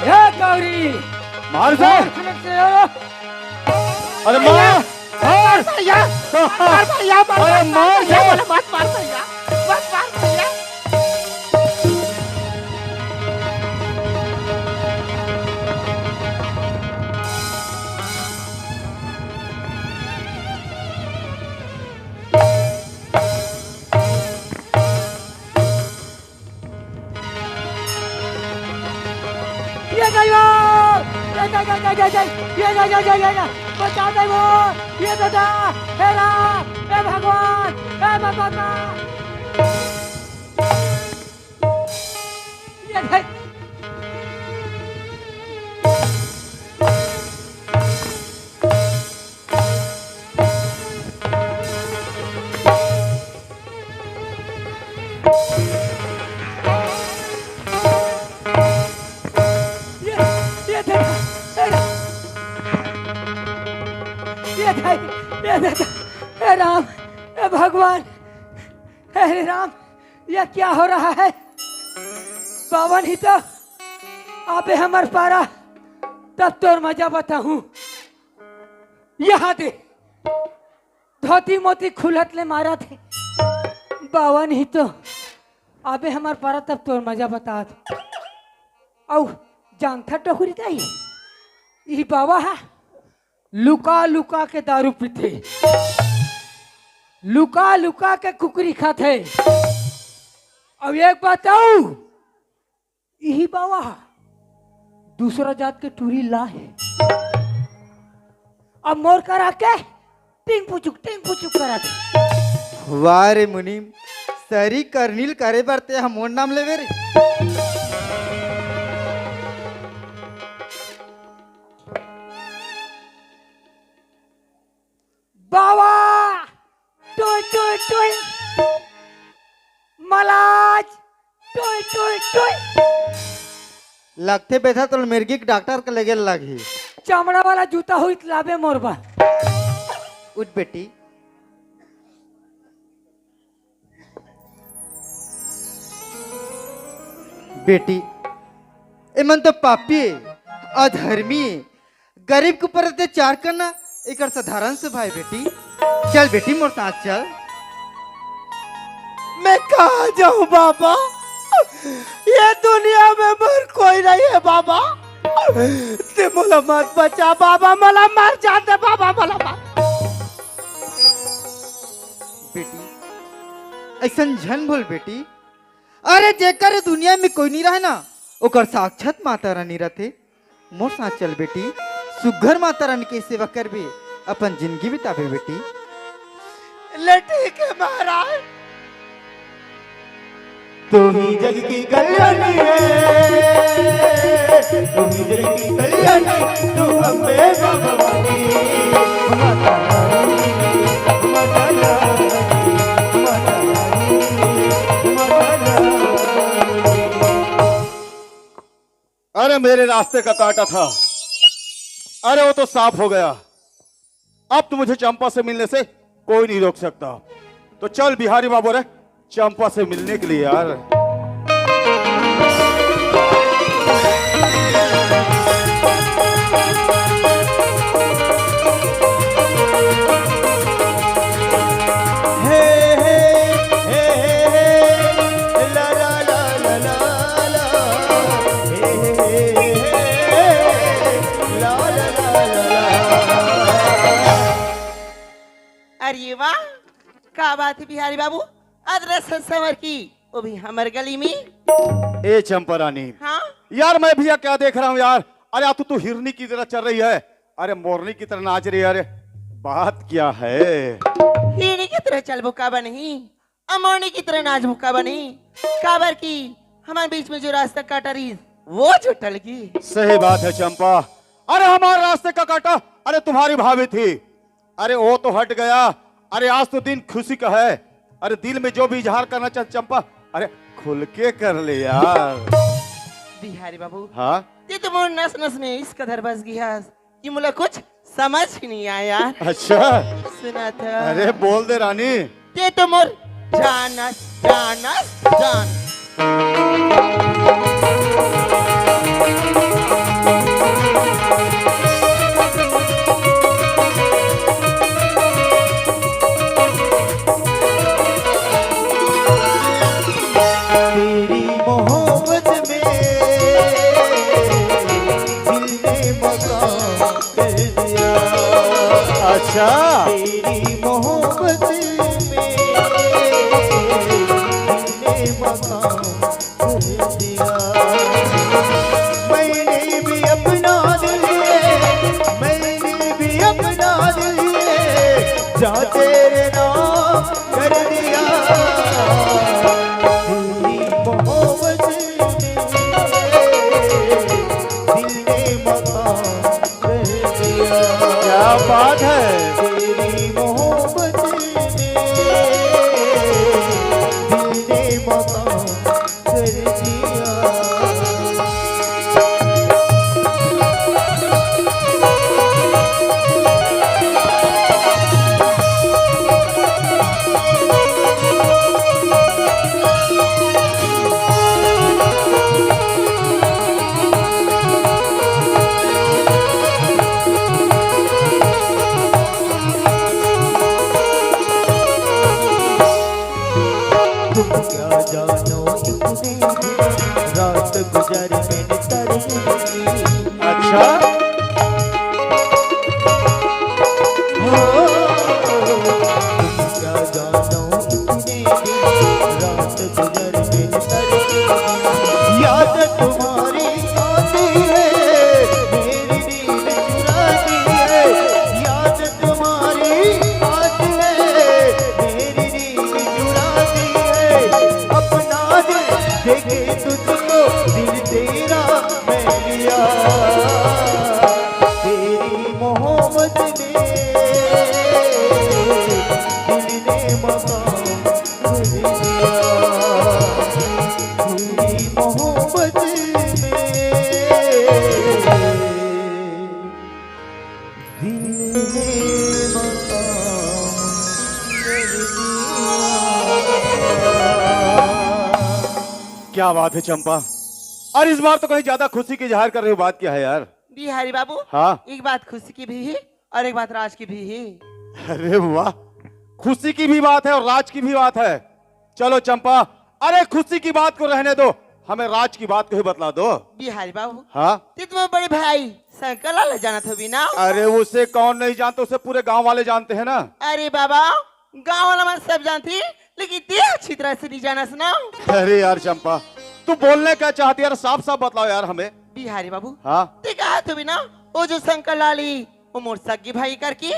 ए गौरी, मार दे। मार खड़क से यार। अरे मार, मार। भैया, मार भैया, मार, अरे मार, मार मार भैया, दे। बोले मत मार भैया, मत मार भैया। ये गयो! ये, ये, ये, ये, ये, ये, ये, ये, ये, ये, ये, बचा दे वो! ये दादा! हे राम! हे भगवान! हे भगवान! ये दे। ये, ये देखा, ये, ये देख, ये देखा, हे राम, हे भगवान, हे राम, ये क्या हो रहा है? बावन ही तो, अबे हमर पारा, तब तोर मजा बताहूँ। यहाँ दे, धोती मोती खुलत ले मारत हे। बावन ही तो, अबे हमर पारा तब तोर मजा बतात। अउ जानथा टोकरी दाई, ई बावा हा लुका लुका के दारू पीथे, लुका लुका के कुकरी खाथे। अउ एक बात अउ, इही बावा हा दूसरा जात के टूरी ला हे। अब मोर करा के टिंग पुचुक, टिंग पुचुक करत हे। वाह रे मुनीम, सरी करनील करे बर ते ह मोर नाम लेवे रे। बावा! टुई, टुई, टुई। मलाज! टुई, टुई, टुई। लगथे बेटा, तोला मिर्गी के डॉक्टर के लेगे ल लगही। चमड़ा वाला जूता होई त लाबे मोर बर। उठ बेटी। बेटी, एमन तो पापी हे, अधर्मी हे, गरीब के ऊपर अत्याचार करना एकर साधारण स्वभाव हे बेटी। चल बेटी, मोर साथ चल। मैं कहाँ जाऊँ बाबा? ये दुनिया में मोर कोई नहीं है बाबा। ते मोला मत बचा बाबा, मोला मर जाते बाबा, मोला मत। बेटी, अइसन झन बोल बेटी। अरे, जेकर दुनिया में कोई नहीं रहे ना, ओकर साक्षात माता रानी रथे। मोर साथ चल बेटी, सुग्घर माता रानी के सेवा करबे, अपन जिंदगी बिताबे बेटी। ले ठीक है महाराज। तू ही जग की कल्याणी है, तू ही जग की कल्याणी, तू अम्बे भगवती, माता रानी, माता रानी, माता रानी, माता रानी। अरे, मेरे रास्ते का कांटा था, अरे, वो तो साफ हो गया। अब तो मुझे चंपा से मिलने से कोई नहीं रोक सकता। तो चल बिहारी बाबू रे, चंपा से मिलने के लिए यार। हे, हे, हे, हे, हे, ला, ला, ला, ला, ला, ला, हे, हे, हे, हे, हे, ला, ला, ला, ला, ला। अरे वाह, का बात है बिहारी बाबू, अदरस संवर की, वो भी हमर गली में। ए चंपा रानी, हाँ? यार मैं भैया क्या देख रहा हूँ यार, अरे आ तो तू हिरनी की तरह चल रही है, अरे मोरनी की तरह नाच रही है, अरे बात क्या है? हिरनी की तरह चलबो काबर नहीं, अ मोरनी की तरह नाचबो काबर नहीं, काबर कि हमारे बीच में जो रास्ता काटा रही वो जो टल गई। सही बात है चंपा, अरे हमारे रास्ते का काटा, अरे तुम्हारी भाभी थी, अरे वो तो हट गया। अरे आज तो दिन खुशी का है। अरे दिल में जो भी इजहार करना चाहे चंपा, अरे खुल के कर ले यार। बिहारी बाबू, हाँ? ते तो मोर नस नस में इस कदर बस गई है कि मुला कुछ समझ ही नहीं आया। अच्छा। सुना था। अरे बोल दे रानी। ते तो मोर जानस, जानस, जान। तेरी मोहब्बत में दिल ने मकान कर दिया। अच्छा। तेरी मोहब्बत में दिल ने मकान कर दिया। मैंने भी अपना दिल, मैंने भी अपना दिल जा तेरे नाम कर दिया। तेरी मोहब्बत में दिल ने मकान कर दिया। क्या बात है। तेरी मोहब्बत ने दिल ने मकान कर दिया। तुम क्या जानो इतने दिन रात गुजर मैंने तरस में। अच्छा। हो, तुम क्या जानो इतने दिन रात गुजर मैंने तरस में। याद तुम्हारी आती है, मेरी नींद चुराती है। याद तुम्हारी आती है, मेरी नींद चुराती है। अपना दिल देके तुझको दिल तेरा मैं लिया। तेरी मोहब्बत ने दिल ने मकान कर दिया। तेरी मोहब्बत में बात है चंपा, और इस बार तो कहीं ज्यादा खुशी की जाहिर कर रही हो, बात क्या है यार? बिहारी बाबू, हाँ? एक बात खुशी की भी है और एक बात राज की भी है। अरे वाह, खुशी की भी बात है और राज की भी बात है। चलो चंपा, अरे खुशी की बात को रहने दो, हमें राज की बात को ही बतला दो। बिहारी बाबू, हाँ? ते तुम्हारे बड़े भाई शंकर लाल जानत होबे ना? अरे उसे कौन नहीं जानता, उसे पूरे गांव वाले जानते हैं ना। अरे बाबा, गांव वाला मन सब जानथे, लेकिन ते अच्छी तरह से नहीं जानस ना। अरे यार चंपा, तू बोलने क्या चाहती है यार, साफ साफ बतलाओ यार हमें। बिहारी बाबू, हाँ? ते कहत होबे ना, वो जो शंकर लाल ही, वो मोर सगे भाई करके।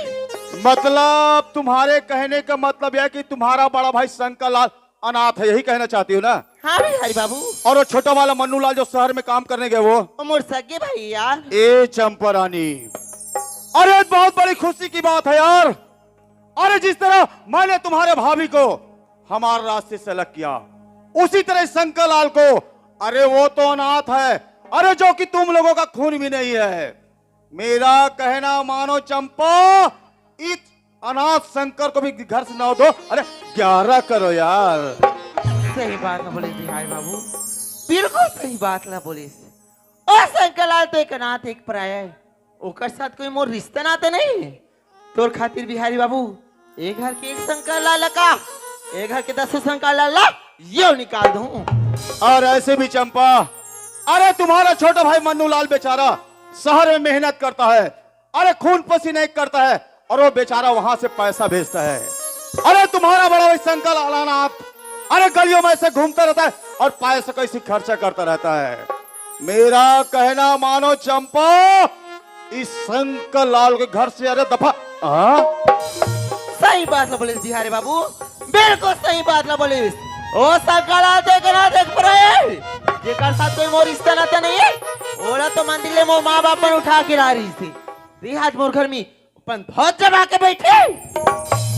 मतलब तुम्हारे कहने का मतलब यह कि तुम्हारा बड़ा भाई शंकर लाल अनाथ है, यही कहना चाहती हो ना? हाँ बिहारी बाबू। और वो छोटा वाला मन्नू लाल जो शहर में काम करने गए वो? वो मोर सगे भाई यार। ए चंपा रानी, अरे बहुत बड़ी खुशी की बात है यार। अरे जिस तरह मैंने तुम्हारे भाभी को हमारे रास्ते से अलग किया, उसी तरह शंकर लाल को, अरे वो तो अनाथ है, अरे जो कि तुम लोगों का खून भी नहीं है। मेरा कहना मानो चंपा, इस अनाथ शंकर को भी घर से नौ दो, अरे ग्यारह करो यार। सही बात ना बोलिस बिहारी बाबू, बिल्कुल सही बात ना बोलिस। ओ शंकर लाल तो एक अनाथ एक पराया है, ओकर साथ कोई मोर रिश्ता नाता नहीं है। तोर खातिर बिहारी बाबू, ए घर के एक शंकर लाल का, ए घर के दसों शंकर लाल ला, यो निकाल दूं। और ऐसे भी चंपा, अरे तुम्हारा छोटा भाई मन्नू लाल बेचारा शहर में मेहनत करता है, अरे खून पसीना एक करता है, और वो बेचारा वहां से पैसा भेजता है। अरे तुम्हारा बड़ा भाई शंकर लाल अनाथ, अरे गलियों में से घूमता रहता है और पैसा का इसी खर्चा करता रहता है। मेरा कहना मानो चंपा, इस शंकर लाल के घर से अरे दफा। हाँ? सही बात ना बोलिस बिहारी बाबू, बिल्कुल सही बात ना बोलिस। ओ शंकर लाल देख ना देख पराया है, जेकर साथ कोई मोर रिश्ता नाता नहीं है, ओला तो मंदिर ले मोर माँ बाप मन उठा के ला रहिसे। रे आज मोर घर में अपन भौज जमा के बैठे,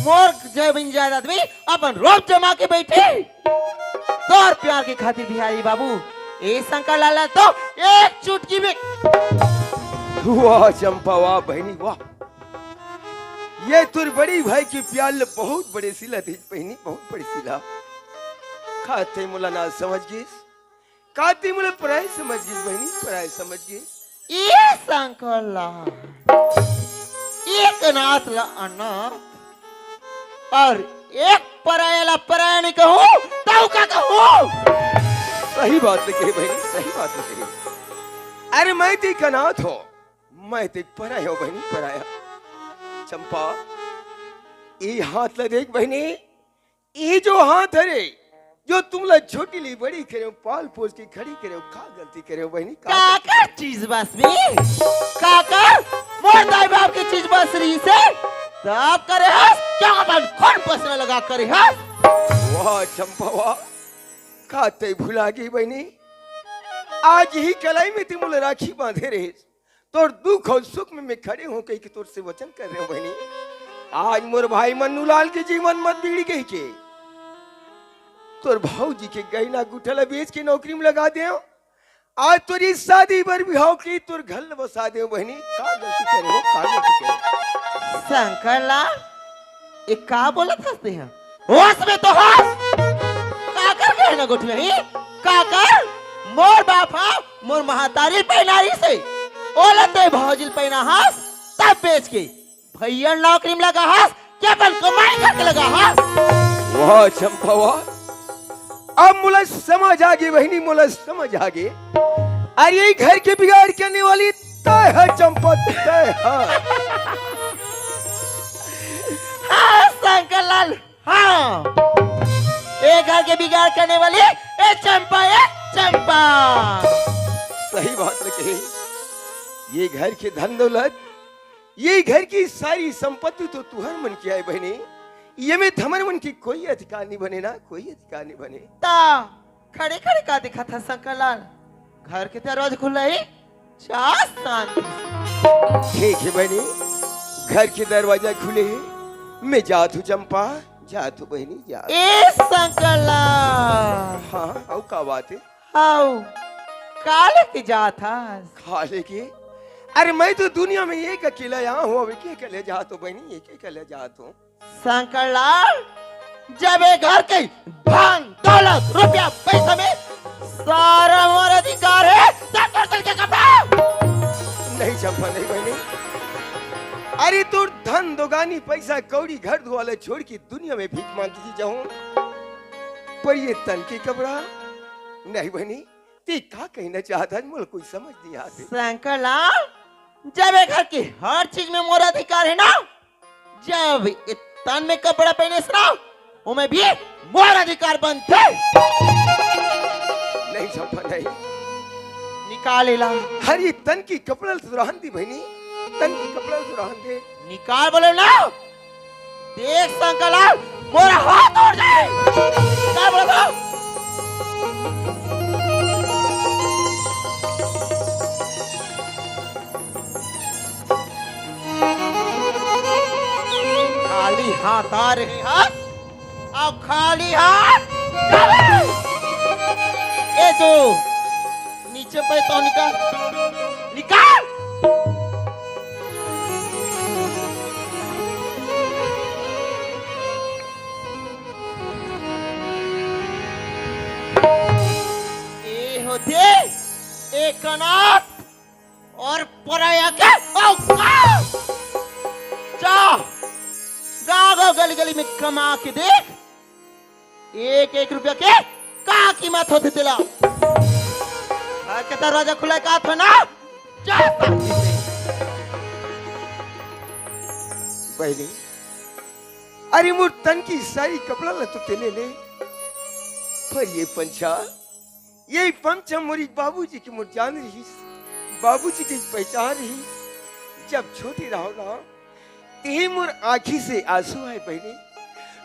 मोर जमीन जायदाद में अपन रोप जमा के बैठे। तोर प्यार के खातिर बिहारी बाबू, ए शंकर लाल तो एक चुटकी में। वाह चंपा, वाह बहिनी, वाह। ये तोर बड़ी भाई के प्यार ल बहुत बड़े सिला दे बहिनी, बहुत बड़े सिला। का तैं मोला ना समझ गिस, का तैं मोला पराय समझ गिस बहिनी, पराय समझ गिस। ए शंकर लाल, एक अनाथ ला अनाथ और एक पराया ला पराया नहीं कहूँ, तउ का कहूँ? सही बात ल कहे बहिनी, सही बात ल कहे। अरे मैं तो एक अनाथ हों, मैं तो एक पराया हों बहिनी, पराया। चंपा, ए हाथ ला देख बहिनी, ए जो हाथ हरे, जो तुमला छोटी ले बड़ी करेंव, पाल पोस के खड़ी करेंव, का गलती करेंव बहिनी, का गलती? काकर चीज बस में? काकर? मोर दाई बाप के चीज बस रहिसे? तब करे हस, क्यों अपन खून पसीना लगा करे हस? वाह चंपा वाह, का तैं भुला गे बहिनी? आज इही कलाई में तैं मोला राखी बांधे रहे, तोर दुख अउ सुख में मैं खड़े हों कहिके तोर से वचन करे रहेंव बहिनी। आज मोर भाई मन्नू लाल के जीवन मत बिगड़ी कहिके तोर भौजी के गहना गुठा ला बेच के नौकरी में लगा देंव। आज तोर शादी बर बिहाव के तोर घर ला बसा देंव बहिनी। का गलती करेंव, का गलती करेंव? शंकर लाल, ए का बोलत हस तैं? होश में तो हस? काकर गहना गुठा हे? काकर? मोर बाप हा मोर महतारी पहिनारिसे, ओला तैं भौजी ल पहिना हस, तब बेच के भैया नौकरी में लगा हस, के अपन कमाई करके लगा हस। वाह चंपा वाह, अब मोला समझ आगे बहिनी, मोला समझ आगे। अरे ये घर के बिगाड़ करने वाली तैं हा चंपा, तैं हा। हाँ शंकर लाल, हाँ, ए घर के बिगाड़ करने वाली ए चंपा, ए चंपा। सही बात ल कहे, ये घर के धन दौलत, ये घर की सारी संपत्ति तो तुहर मन के आय बहिनी, ये में हमर मन के कोई अधिकार नहीं बने ना, कोई अधिकार नहीं बने। ता खड़े खड़े का देखत हस शंकर लाल? घर के दरवाजा खुला हे, जा शांति से। ठीक हे बहिनी, घर के दरवाजा खुले हे, मैं जात हूँ चंपा, जात हूँ बहिनी, जात। ए शंकर लाल, हाँ, अउ का बात हे? हाउ, का लेके जात हस? का लेके? अरे मैं तो दुनिया में एक अकेला यहाँ हूँ, अब एक अकेले जात हूँ बहिनी, एक अकेले जात हूँ। शंकर लाल, जब ए घर के धन दौलत रुपया पैसा में सारा मोर अधिकार हे, सब तोर तन के कपड़ा। नहीं चंपा, नहीं बहिनी। अरे तोर धन दोगानी, पैसा कौड़ी, घर दुआर ला छोड़ के दुनिया में भीख मांगे जी जाहूं, पर ये तन के कपड़ा नहीं बहिनी। ते का कहना चाहत हस, मोला कोई समझ नहीं आते। शंकर लाल, जब ए घर के हर चीज में मोर अधिकार हे ना, जब ए तन में कपड़ा पहने हस ना, ओमे भी मोर अधिकार बनथे। नहीं चंपा, नहीं। निकाल एला। अरे तन के कपड़ा ला तो रहन दे बहिनी, तन के कपड़ा ला तो रहन दे। निकाल बोले ना। देख शंकर लाल, मोर हाथ उठ जाए। का बोलत हस? खाली हाथ आ रहे हस, अब खाली हाथ चले। ए जो नीचे पे तो निकाल, निकाल। ए होथे एक अनाथ और पराया के औकात। जा, गांव गांव गली गली में कमा के देख, एक एक रुपया के का कीमत होथे तेला। घर के दरवाजा खुला का थो ना, जा शांति से। बहिनी, अरे मोर तन के सारी कपड़ा ला तो ते ले ले, पर ये पंछा, ये पंछा मोर बाबूजी के मोर जान रहिस, बाबूजी के पहचान रहिस। जब छोटे रहों ना, तेही मोर आँखी से आंसू आए बहिनी।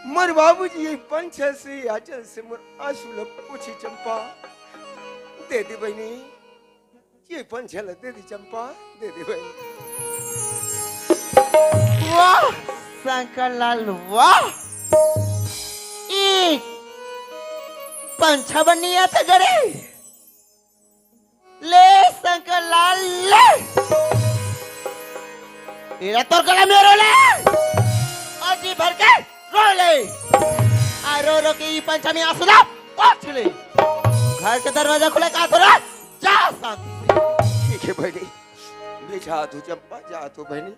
मोर बाबूजी ये पंछा से, आंचल से मोर आंसू ला पोछे चंपा। दे दे बहिनी, ये पंछा ला दे दे चंपा, दे दे बहिनी। वाह शंकर लाल, वाह। ई पंछा बनिया त गड़े। ले शंकर लाल, ले। एला तोर गला में रो ले। और जी भर के रो ले। आ रो रो के ई पंछा में आंसू ला पोछ ले। घर के दरवाजा खुला का थो रे? जा शांति से। ठीक है बहिनी, मैं जात हूँ चंपा, जात हूँ बहिनी।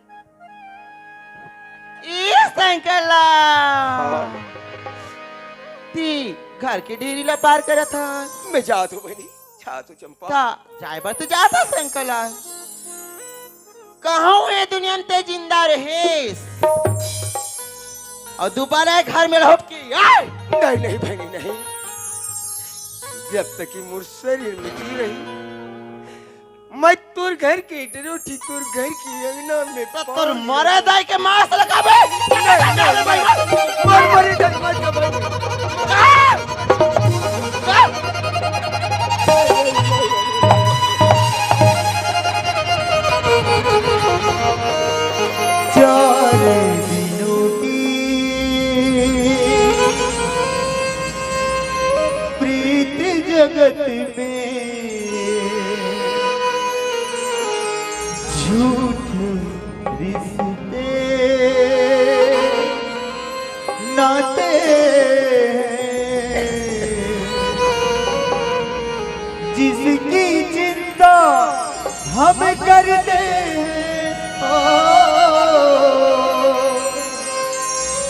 ए शंकर लाल, हाँ। ती घर के डेरी ला पार करत हस। मैं जात हूँ बहिनी, जात हूँ चंपा। का जाए बर तो जात हस शंकर लाल। कहूँ ए दुनिया में ते जिंदा रहेस और दोबारा घर में लौट के आए। नहीं, नहीं बहिनी, नहीं। जब तक कि मोर शरीर में जी रही, मैं तोर घर के डरोठी, तोर घर के अंगना में त तोर मरे दाई के मांस लगाबे। नहीं, नहीं, नहीं। मर, मरे दाई, मर, मर। चार दिनों की प्रीत जगत में झूठ रिश्ते नाते हैं, जिसकी चिंता हम करते हैं, ओ,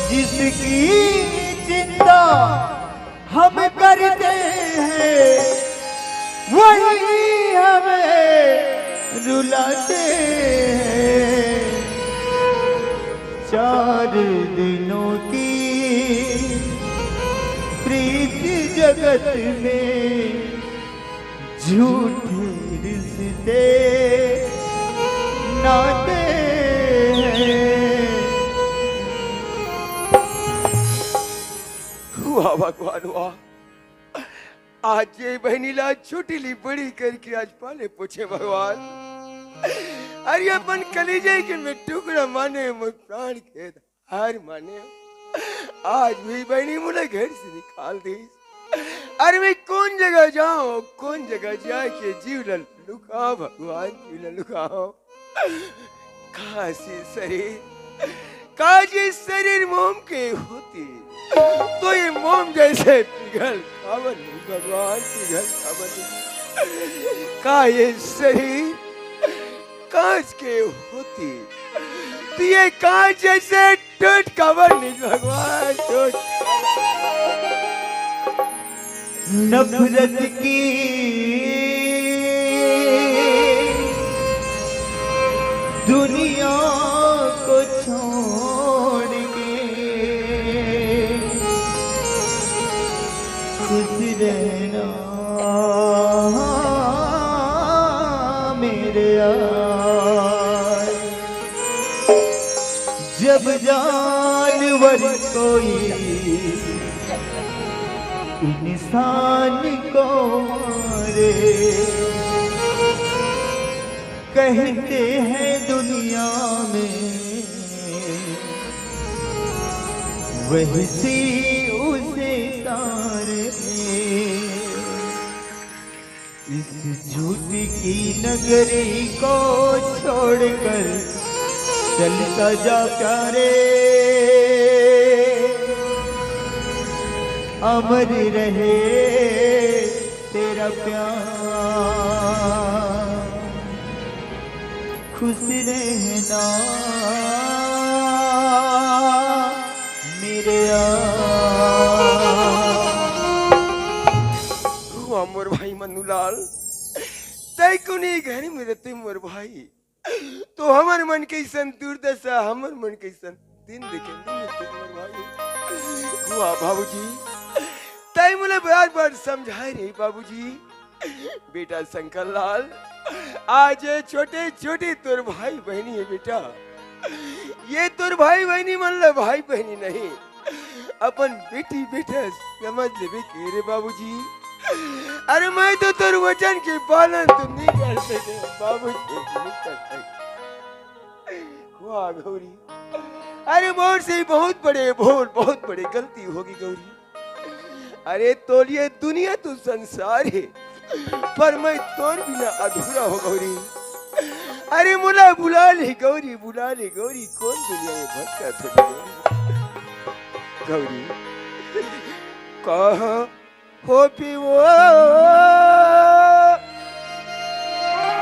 जिसकी चिंता हम करते हैं, वही हमें रुलाते हैं। चार दिनों की प्रीत जगत में झूठ रिश्ते नाते हैं। वाह भगवान वाह, आज ये बहिनी ला छोटी ले बड़ी करके आज पाले पोछे भगवान। अरे अपन कलेजे के में टुकड़ा माने, मोर प्राण के हार माने, आज भी बहिनी मोला घर से निकाल दीस। अरे मैं कौन जगह जाऊं, कौन जगह जाके जीव ला लुकाओं भगवान, जीव ला लुकाओं। कहां से शरीर, काज ये शरीर मोम के होती, तो ये मोम जैसे पिघल काबर नहीं भगवान, पिघल काबर नहीं? का ये शरीर कांच के होती, तो ये कांच जैसे टूट काबर नहीं भगवान, टूट। नफरत की दुनिया को छोड़ के खुश रहना मेरे यार। जब जानवर कोई इंसान को मारे, कहते हैं दुनिया में वैसी उसे तारे। इस झूठ की नगरी को छोड़कर चलता जा प्यारे, अमर रहे तेरा प्यार, खुश रहना मेरे यार। हुआ मोर भाई मन्नूलाल, तै कुनी घर में रहते मोर भाई, तो हमर मन कइसन दुर्दशा, हमर मन कइसन दिन देखे नहीं मिलते मोर भाई। वाह बाबूजी, तै मोला बार बार समझाए रहे बाबूजी। बेटा शंकर लाल, आज ये छोटे छोटे तोर भाई बहनी है बेटा, ये तोर भाई बहनी मन ला भाई बहनी नहीं, अपन बेटी बेटा समझ लेबे के रे बाबूजी। अरे मैं तो तोर वचन के पालन तो नहीं कर सके बाबूजी, नहीं कर सके। वाह गौरी, अरे मोर से बहुत बड़े भूल, बहुत बड़े गलती होगी गौरी। अरे तोर लिए दुनिया तो संसार है, पर मैं तोर बिना अधूरा हो गौरी। अरे मोला बुला ले गौरी, बुला ले गौरी, कौन दुनिया में भटका थोड़ी गौरी। गौरी, कहाँ हो पीवो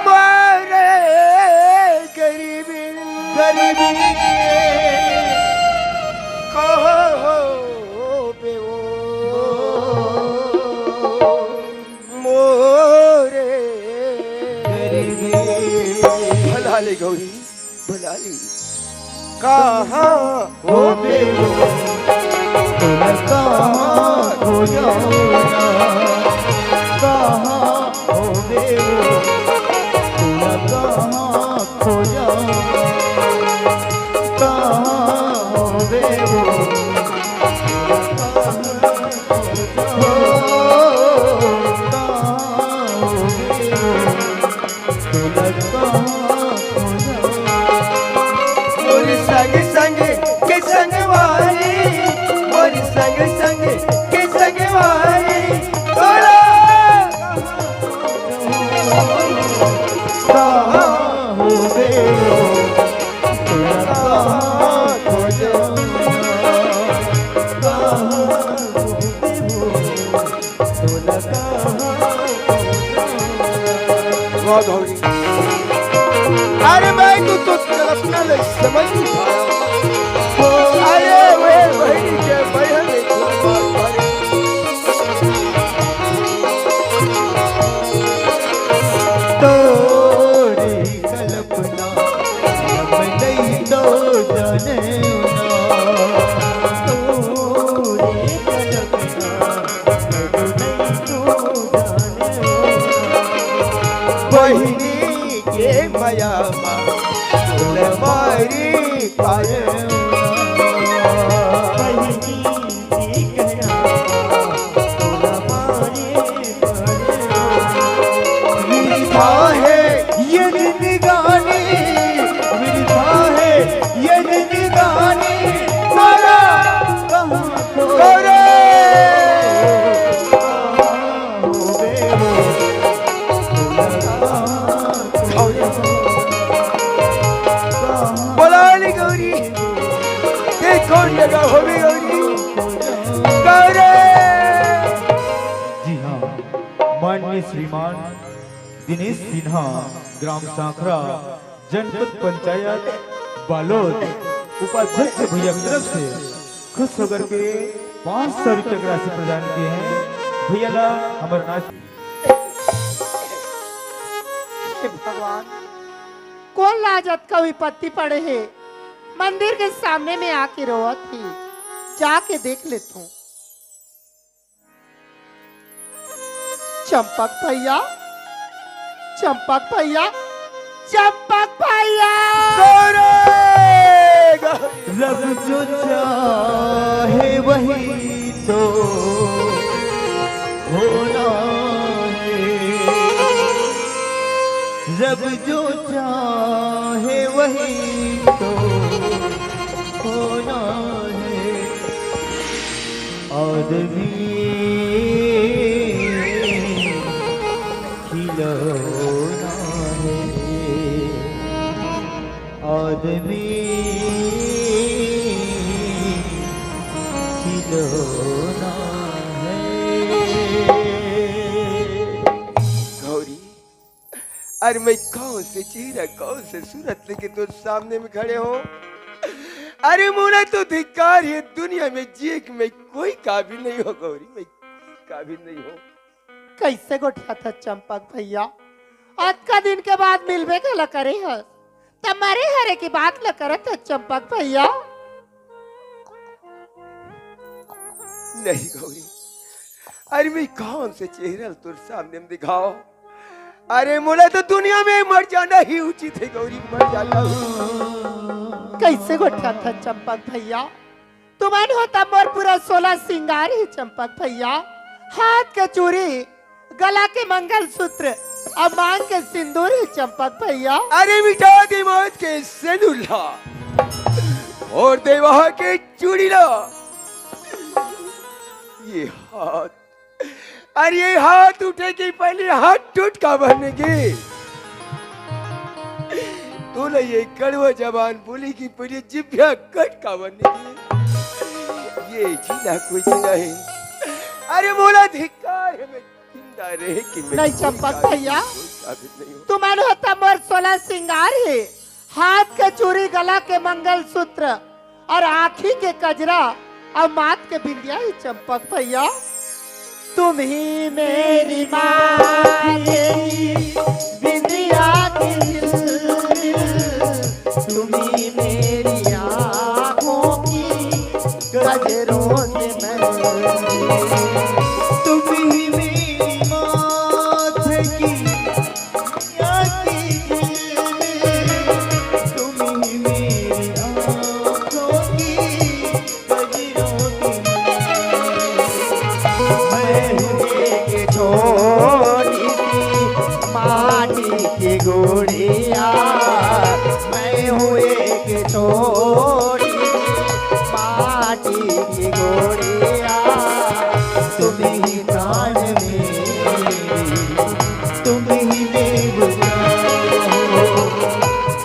मारे गरीबी, गरीबी, कहाँ हो पीवो मोरे गरीबी। भला ले गौरी, भला ले। कहाँ हो बेवो, तुम कहाँ खो जाओ ना? कहाँ हो बेवो, तुम कहाँ खो जाओ? कहाँ हो बेवो, तुम कहाँ खो जाओ? कहाँ हो बेवो, मोर संग संग के संगवारी, मोर संग संग के संगवारी, तोला कहाँ हो गयो, तोला कहाँ खोजो, कहाँ हो गयो, तोला कहाँ खोजो। वाह गौरी। अरे मैं तो, तो कल्पना ले समझ नहीं पाया। अरे वे बहनी के बहन ने खूब मार मारे। तोरी कल्पना हम नहीं तो जाने ना। तोरी कल्पना हम नहीं तो जाने ना। बहिनी के मया मा फूल मारी पाए। बहिनी के मया मा फूल मारी पाए। वृथा है ये जिंदगानी, वृथा है ये जिंदगानी, मारा कहाँ को रे। बोला ले गौरी। श्रीमान दिनेश सिन्हा, ग्राम सांखरा, जनपद पंचायत बालोद, उपाध्यक्ष भैया की तरफ से खुश होकर के पाँच सौ रुपये की राशि प्रदान किए हैं। भैया ला हमारे नाच हे भगवान, कोन लाजत का विपत्ति पड़े हे? मंदिर के सामने में आके रोवत ही, जाके देख लेथों। चंपक भैया, चंपक भैया, चंपक भैया। गौरी! रब जो चाहे वही तो होना है, रब जो चाहे वही तो होना है। आदमी खिलौना है, आदमी खिलौना है। गौरी, अरे मैं कौन से चेहरा, कौन से सूरत लेके तोर सामने में खड़े हों? अरे मोला तो धिक्कार हे, दुनिया में जिए के मैं कोई काबिल नहीं हों गौरी, मैं कोई काबिल नहीं हों। कैसे गोठियाथस चंपक भैया, अतका दिन के बाद मिलबे घला करे हस, त मरे हरे के बात ला करत हस चंपक भैया। नहीं गौरी, अरे मैं कौन से चेहरा ल तोर सामने में दिखाओं? अरे मोला तो दुनिया में मर जाना ही उचित हे गौरी, मर जाना ही। कैसे गोठियाथस चंपक भैया, तुमन हो त मोर पूरा सोला सिंगार हे चंपक भैया, हाथ के चूड़ी, गला के मंगलसूत्र अउ मांग के सिंदूर हे चंपक भैया। अरे मिटा दे मौत के सेनुला अउ दे वहां के चूड़ी ला। ये हाथ, अरे ये हाथ उठे के पहले हाथ टूट काबर नहीं गे? तोला ये कड़वा जबान बोले के पहले जिभ्या कट काबर नहीं गे? ये जीना कोई जीना हे? अरे मोला धिक्कार हे, मैं जिंदा रहे कि मैं नहीं कोई चंपक काबिल भैया, नहीं, कोई काबिल नहीं हों। तुमन हो त मोर सोला सिंगार हे, हाथ के चूड़ी, गला के मंगलसूत्र अउ आँखी के कजरा अउ माथ के बिंदिया हे चंपक भैया। तुम ही मेरी माथे की बिंदिया की झिलमिल, तुम ही मेरी आँखों की कजरों से महफिल, तुम ही मेरी माथे की छोटी सी माटी की गुड़िया, मैं हूँ एक छोटी सी माटी की गुड़िया, तुम ही प्राण मेरी, तुम ही देवता हो,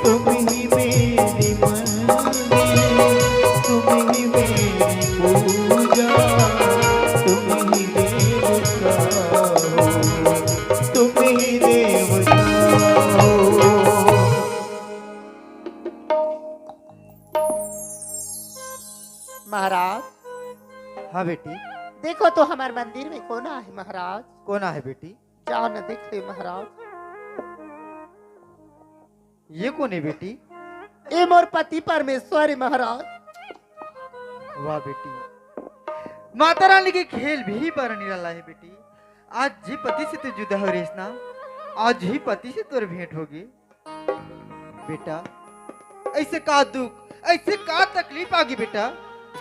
तुम ही मेरी मंदिर, तुम ही मेरी पूजा, तुम ही देवता हो, तुम ही देवता हो। महाराज। हाँ बेटी। देखो तो हमर मंदिर में कोन आहे महाराज? कोन आहे बेटी? जाओ न देख ले महाराज। ये कोन हे बेटी? ये मोर पति परमेश्वर हे महाराज। वाह बेटी, माता रानी के खेल भी बड़ा निराला हे बेटी। आज जी पति से तू जुदा हो रहिस ना, आज ही पति से तोर भेंट होगे। बेटा, ऐसे का दुख, ऐसे का तकलीफ आगे बेटा,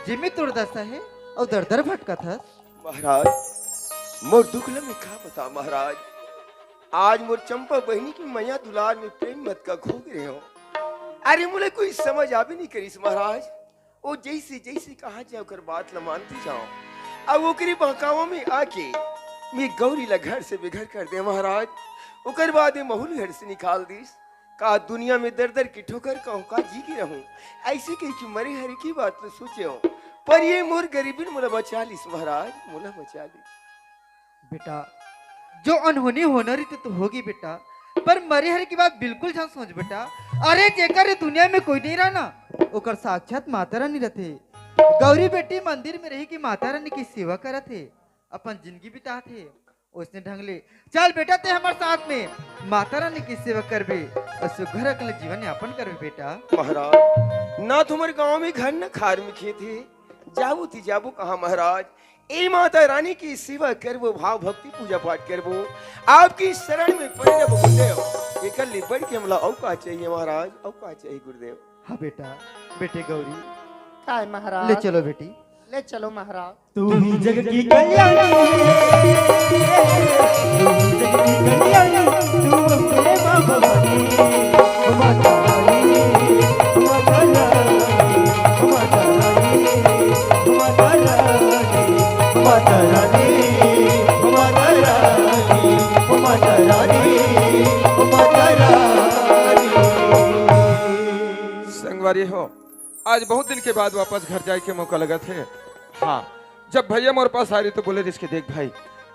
जेमे तोर दशा हे अउ दर दर भटकत हस? महाराज, मोर दुख ल मैं का बता महाराज, आज मोर चंपा बहिनी के मया दुलार में प्रेम मत का खो गे हों। अरे मोला कोई समझ आबे नहीं करिस महाराज। वो जैसे जैसे कहा जाए ओकर बात ल मानती जाओं, अब ओकरे बहकावा में आके मैं गौरी ला घर से बेघर कर दे महाराज। ओकर बाद ये महूँ ल घर से निकाल दिस। का दुनिया में दर दर के ठोकर खाहूँ, का जी के रहूँ, ऐसे कहि के मरे हरे के बात ल सोचे हों, पर ये मोर गरीबिन मोला बचा लिस महाराज, मोला बचा लिस। बेटा, जो अनहोनी होना रहिथे तो होगे बेटा, पर मरे हरे के बात बिल्कुल झन सोच बेटा। अरे जेकर ए दुनिया में कोई नहीं रहना, ओकर साक्षात माता रानी रथे। गौरी बेटी मंदिर में रही के माता रानी के सेवा करत हे, अपन जिंदगी बितात हे। ओसने ढंग ले चल बेटा, तैं हमर साथ में माता रानी के सेवा करबे अउ सुघर अकन जीवन यापन करबे बेटा। महाराज, ना तो हमर गांव में घर न खार में खेत हे, जाबो ती जाबो कहाँ महाराज? ए माता रानी की सेवा करबो, भाव भक्ति पूजा पाठ करबो, आपकी शरण में परे रहिबो गुरुदेव। एकर ले बढ़ के हमला अउ का चाहिए महाराज, अउ का चाहिए गुरुदेव? हाँ बेटा, बेटे गौरी, काय महाराज? ले चलो बेटी। ले चलो महाराज। तू ही जग की कल्याणी है, तू ही जग की कल्याणी, तू अम्बे माँ भवानी। माता रानी, माता रानी, माता रानी, माता रानी, माता रानी, माता रानी, माता रानी, माता रानी। संगवारी हो, आज बहुत दिन के बाद वापस घर जाए के मौका लगत हे। हाँ, जब भैया मोर पास आए रहिस तो बोले रहिस कि देख भाई,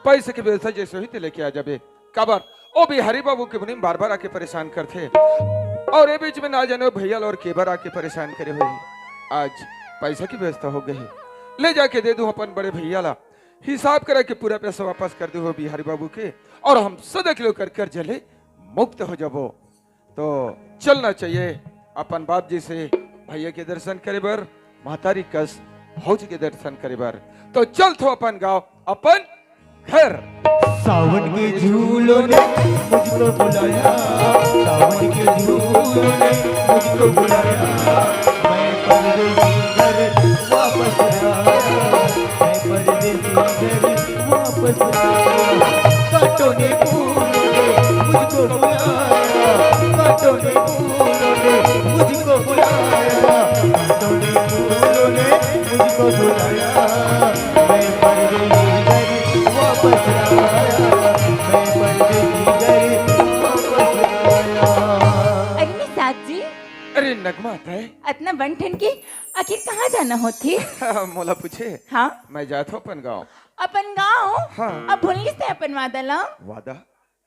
पैसे के व्यवस्था जैसे होही ते लेके आ जाबे। काबर ओ बिहारी बाबू के मुनीम बार बार आके परेशान करथे, अउ ए बीच में ना जाने ओ भैया ला अउ के बार आके परेशान करे होही। आज पैसा के व्यवस्था हो गे हे, ले जाके दे दूं अपन बड़े भैया ला, हिसाब करा के पूरा पैसा वापस कर दूं ओ बिहारी बाबू के, अउ हम सदा के लिए ओकर कर्जा ले मुक्त हो जाबो। तो चलना चाहिए अपन बाप जी से भैया के दर्शन करे बर, महतारी कस भौजी के दर्शन करे बर। तो चल थो अपन गांव, अपन घर। सावन के झूलों ने मुझको बुलाया, सावन के झूलों ने मुझको बुलाया, मैं परदेसी घर वापस आया, मैं परदेसी घर वापस आया। कांटों ने फूलों ने मुझको बुलाया, कांटों ने फूलों ने मुझको बुलाया, कांटों ने फूलों ने मुझको बुलाया, मैं परदेसी घर वापस आया, मैं परदेसी घर वापस आया। अरे निषाद जी। अरे नगमा, तैं? अतना बन ठन के आखिर कहाँ जाना होथे? मोला पूछे? हाँ। मैं जात हूँ अपन गाँव। अपन गाँव? हाँ। अब भूल गिस तैं अपन वादा ला? वादा?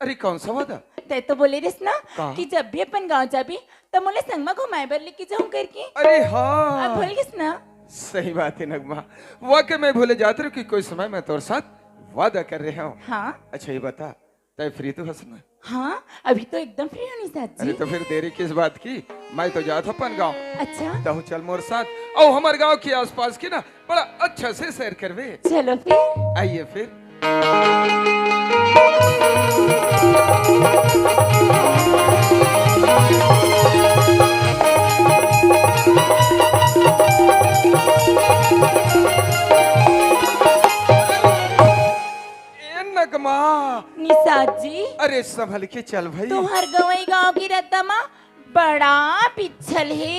अरे कौन सा वादा? तैं तो बोले रहिस ना का? कि जब भी अपन गाँव जाबे, त मोला संग मा घुमाए बर लेके जाहूँ करके। अरे हाँ। अब भूल गिस ना? सही बात है नगमा, वाकई मैं भूले जात रहूँ कि कोई समय मैं तोर साथ वादा कर रहे हूँ। हाँ। अच्छा ये बता, तैं free तो हस ना? हाँ, अभी तो एकदम free हूँ निषाद जी। अरे तो फिर देरी किस बात की? मैं तो जात हूँ अपन गाँव। अच्छा। तहूँ चल मोर साथ। अउ हमर गाँव के आसपास के ना बड़ा अच्छा से सैर करबे। चलो फिर। आइए फिर। ए नगमा। निषाद जी। अरे संभल के चल भाई। तुँहर गंवई गाँव के रद्दा मा बड़ा बिच्छल हे।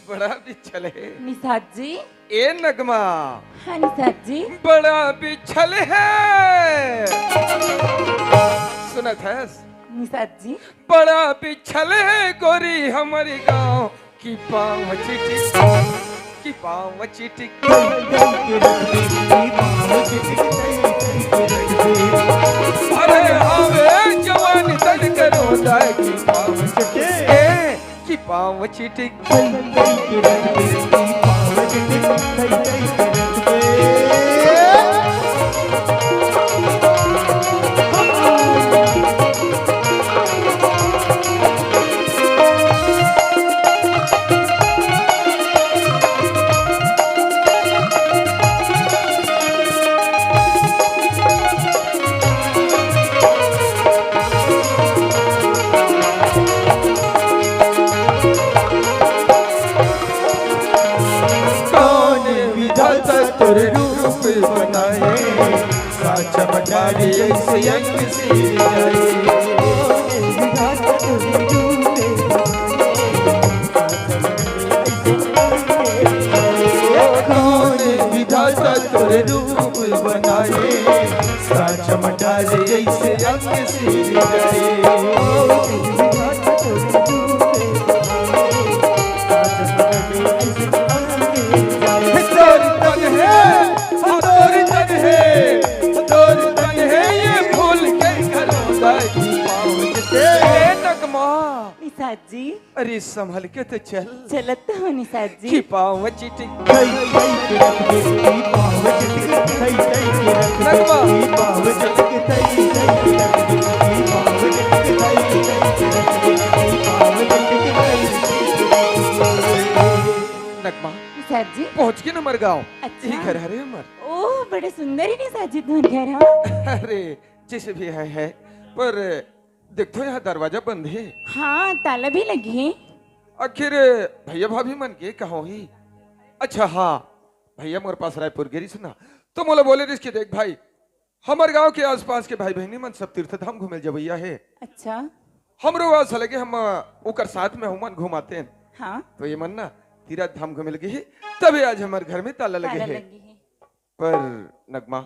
बड़ा बिच्छल हे। निषाद जी। ए नगमा। हाँ निषाद जी। बड़ा बिच्छल हे। सुनत हस? निषाद जी। बड़ा बिच्छल हे गोरी हमर गाँव। कि पाँव चिटिक, कि पाँव चिटिक। अरे हवे जवान तन करो दाई कि पाँव चिटिक, ए, कि पाँव चिटिक। कौन विधाता तोर रूप बनाए, साँचा मटारी ऐसे अंग सिरजाए। कौन विधाता तोर रूप बनाए, साँचा मटारी ऐसे अंग सिरजाए। तोर तन हे, तोर तन हे, तोर तन हे, ये साथ जी। अरे संभल के तो चल। चलत तो हूँ निषाद जी। कि पाँव चिटिक। नगमा, निषाद जी। पहुंच के नंबर गाँव। अच्छा। यही घर हरे हमर। ओह, बड़े सुंदर ही निषाद जी तुहर घर हा। अरे जैसे भी है, है, पर देख तो यहाँ दरवाजा बंद है। हाँ, ताला भी लगे है। आखिर भैया भाभी मन के कहाँ ही? अच्छा हाँ, भैया मोर पास रायपुर गे रिहिस ना, तो मोला बोले रिहिस कि देख भाई, हमर गांव के आसपास के भाई बहनी मन सब तीर्थ धाम घूमे जवैया है। अच्छा। हमरो आस लगे हम ओकर साथ में हमन घुमाते हैं। हाँ। तो ये मन ना तीर्थ धाम घूमे लगे ही, तभी आज हमर घर में ताला लगे ताला है। लगे है। पर नगमा,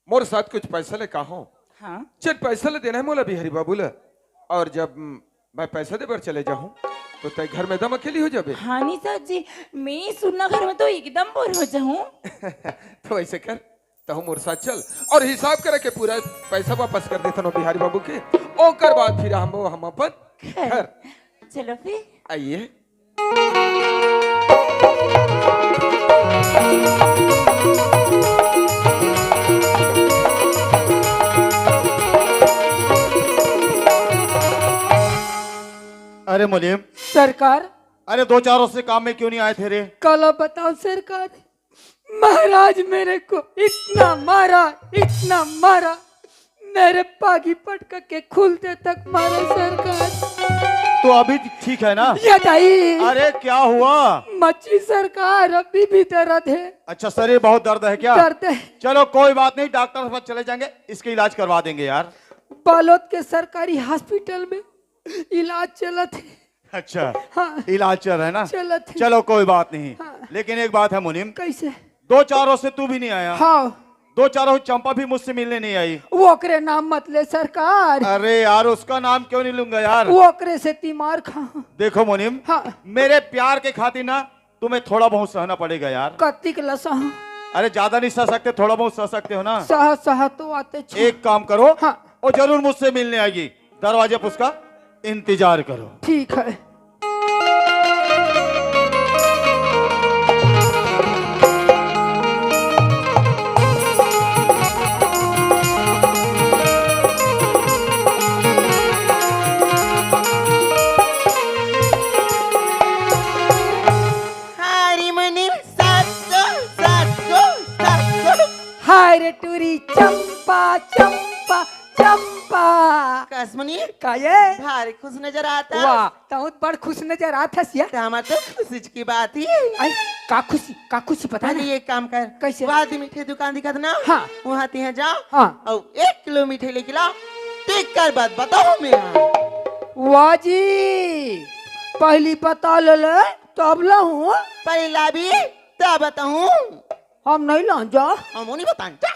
मोर साथ कुछ पैसा ले का हो? हाँ। चल पैसा ले देना है मोला बिहारी बाबू ला। और जब मैं पैसा दे बर चले जाहूँ तो तय घर में दम अकेली हो जाबे। हाँ निषाद जी, मैं सुन्ना घर में तो एकदम बोर हो जाऊँ। तो ऐसे कर, तहु मोर साथ चल और हिसाब करे के पूरा पैसा वापस कर देथन बिहारी बाबू के। ओकर बाद फिर हम हम अपन घर। चलो फिर। आइए। अरे मुनीम, सरकार, अरे दो चार रोज से काम में क्यों नहीं आए थे रे? काला बताओ सरकार, महाराज मेरे को इतना मारा, इतना मारा, मेरे पागी पटका के खुलते तक मारा सरकार। तो अभी ठीक है ना? ये दाई, अरे क्या हुआ? मच्छी सरकार अभी भी दर्द है। अच्छा, शरीर बहुत दर्द है क्या? दर्द है। चलो कोई बात नहीं, डॉक्टर के पास चले जाएंगे, इसके इलाज करवा देंगे यार। बालोद के सरकारी हॉस्पिटल में इलाज चलत है। अच्छा, हाँ। इलाज चल रहा है ना? चलत है। चलो कोई बात नहीं, हाँ। लेकिन एक बात है मुनीम, कैसे? दो चार रोज से तू भी नहीं आया। हाँ। दो चार रोज चंपा भी मुझसे मिलने नहीं आई। वो ओकरे नाम मत ले सरकार। अरे यार, उसका नाम क्यों नहीं लूंगा यार? वो ओकरे से तीमार खा। देखो मुनीम, हाँ। मेरे प्यार के खातिर ना तुम्हें थोड़ा बहुत सहना पड़ेगा यार। कतिक लसा। अरे ज्यादा नहीं सह सकते, थोड़ा बहुत सह सकते हो ना? सह सह तो आते छ। एक काम करो, हाँ। वो जरूर मुझसे मिलने आएगी, दरवाजे पर उसका इंतजार करो। ठीक है। हारी मनी सात सौ, सात सौ, सात सौ। हाय रे टूरी चंपा, चंपा, चंपा। कसमनी काये? भारी खुश नजर आता। वाह, तहूँ बड़ खुश नजर आत हस या। तो हमार तो खुशी की बात ही। आई, का खुशी, का खुशी पता पहले नहीं। एक काम कर। कैसे? वहाँ दी मीठे दुकान दिखत ना? हाँ। वहाँ तिहाँ जा। हाँ। और एक किलो मिठाई लेके ला। टिक कर बात बताओ मैं। वाह जी, पहली बता ले ले, तब लाऊं। पहले लाबी, तब बताऊं। हम नहीं लाऊं जा। हम नहीं बताएं जा।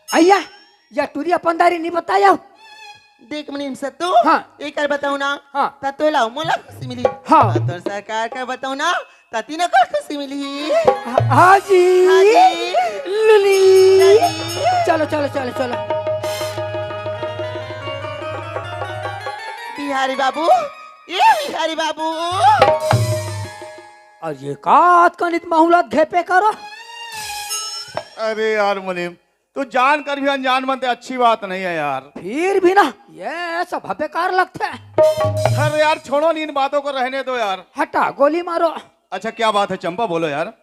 अइया, या टूरी अपन दारी नहीं बताया। देख मनीम सत्तू, हाँ। एक कर बताऊं ना, हाँ। त तोला मोला खुशी मिली। हाँ। और तोर सरकार का बताऊं ना, त तीनों को खुशी मिली। हाँ जी। हाँ जी। लुली। लुली। चलो, चलो, चलो, चलो। बिहारी बाबू, ये बिहारी बाबू। और ये का अतकनित माहौलत घेपे करो? अरे यार मुनीम, तू जानकर भी अनजान बनते, अच्छी बात नहीं है यार। फिर भी ना, ये सब बेकार लगते हैं। अरे यार छोड़ो नहीं, इन बातों को रहने दो यार। हटा, गोली मारो। अच्छा क्या बात है चंपा, बोलो यार।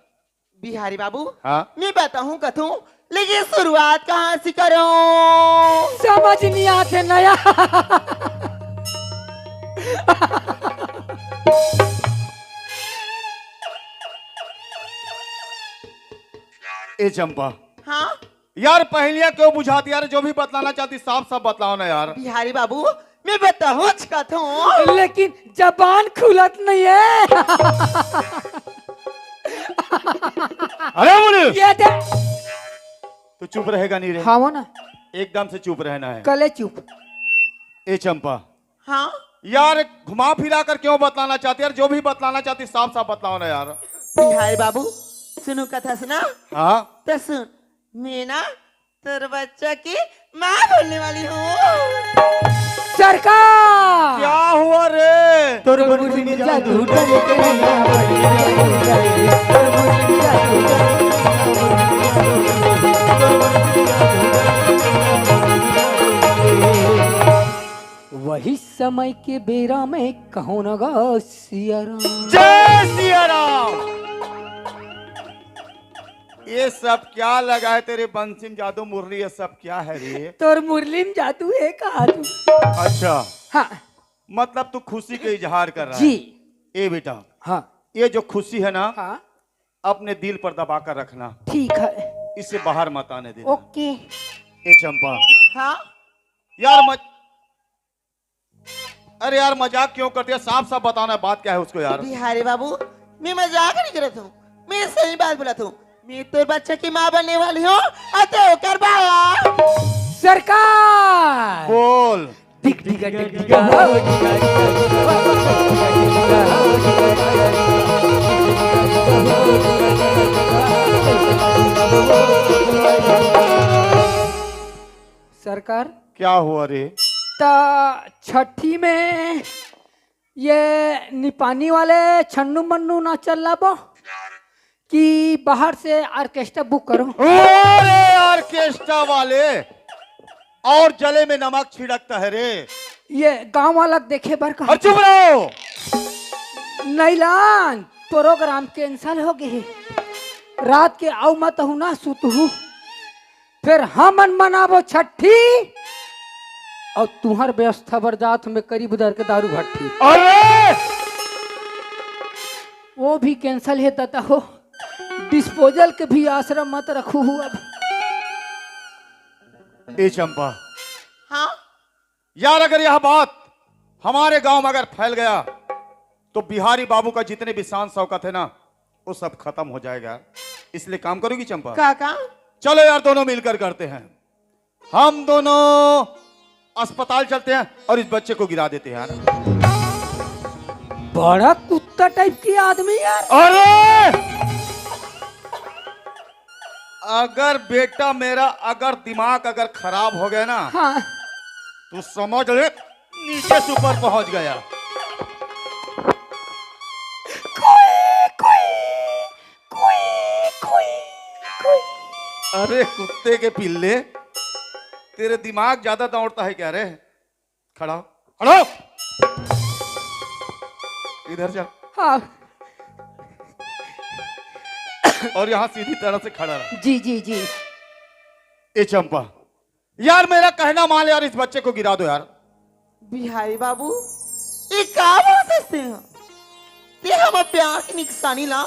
बिहारी बाबू, हाँ। मैं बताऊं कथू, लेकिन शुरुआत कहाँ से करूं? समझ नहीं आते नया। ए चंपा, हाँ। यार पहेलियां क्यों बुझाती यार, जो भी बतलाना चाहती साफ साफ बतलाओ ना यार। बिहारी बाबू, मैं बताऊं कथू। लेकिन जबान खुलत नहीं है। अरे मुनीम, ये दे। तू चुप रहेगा नहीं रे? हाँ वो ना, एकदम से चुप रहना है। कले चुप। ए चंपा, हाँ। यार घुमा फिरा कर क्यों बतलाना चाहती यार, जो भी बतलाना चाहती साफ साफ बतलाओ ना यार। बिहारी बाबू, सुनो कथा सुना। हाँ। तो सुन, मैं ना तोर बच्चा की माँ बोलने वाली हूँ। सरकार! क्या हुआ रे? तोर बुद्धि में जादू डाल के नैया बड़ी जादू डाल। तोर बुद्धि में जादू डाल के नैया बड़ी जादू डाल। वही समय के बेरा में कहो न गा सिया राम। जय सिया राम। ये सब क्या लगा है तेरे बंसी में जादू मुरली? ये सब क्या है रे? तोर मुरली में जादू है का तू? अच्छा, हाँ। मतलब तू खुशी का इजहार कर रहा जी। है? ए बेटा, हाँ। ये जो खुशी है ना, हाँ। अपने दिल पर दबा कर रखना। ठीक है। इसे बाहर मत आने देना। ओके। ए चंपा। हाँ। यार मत अरे यार, मजाक क्यों करती है? साफ साफ बताना, बात क्या है उसको यार। बिहारी बाबू, मैं मजाक नहीं करत हूँ, मैं सही बात बोलत हूँ। मैं तोर बच्चा की माँ बनने वाली हूँ और तू ओकर बाबा। सरकार! बोल। टिक टिक टिक टिक हो, टिक टिक टिक हो, टिक टिक टिक हो, टिक टिक टिक हो। सरकार, क्या हुआ रे? त छठी में ये निपानी वाले छन्नू मन्नू ना चलाबो कि बाहर से ऑर्केस्ट्रा बुक करो? अरे ऑर्केस्ट्रा वाले, और जले में नमक छिड़कता है रे। ये गांव वाला देखे बर कहा। और चुप रहो। नैलान, प्रोग्राम कैंसिल हो गए। रात के आऊ मत हूँ ना सुतहू। फिर हमन मनाबो छठी, और तुहर व्यवस्था बर जात में करीब दर के दारू भट्ठी। अरे! वो भी कैंसिल है दादा हो, डिस्पोजल के भी आसरा मत रखू अब। ए चंपा। हाँ? यार, अगर यह बात हमारे गांव में अगर फैल गया, तो बिहारी बाबू का जितने भी शान शौकत है ना, वो सब खत्म हो जाएगा। इसलिए काम करोगी चंपा? काका? चलो यार, दोनों मिलकर करते हैं, हम दोनों अस्पताल चलते हैं और इस बच्चे को गिरा देते हैं यार। बड़ा कुत्ता टाइप की आदमी यार। अरे, अगर बेटा मेरा, अगर दिमाग अगर खराब हो गया ना, हाँ। तू समझ ले, नीचे से ऊपर पहुंच गया। कोई, कोई, कोई, कोई, कोई। अरे कुत्ते के पिल्ले, तेरे दिमाग ज्यादा दौड़ता है क्या रे? खड़ा हो, खड़ा हो। इधर जा। हाँ। और यहाँ सीधी तरह से खड़ा रहा। जी, जी, जी। ए चंपा, यार मेरा कहना मान यार, इस बच्चे को गिरा दो यार। बिहारी बाबू, ये का बोल सकते हैं? ते हम प्यार की निशानी ला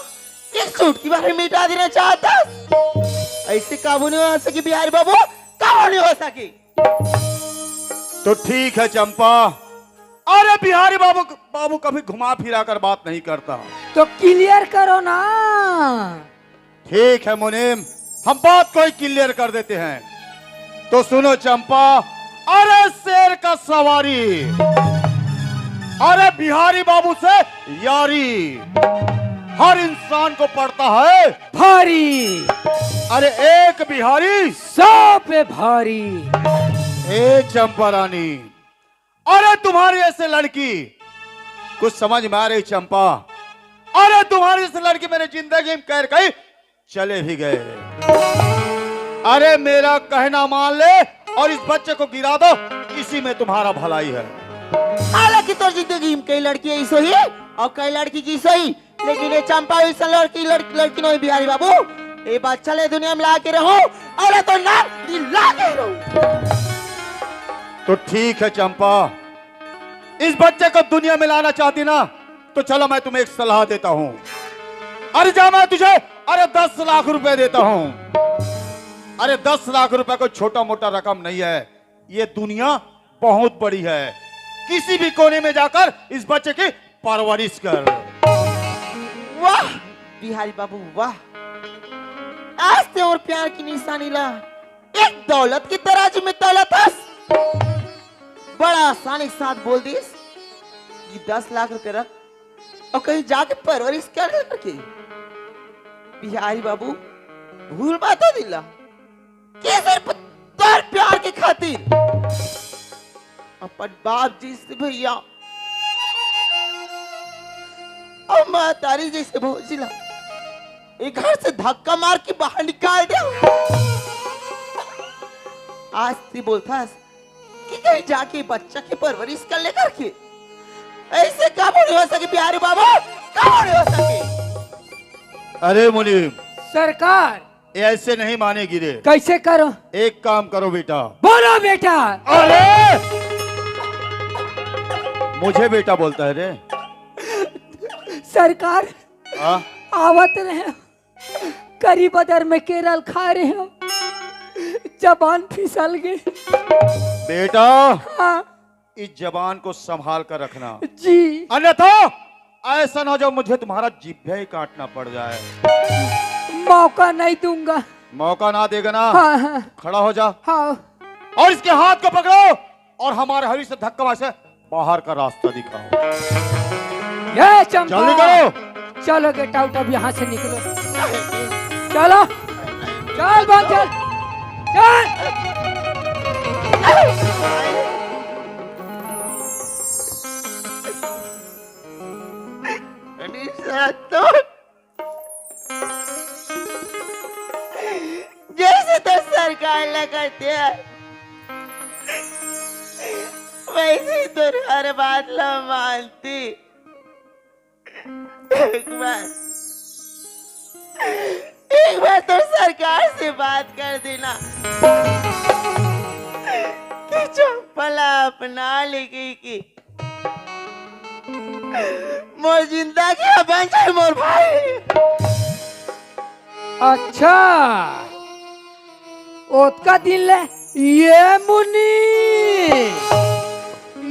एक चुटकी भर में मिटा देना चाहता? ऐसे काबू नहीं हो सके बिहारी बाबू, काबू नहीं हो सके। तो ठीक है चंपा, अरे बिहारी बाबू, बाबू कभी घुमा फिरा कर बात नहीं करता। तो क्लियर करो ना। ठीक है मुनीम, हम बात को ही क्लियर कर देते हैं। तो सुनो चंपा, अरे शेर का सवारी, अरे बिहारी बाबू से यारी, हर इंसान को पड़ता है भारी। अरे एक बिहारी सौ पे भारी। ए चंपा रानी, अरे तुम्हारी ऐसे लड़की कुछ समझ में आ रही चंपा? अरे तुम्हारी ऐसे लड़की मेरी जिंदगी में कैर गई, चले भी गए। अरे मेरा कहना मान ले और इस बच्चे को गिरा दो, इसी में तुम्हारा भलाई है। हालांकि तो जिंदगी में कई लड़की ऐसो ही और कई लड़की की सही, लेकिन ये चंपा वैसा लड़की, लड़की, लड़की नहीं बिहारी बाबू। ये बच्चा ले दुनिया में ला के रहो, अरे तो ना, ये ला के रहो। तो ठीक है चंपा, इस बच्चे को दुनिया में लाना चाहती ना, तो चलो मैं तुम्हें एक सलाह देता हूँ। अरे जा, मैं तुझे, अरे दस लाख रुपए देता हूँ। अरे दस लाख रुपए कोई छोटा मोटा रकम नहीं है, ये दुनिया बहुत बड़ी है। किसी भी कोने में जाकर इस बच्चे की परवरिश कर। वाह बिहारी बाबू वाह, आज ते और प्यार की निशानी ला एक दौलत की तराजू में तौलत हस। बड़ा आसानी के साथ बोल दिस कि दस लाख रुपए रख और कहीं जाके परवरिश कर करके। बिहारी बाबू भूल मत हो दिला कि सिर्फ अपन बाप जइसे भैया अउ महतारी जइसे भौजी ला ए घर से धक्का मार के बाहर निकाल दे। आज ते बोलथस कि कहीं जाके बच्चा के परवरिश कर ले करके। ऐसे कब नहीं हो सके प्यारे बाबा, कब नहीं हो सके? अरे मुनीम, सरकार। ये ऐसे नहीं मानेगी रे। कैसे करो? एक काम करो बेटा। बोलो बेटा। अरे, मुझे बेटा बोलता है रे। सरकार, हाँ? आवत रहे, करी बदर में केरल खा रहे हो, जबान फिसल गई। बेटा, हाँ। इस जबान को संभाल कर रखना। जी। अन्यथा ऐसा ना हो जाए मुझे तुम्हारा जिभ्या ही काटना पड़ जाए। मौका नहीं दूंगा। मौका ना देगा ना? हाँ, हाँ। खड़ा हो जा। हाँ। और इसके हाथ को पकड़ो और हमारे हरी से धक्का मार से बाहर का रास्ता दिखाओ। ये चंपा। जल्दी करो। चलो, गेट आउट, अब यहाँ से निकलो। चलो, चल बन, चल, चल। अरे सातो, जैसे तो सरकार ला करते हैं, वैसे ही तो हर बात ला मानती। एक बार, एक बार तो सरकार से बात कर देना कि चंपा ला अपना लेगी कि मोर जिंदगी ह बन जाए मोर भाई। अच्छा, ओतका दिन ले ये मुनि,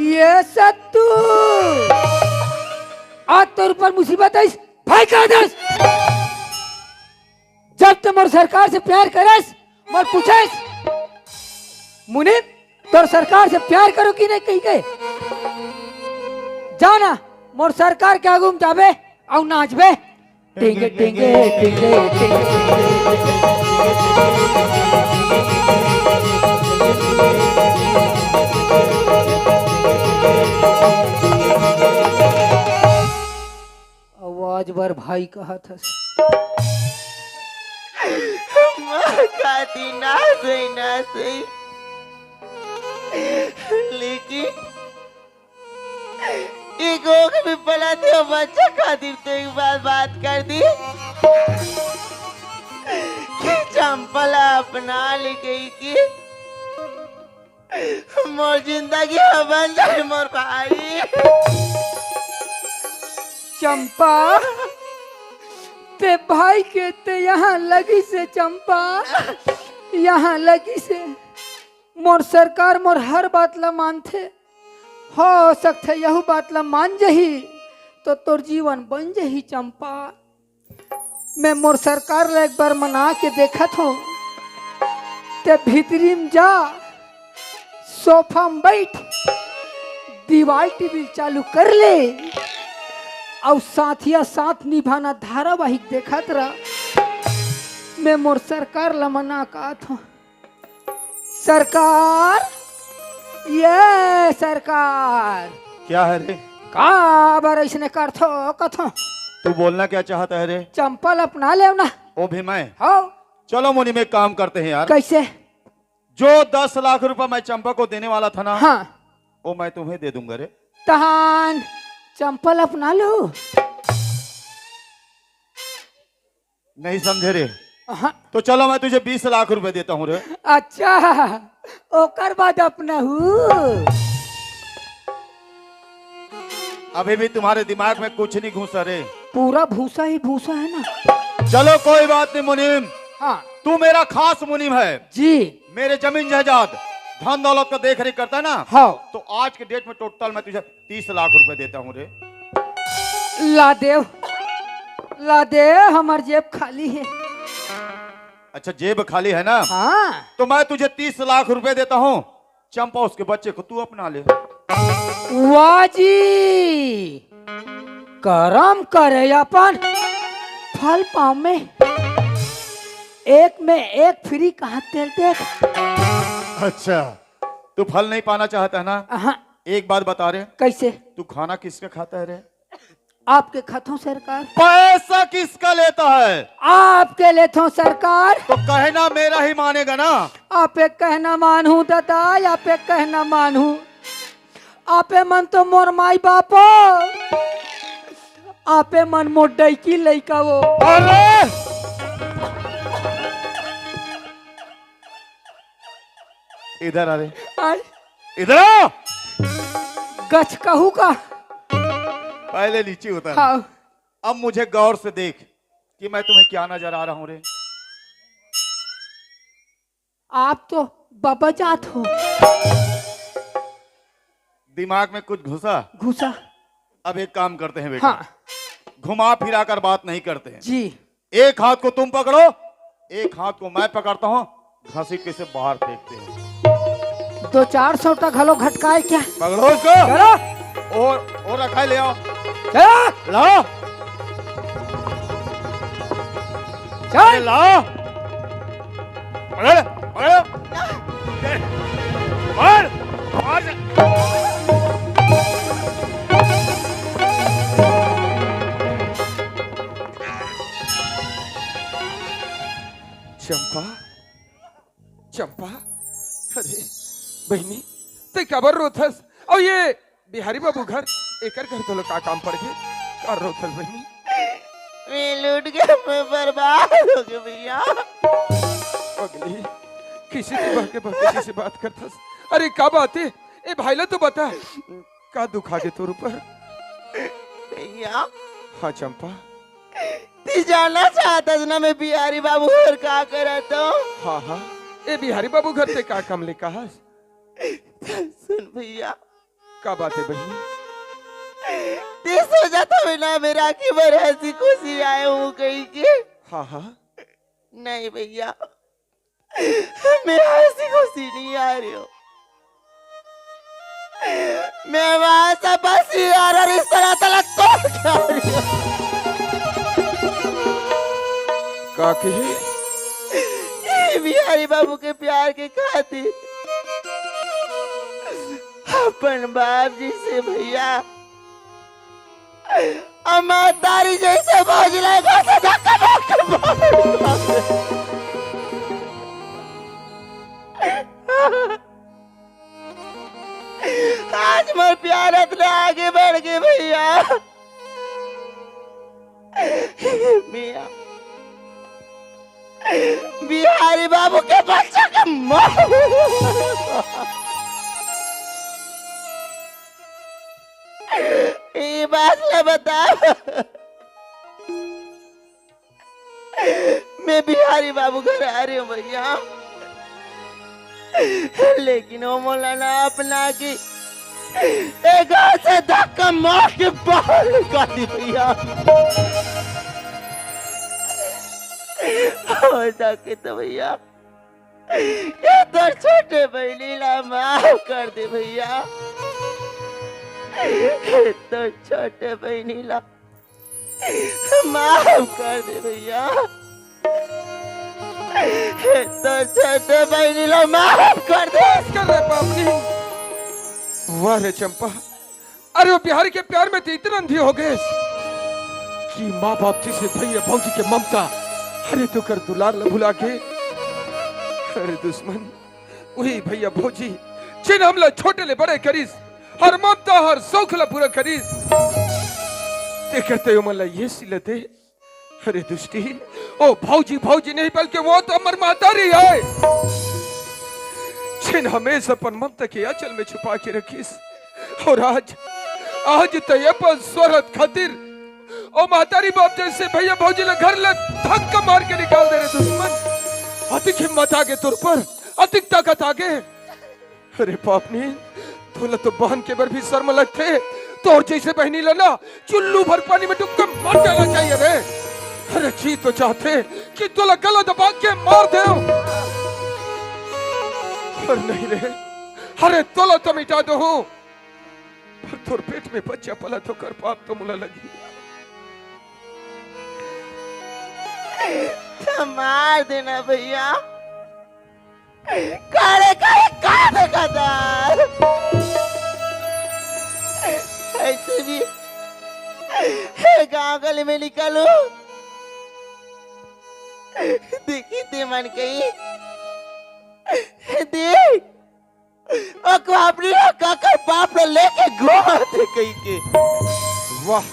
ये सत्तू, आज तोर ऊपर मुसीबत आइस, भाई कह दस। जब तो मोर सरकार से प्यार करस, मोर पूछस, मुनि, तोर सरकार से प्यार करो कि नहीं कही के? जाना, मोर सरकार के आगू में जाबे अउ नाचबे। टिंगे, टिंगे, टिंगे, टिंगे। आवाज बर भाई कहत हस। माँ खाती ना सही, ना सही। लेकिन एक ओख भी पला दे बच्चा खातिर तो एक बार बात कर दी कि चंपा ला अपना ले गई कि मोर जिंदगी ह बन जाए मोर भाई। चंपा, ते भाई के ते यहाँ लगी से चंपा, यहाँ लगी से। मोर सरकार मोर हर बात ला मानथे। हो सकथे यहू बात ला मान जही तो तोर जीवन बन जही चंपा। मैं मोर सरकार ला एक बार मना के देखत हों। ते भीतरी में जा, सोफा में बैठ, दीवाल टीवी चालू कर ले, अउ साथिया साथ निभाना धारावाहिक देखत रह। मैं मोर सरकार ला मना कहत हों। सरकार, ये सरकार। क्या है रे? काबर अइसने करथो कथो? तू बोलना क्या चाहता है रे? चंपा ला अपना लेव ना। ओ भी मैं? हाँ। चलो मुनि, में काम करते हैं यार। कैसे? जो दस लाख रुपए मैं चंपा को देने वाला था ना, हाँ। वो मैं तुम्हें दे दूंगा रे। तहान चंपा ला अपना लो। नहीं समझे रे? हाँ। तो चलो, मैं तुझे बीस लाख रुपए देता हूँ रे। अच्छा, ओकर बाद अपना हूँ। अभी भी तुम्हारे दिमाग में कुछ नहीं घुसा रे। पूरा भूसा ही भूसा है ना। चलो, कोई बात नहीं मुनीम। हाँ। तू मेरा खास मुनीम है। जी। मेरे जमीन जायदाद, धन दौलत का देख रेख करता है ना। हाँ। तो आज के डेट में टोटल मैं तुझे तीस लाख रुपए देता हूँ रे। ला देव, ला देव, हमार जेब खाली है। अच्छा, जेब खाली है ना? हाँ। तो मैं तुझे तीस लाख रुपए देता हूँ, चंपा, उसके बच्चे को तू अपना ले। वाह जी, करम करे अपन, फल पावे। एक में एक फ्री कहा तेल देख। अच्छा, तू फल नहीं पाना चाहता है ना? हाँ। एक बात बता रे। कैसे? तू खाना किसका खाता है रे? आपके खाथों सरकार। पैसा किसका लेता है? आपके लेथों सरकार। तो कहना मेरा ही मानेगा ना? आपे कहना मानहूं दादा, आपे कहना मानहूं। आपे मन तो मोर माई बापो, आपे मन मोर डैकी लइका वो। अरे, इधर आ रे। आय, इधर आ। गच कहू का? पहले नीचे उतर। हाँ। अब मुझे गौर से देख कि मैं तुम्हें क्या नजर आ रहा हूं रे। आप तो बाबा जात हो। दिमाग में कुछ घुसा? घुसा। अब एक काम करते हैं बेटा। हाँ। घुमा फिरा कर बात नहीं करते हैं। जी। एक हाथ को तुम पकड़ो, एक हाथ को मैं पकड़ता हूँ, घसीट के इसे बाहर फेंकते हैं। दो चार सौ टा घलो घटकाए क्या? पकड़ो इसको। चलो। और और रखा है, ले आओ। चलो। लाओ। चल। लाओ। पकड़, पकड़। मार, मार। चंपा, चंपा, अरे बहिनी, ते काबर रोथस? अउ ये बिहारी बाबू घर, एकर घर तोला का काम पड़ गे? का रोथस बहिनी? मैं लूट के मैं बर्बाद हो गया भैया। पगली, किसी की बहके बहके किसी बात करथस? अरे का बात है? ए भाई ला तो बता, का दुख आगे तोर ऊपर? भैया, हाँ चंपा। ती जानना चाहतस ना मैं बिहारी बाबू घर का करत हूँ? हाँ हाँ, ए बिहारी बाबू घर ते का काम ले कहस? सुन भैया, का बात है बहिनी? ती सोचत हवे ना मैं राखी बर हंसी खुशी आए हूँ कहिके। हाँ हाँ। नहीं भैया, मैं हंसी खुशी नहीं आ रही हूँ। मैं वहां से बस यार रिश्ता तलक तोड़ के आ रही हूँ। का कहे? ये बिहारी बाबू के प्यार के खातिर अपन बाप जी से भैया, अमादारी जैसे भौजी ला घर से धक्का मार के बाहर निकाल दे। आज मोर प्यार अतना आगे बढ़ गे भैया। भैया, बिहारी बाबू के बच्चा के मार। ये बात ला बता, मैं बिहारी बाबू घर आ रही हूँ भैया, लेकिन वो मौलाना अपना की एक हाथ से धक्का मार के बाहर निकाल दी भैया। हो सके तो भैया, ये तो छोटे बहनी ला माफ कर दे भैया, ये तो छोटे बहनी ला माफ कर दे भैया, ये तो छोटे बहनी ला माफ कर दे। बस कर रे पापनी। वाह रे चंपा, अरे वो बिहारी के प्यार में तो इतना अंधी हो गए कि माँ बाप जैसे भैया भौजी के ममता, अरे तो कर दुलार ला भुला के, अरे दुश्मन, वही भैया भौजी जिन हमला छोटे ले बड़े करिस, हर ममता हर शौक ला पूरा करिस, ते करते हो मन ला ये सिलते। अरे दुष्टी, ओ भौजी भौजी नहीं बल्कि वो तो हमर महतारी है, जिन हमेशा अपन ममता के आंचल में छुपा के रखिस। और आज, आज तो ये अपन स्वार्थ खातिर ओ महतारी बाप जैसे भैया भौजी ला घर ले धक्का मार के निकाल दे रे दुश्मन। अतिक हिम्मत आगे तोर पर, अतिक ताकत आगे। अरे पापनी, तोला तो बहन के बर भी शर्म लगथे। तोर जैसे बहनी ला ना चुल्लू भर पानी में डुब के मर जाना चाहिए रे। अरे जी तो चाहथे कि तोला गला दबा के मार दे। पर नहीं रे, अरे तोला तो मिटा दो हूँ, पर तोर पेट में बच्चा पला तो कर पाप तो मुला लगी। तो मार देना भैया, काले काले काले कदा। का गली में निकलूं? देखी ते मन कही, देख, ओ बाप रे, काकर बाप रे लेके घूमत हे कही के। वाह।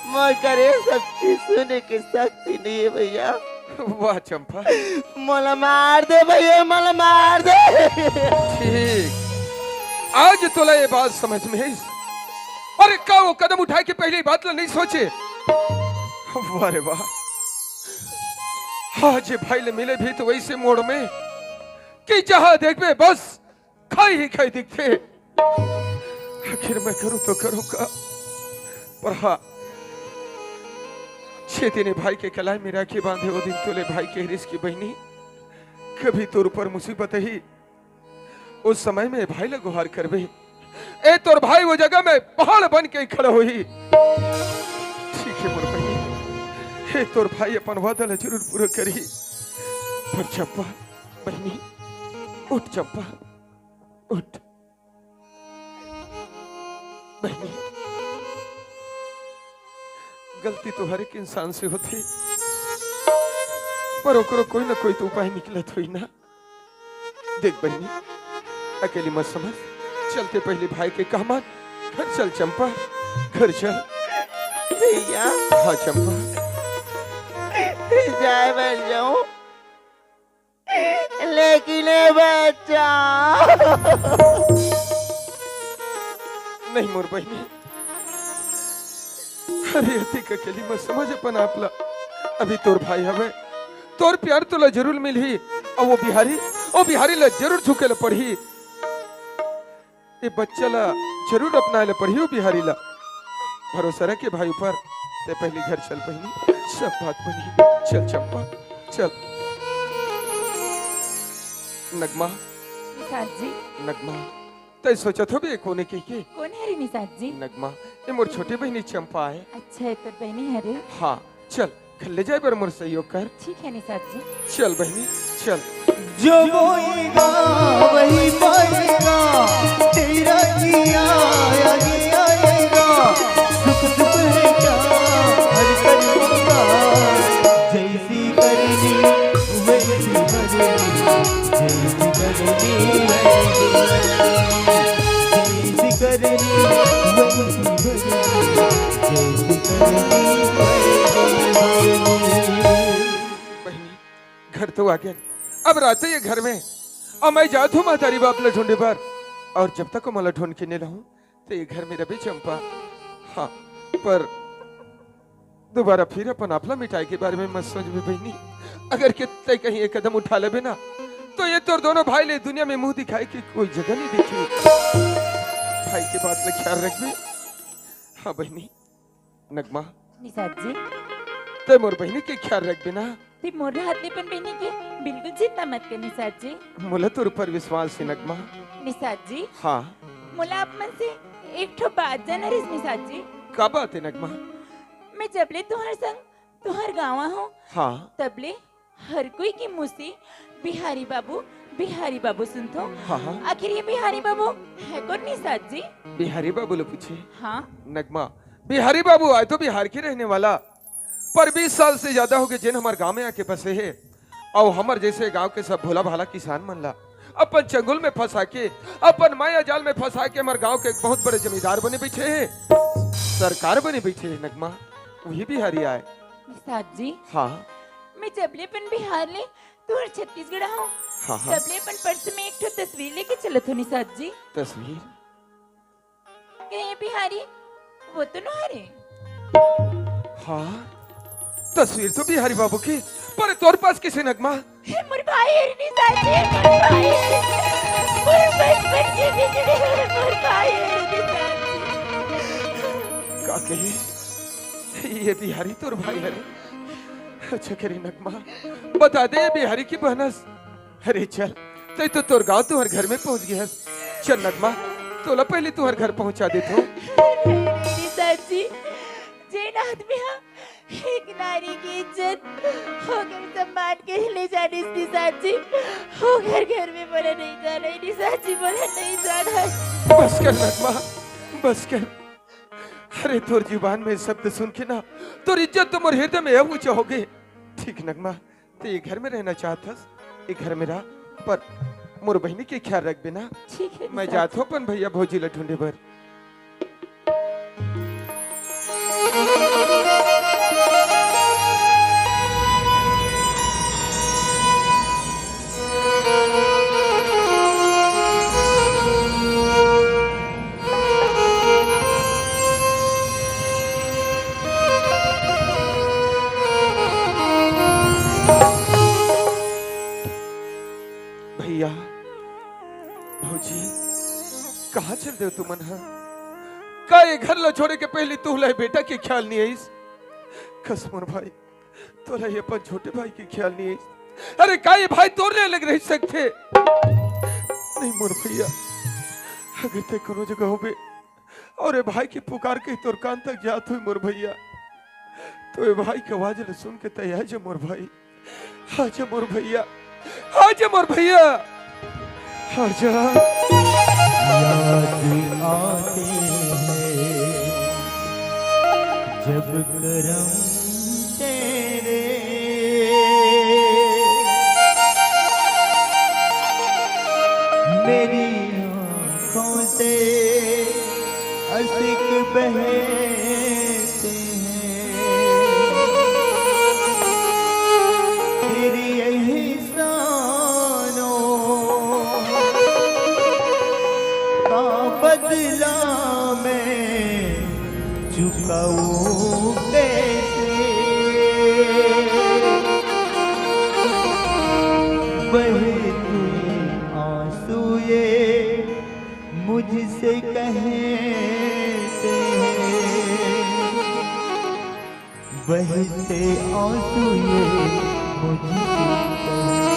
मोर कर ये सब चीज सुने के शक्ति नहीं है भैया। वाह चंपा। मोला मार दे भैया, मोला मार दे। ठीक, आज तोला ये बात समझ में आइस। अरे का वो कदम उठाए के पहले बात ला नहीं सोचे? वाह रे वाह। आज ये भाई ले मिले भी तो वैसे मोड़ में कि जहां देखबे बस खाई ही खाई दिखथे। आखिर मैं करूं तो करूं का? पर हां, छेती ने भाई के कलाई में राखी बांधे वो दिन तोले भाई के रिस की बहिनी, कभी तोर ऊपर मुसीबत ही, उस समय में भाई ला गुहार करबे, ए तोर भाई वो जगह में पहाड़ बन के खड़ा होही। ठीक है मोर बहिनी, हे तोर भाई अपन वादा ला जरूर पूरा करही। पर चंपा बहिनी, उठ चंपा, उठ बहिनी। गलती तो हर एक इंसान से होथे, पर ओकरो कोई ना कोई तो उपाय निकलत होई ना। देख बहिनी, अकेली मत समझ, चलते पहले भाई के कह मान, घर चल चंपा, घर चल। भैया। हां चंपा। जाए बैठ जाऊं, लेकिन ए बच्चा। नहीं मोर बहिनी, अरे अतिक अकेली मत समझ अपन आप ला। अभी तोर भाई हवे, तोर प्यार तोला जरूर मिलही। अउ वो बिहारी, वो बिहारी ला जरूर झुके ला पड़ही। ये बच्चा ला जरूर अपनाए ला पड़ही, वो बिहारी ला। भरोसा रखे भाई ऊपर, ते पहली घर चल बहिनी, सब बात बनी। चल चंपा, चल। नगमा। निषाद जी। नगमा, तै सोचत होबे कोने के के? कोन हरे निषाद जी? नगमा, ये मोर छोटी बहिनी चंपा है। अच्छा, ये तोर बहिनी हरे? हां, चल, घर ले जाए बर मोर सहयोग कर। ठीक है निषाद जी। चल बहिनी, चल। जो बोएगा वही पाएगा, तेरा जिया यही आएगा। सुख दुख है क्या हर कर्म का, जैसी करनी वैसी भरनी, जैसी करनी वैसी भरनी, जैसी करनी वैसी भरनी, जैसी करनी वैसी भरनी। बहिनी, घर तो आ गया, अब रात ये घर में, अब मैं जात हूं महतारी बाप ला ढूंढे बर, अउ जब तक मोला ढूंढ के नहीं लाहूं, ते ये घर में रबे चंपा। हां, पर दोबारा फिर अपन आप ला मिटाए के बारे में मत सोचबे बहिनी। अगर के तै कहीं एक कदम उठा लेबे ना, तो ये तोर दोनों भाई ले दुनिया में मुंह दिखाए के कोई जगह नहीं दिखही। भाई के बात ला ख्याल रखबे। हां बहिनी। नगमा। निषाद जी। तै मोर बहिनी के ख्याल रखबे ना? तै मोर हाथ ले अपन बहिनी के बिल्कुल चिंता मत कर निषाद जी। मोला तोर ऊपर विश्वास हे नगमा। निषाद जी। हां। मोला आप मन से एक ठो बात जानना रहिस निषाद जी। का बात हे नगमा? मैं जबले तुंहर संग तुंहर गांव आहूं, हां। तबले हर कोई के मुंह से बिहारी बाबू, बिहारी बाबू सुनथों। हां, हां। आखिर ये बिहारी बाबू है कोन निषाद जी? बिहारी बाबू ला पूछे? हां। नगमा, बिहारी बाबू आय तो बिहार के रहने वाला, पर बीस साल से ज्यादा होगे जेन हमर गांव में आके बसे हे। अउ हमर जैसे गांव के सब भोला भाला किसान मन ला अपन चंगुल में फंसा के, अपन माया जाल में फंसा के हमर गांव के एक बहुत बड़े जमींदार बने बैठे हे, सरकार बने बैठे हे नगमा, वही बिहारी आय। निषाद जी। हां। मैं जबले अपन बिहार ले तुंहर छत्तीसगढ़ आहूं, हां, हां। तबले अपन पर्स में एक ठो तस्वीर लेके चलत हों निषाद जी। तस्वीर? कहे बिहारी, वो तो नो हरे। हां, तस्वीर तो बिहारी बाबू के, पर तोर पास कइसे नगमा? हे मोर भाई हरे निषाद जी, मोर भाई हरे। मोर बचपन के बिछड़े हरे, मोर भाई हरे निषाद जी। का कहे? ये बिहारी तोर भाई हरे? अच्छा करे नगमा, बता दे ये बिहारी के बहन अस। अरे चल, तै तो तोर गांव तुंहर घर में पहुंच गे हस। चल नगमा, तोला पहले तुंहर घर पहुंचा देथों। निषाद जी, जेन आदमी हा एक नारी के इज्जत, ओकर सम्मान के ले जानिस निषाद जी, ओकर घर में मोला नहीं जाना हे निषाद जी, मोला नहीं जाना हे। बस कर नगमा, बस कर। अरे, तोर जुबान में शब्द सुन के ना, तोर इज्जत तो मोर हृदय में अब ऊंचा हो गए। ठीक नगमा, ते ये घर में रहना चाहत हस, ये घर में रह, पर मोर बहिनी के ख्याल रखबे ना। ठीक है, मैं जात हूँ अपन भैया भौजी ला ढूंढे बर। भैया, भौजी, कहाँ चल देव तुमन ह? का ये घर ला छोड़े के पहली तुहला बेटा के ख्याल नहीं आइस? कस मोर भाई, तोला ये अपन छोटे भाई के ख्याल नहीं आइस? अरे, का ये भाई तोर ले अलग रह सकथे? नहीं मोर भैया, अगर ते कोनो जगह होबे और ये भाई के पुकार के तोर कान तक जात हुई मोर भैया, तो ये भाई के आवाज ल सुन के तैयार जा मोर भाई। आजा मोर भैया, आजा मोर भैया, आजा। याद आते हैं जब करम तेरे, मेरी आंखों से अश्क बहते हैं। तेरे एहसानों का बदला मैं चुकाऊं कैसे? बहते आंसू ये मुझसे कहते हैं, बहते आंसू ये मुझसे कहते हैं।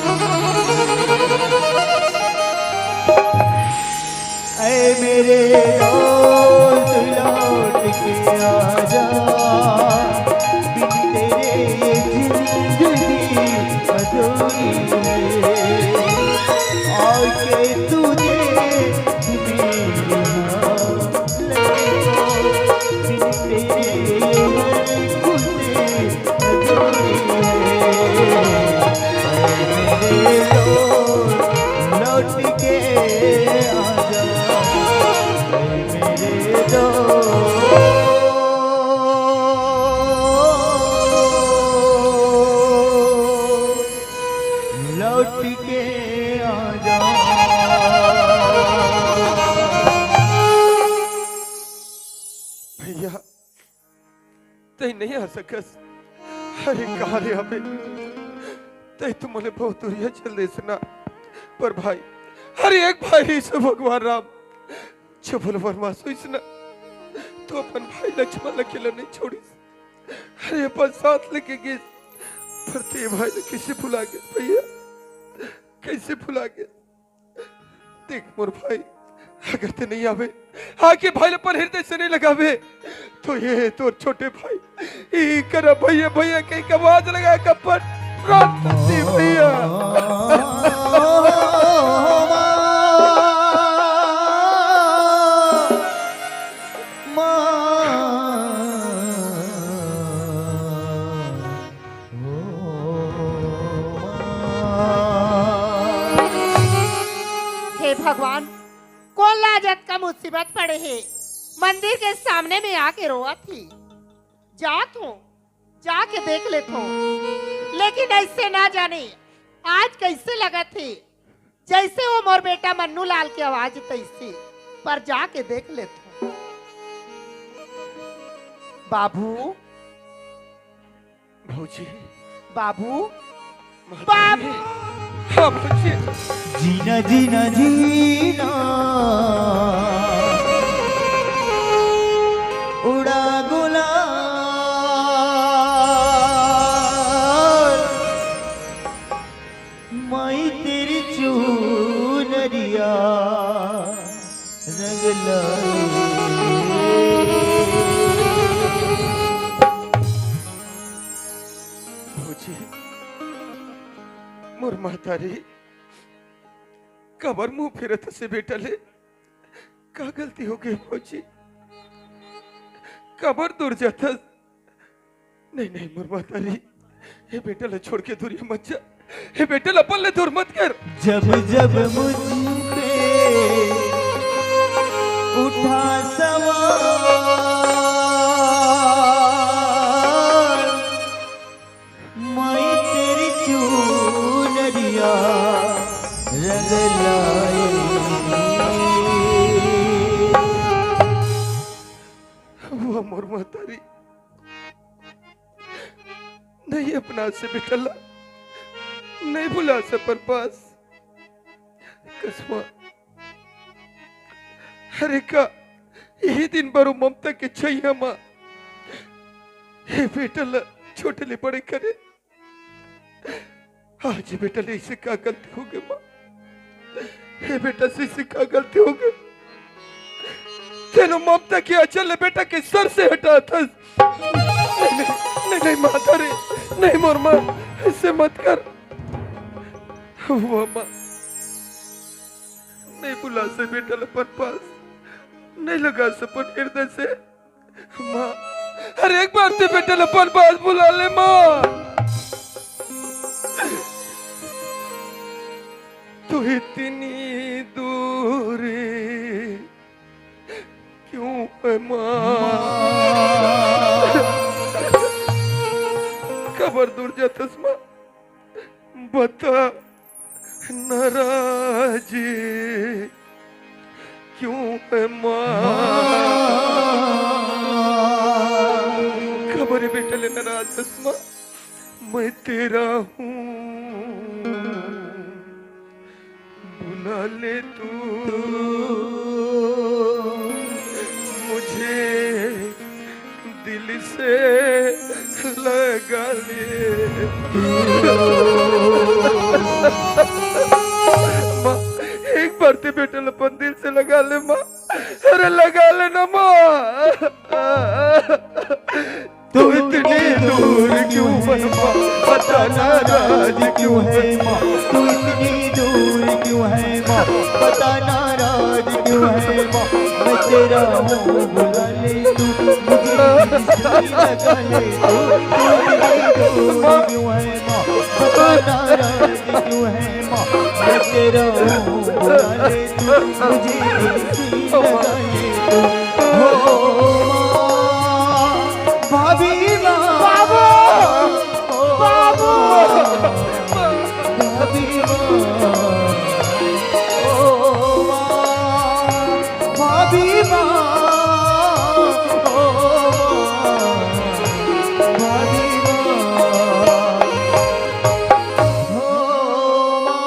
ऐ मेरे दोस्त, लौट के आजा, बिन तेरे ये जिंदगी अधूरी है। आके तुझे मेरी हाँ लगे, बिन तेरे ये हर खुशी अधूरी है। ऐ मेरे दोस्त, लौट के आजा, ऐ मेरे दोस्त, लौट के आजा। भैया, तैं नहीं आ सकस। अरे, कहाँ रे अबे? तैं तो मोले बहुत दुरिहा चल देस ना। पर भाई, अरे, एक भाई रहिस भगवान राम, जो भोला बरमास होइस ना, तो अपन भाई लक्ष्मण ला अकेला नहीं छोड़िस। अरे, अपन साथ लेके गिस। पर तैं भाई ला कैसे भुला गे भैया? कैसे भुला गे? देख मोर भाई, अगर तैं नहीं आबे, आके भाई ला अपन हृदय से नहीं लगाबे, तो ये तोर छोटे भाई, ई करा भैया, भैया कहि के आवाज लगा के अपन प्राण दे भैया। हे भगवान, कोन ला आज अतका मुसीबत पड़े हे, मंदिर के सामने में आके रोवत ही। जात हूँ, जाके देख लेत हूँ, लेकिन ऐसे ना जाने आज कैसे लगत हे, जैसे वो मोर बेटा मन्नू लाल के आवाज तैसे, पर जाके देख लेत हूँ। बाबू, भौजी। बाबू, बाबू। हाँ, भौजी। जीना, जीना, जीना, उड़ा गुलाल, माई तेरी चूनरिया रंग लाई। भौजी, मोर महतारी, काबर मुंह फेरत हस बेटा ले? का गलती हो गई भौजी? काबर दूर जाथस? नहीं, नहीं, मोर महतारी, हे बेटा ला छोड़ के दूरिया मत जा। हे बेटा ला अपन ले दूर मत कर। जब जब मुझ पे उठा सवाल, मैं तेरी चूनरिया रंग लाई। वो मोर महतारी, नहीं अपना से बेटा ला, नहीं बुला से अपन पास। कसमा, अरे का यही दिन भर वो ममता के छैया मा हे बेटा ला छोटे ले बड़े करे। आज बेटा ले इसे का गलती हो गई माँ? हे बेटा से इसे का गलती हो गई? तेनो ममता के अचल ले बेटा के सर से हटा था। नहीं, नहीं, नहीं, नहीं, माता रे, नहीं मोर माँ, ऐसे मत कर। वो माँ, नहीं बुला से बेटा ला अपन पास, नहीं लगा से अपन हृदय से। माँ, अरे एक बार ते बेटा ला अपन पास बुला ले माँ। तू इतनी दूर क्यों है माँ? काबर दूर जाथस माँ? बता नाराज क्यों है माँ? काबर बेटा ले नाराज हस माँ? मैं तेरा हूँ, बुला ले तू मुझे, दिल से लगा ले। माँ, एक बार ते बेटा ला अपन दिल से लगा ले माँ। अरे लगा ले ना माँ। तू इतनी दूर क्यों है माँ? बता नाराज क्यों है माँ? तू इतनी दूर क्यों है माँ? बता नाराज क्यों है माँ? मैं तेरा हूँ, बुला ले तू मुझे, दिल से लगा ले तू। तू इतनी दूर क्यों है माँ? बता नाराज क्यों है माँ? मैं तेरा हूँ, बुला ले तू मुझे, दिल से लगा ले तू। हो माँ, भाभी माँ। बाबू! बाबू! भाभी माँ। ओ माँ, भाभी माँ। ओ माँ, भाभी माँ। ओ माँ,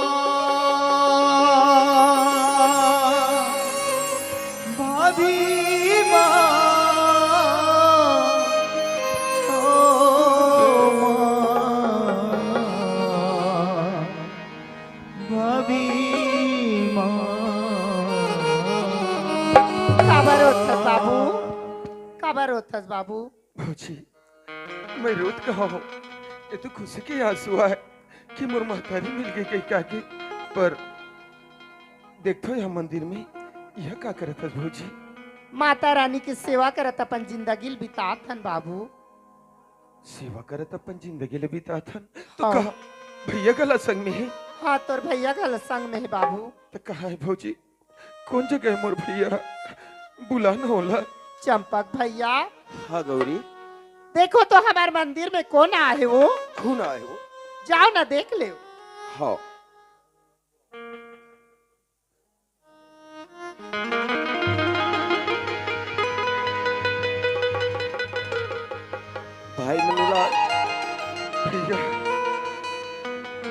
भाभी माँ, ओ माँ, भाभी माँ। काबर रोथस बाबू? काबर रोथस बाबू? भौजी, मैं रोत कहाँ हूँ? ये तो खुशी के आंसू आय कि मोर महतारी मिल गई कहिके। पर देखथों यहाँ मंदिर में, यह का करत हस भौजी? माता रानी के सेवा करत अपन जिंदगी ल बितात हन बाबू। सेवा करत अपन जिंदगी ल बितात हन? तो हाँ। कहाँ भैया घला संग में हे? हाँ, तोर भैया घला संग में हे बाबू। तो कहाँ हे भौजी? कौन जगह हे मोर भैया? बुला ना ओला। चंपक भैया। हाँ गौरी। देखो तो हमार मंदिर में कौन आए हे वो? कौन आए हे वो? जाओ ना देख ले। हाँ। भाई मनुलाल। भैया।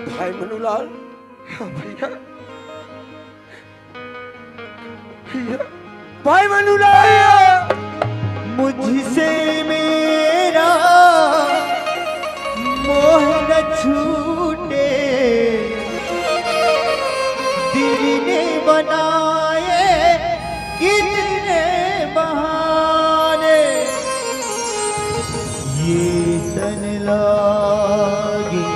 भाई मनुलाल। हाँ भैया। भैया। भाई मनुलाल। मुझसे मेरा मोह न छूटे, दिल ने बनाए कितने बहाने, ये तन लागे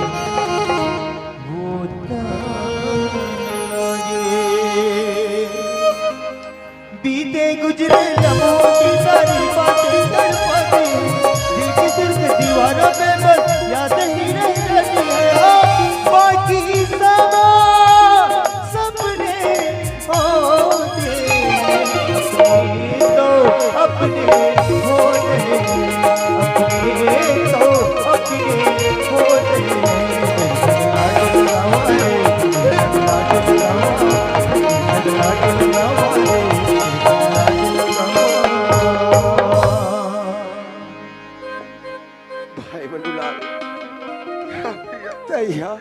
वो तन लागे। बीते गुजरे लम्हों की सारी बातें तड़पा भाई मनुलाल, तैया,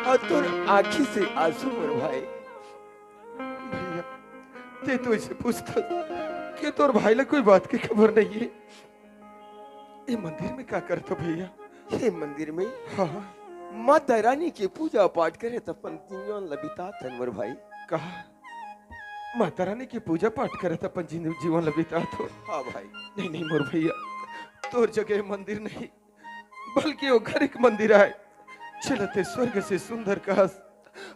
अउ तोर आँखी से आंसू मोर भाई। भैया, तैं तो अइसे पूछथस कि तोर भाई ला कोई बात के खबर नइ हे। ए मंदिर में का करत हस भैया? ए मंदिर में हाँ। माता रानी के पूजा पाठ करत अपन जीवन ला बितात हन मोर भाई। का? माता रानी के पूजा पाठ करत अपन जिन-, जीवन ला बितात हस? हाँ भाई। नहीं, नहीं मोर भैया, तोर जगह मंदिर नहीं, बल्कि ओ घर एक मंदिर आय, जेला तैं स्वर्ग से सुंदर कहस,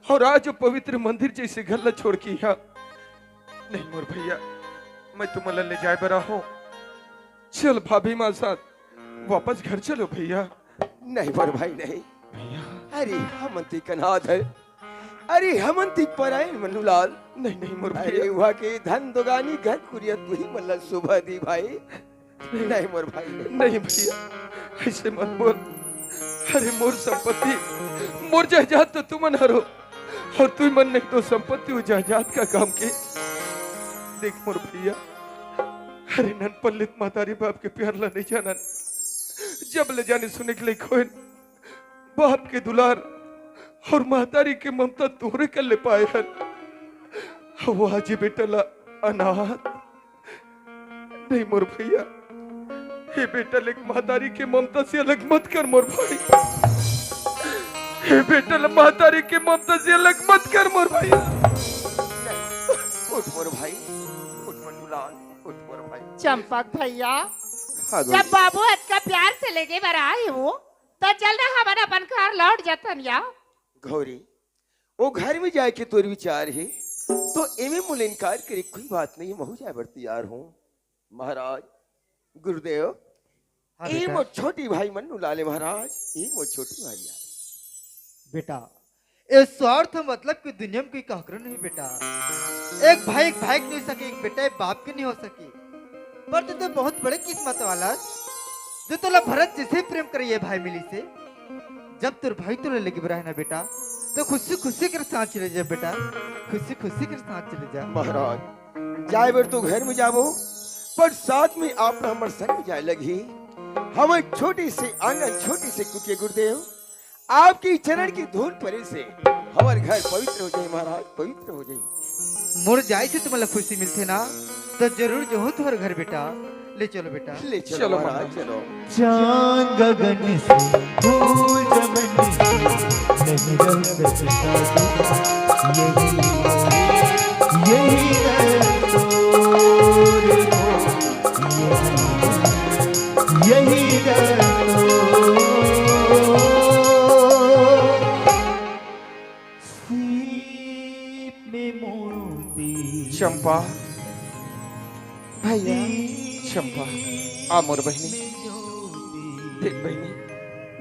अउ आज ओ पवित्र मंदिर जइसे घर ला छोड़ के इहाँ। नहीं मोर भैया, मैं तुमन ला ले जाय बर आहूँ। चल भाभी माँ साथ वापस घर चलो भैया। नहीं मोर भाई नहीं। भैया। अरे हमन तो एक अनाथ हन। अरे हमन तो एक पराई हन मनुलाल। नहीं, नहीं मोर अरे भैया। उहाँ के धन दोगानी घर कुरिया तुही मन ला शोभा दिही भाई। नहीं मोर भाई, नहीं। नहीं भैया, अइसे मत बोल। अरे मोर संपत्ति, मोर जायदाद तो तुमन हरो, अउ तुमन नहीं तो संपत्ति अउ जायदाद का काम के। देख मोर भैया, अरे नन पल्लित महतारी बाप के प्यार ला नहीं जानन, जब ले जाने सुने के लइक होएन, बाप के दुलार अउ महतारी के ममता तोहरे कर ले पाए हन, अउ आज ए बेटा ला अनाथ। नहीं मोर भैया, ए बेटा ला महतारी के ममता से अलग मत कर मोर भाई। ए बेटा ला महतारी के ममता से अलग मत कर मोर भैया। उठ मोर भाई, उठ मनुलाल, उठ मोर भाई। चंपक भैया, हाँ, जब गौरी। बाबू अतका प्यार से लेगे बर आए हो, त चल ना हमन अपन घर लौट जाथन या। गौरी, ओ घर में जाय के तोर विचार हे, त एमे मोला इनकार करे कोई बात नहीं, महूँ जाय बर तैयार हूँ। महाराज, गुरुदेव, हाँ ए बेटा। मोर छोटी भाई मनुलाल हे महाराज, ए मोर छोटी भाई यार। बेटा, ए स्वार्थ मतलब के दुनिया में कोई काकरो नहीं बेटा। एक भाई एक भाई के नहीं हो सके, एक बेटा एक बाप के नहीं हो सके। पर तैं तो बहुत बड़े किस्मत वाला, जो तोला भरत जइसे प्रेम करे ए भाई मिलिस हे। जब तोर भाई तोला लेगे बर आए ना बेटा, त खुशी खुशी कर साथ चले जा बेटा, खुशी खुशी कर साथ चले जा। महाराज, जाय बर तो घर में जाबो, पर साथ में आप हमर संग जाय लगही। हमर छोटी से आंगन, छोटी से कुटिया गुरुदेव, आपके चरण की धूल परे से हमर घर पवित्र हो जाही महाराज, पवित्र हो जाही। मोर जाय से तुमन ला खुशी मिलथे ना, त जरूर जाहूँ तुंहर घर बेटा। ले चलो बेटा। ले चलो चलो महाराज, महाराज। चलो। चांद गगन से, धूल चमन से, नहीं रह सकता दूर। यही, यही दर तोरे को, यही, यही दर तोरे। सीप में मोती। चंपा। भैया। चंपा, आ मोर बहिनी। देख बहिनी,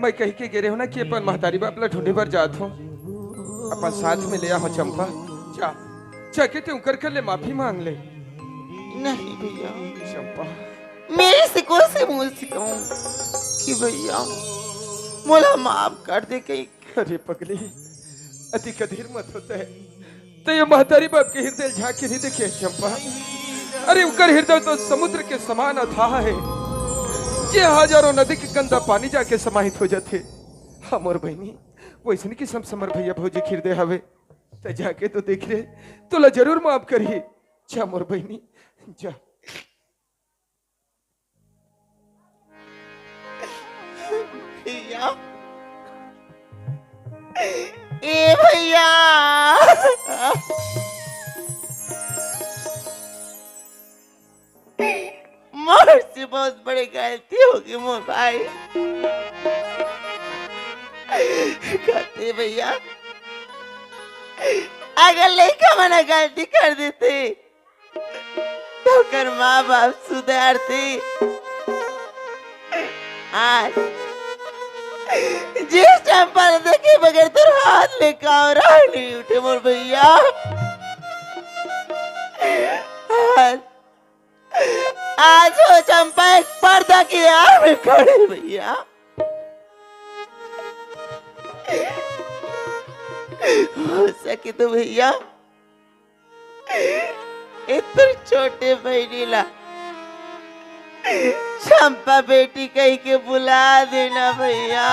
मैं कहि के गे रहेंव ना कि अपन महतारी बाप ला ढूंढे बर जात हंव, अपन साथ में ले आव चंपा। जा, जाके तैं उंकर कर ले माफी मांग ले। नहीं भैया। चंपा। मैं इसे कोन से मुंह से कहूं कि भैया मोला माफ कर दे कहीं। अरे पगली, अतिक अधीर मत हो तैं। तैं ए महतारी बाप के हिरदय ल झांक के नहीं देखे हस चंपा। अरे उंकर हिरदय तो समुद्र के समान अथाह हे, जे हजारों नदी के गंदा पानी जाके समाहित हो जाथे। हाँ मोर बहिनी, वइसने किसम से हमर भैया भौजी के हिरदय हवे। तैं जाके तो देख रे, तोला जरूर माफ करही। जा मोर बहिनी, जा। भैया, ए भैया, मोर से बहुत बड़े गलती होगे मोर भाई। कहते भैया, अगर लइका मन गलती कर देथे, त ओकर माँ बाप सुधारथे। आज जिस चंपा ल देखे बगैर तोर हाथ ले कांवरा नहीं उठे मोर भैया। आज, आज वो चंपा एक पर्दा के आड़ में खड़े भैया। हो सके तो भैया ए तोर छोटे बहिनी ला चंपा बेटी कहि के बुला देना भइया।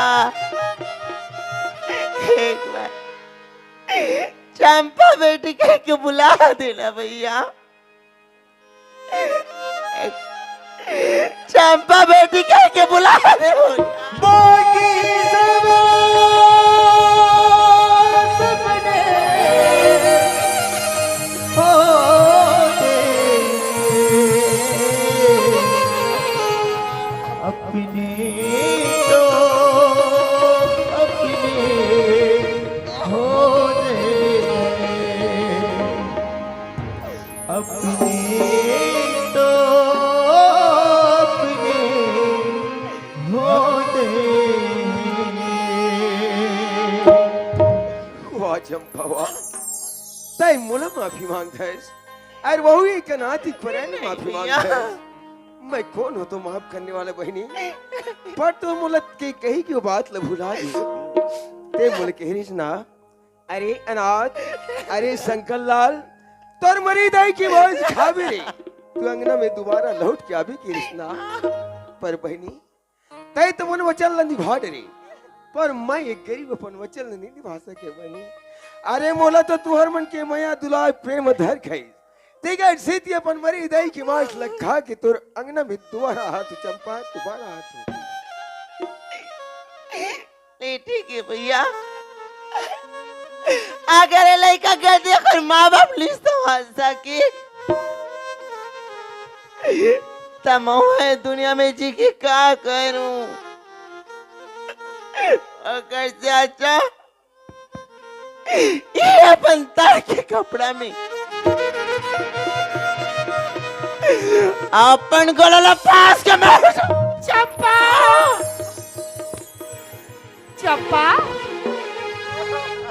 एक बार चंपा बेटी कहि के बुला देना भइया। चंपा बेटी कहि के बुला दे। बाकी सब सपने होते, अपने तो अपने होते। अपने तो अपने होते। वाह चंपा वाह, तैं मोला माफी मांगथस, अउ वहू एक अनाथ के परे ले माफी मांगथस। मैं कोन हों तो माफ करने वाला बहिनी, पर तैं मोला के कही के ओ बात ला भुला दे। तैं मोला कहे रहिस ना, अरे अनाथ, अरे शंकर लाल, तोर मरे दाई के मौज खाबे रे। तैं अंगना में दुबारा लौट के आबे करिस ना। पर बहिनी, तैं तो मोर वचन ला निभा डरे, पर मैं एक गरीब अपन वचन ला नइ निभा सकेंव बहिनी। अरे मोला तो तुंहर मन के मया दुलार प्रेम धरखइस, तेकर सेती अपन मरे दाई के मांस ला खा के तोर अंगना में दुबारा आथंव चंपा, दुबारा आथंव। ले ठीक हे भइया, अगर ए लइका के देख के माँ बाप नइ संभाल सके, त महूँ ए दुनिया में जी के का करूँ? अगर से अच्छा ये अपन तार के कपड़ा में अपन गला ला फांस के मार। चंपा, चंपा,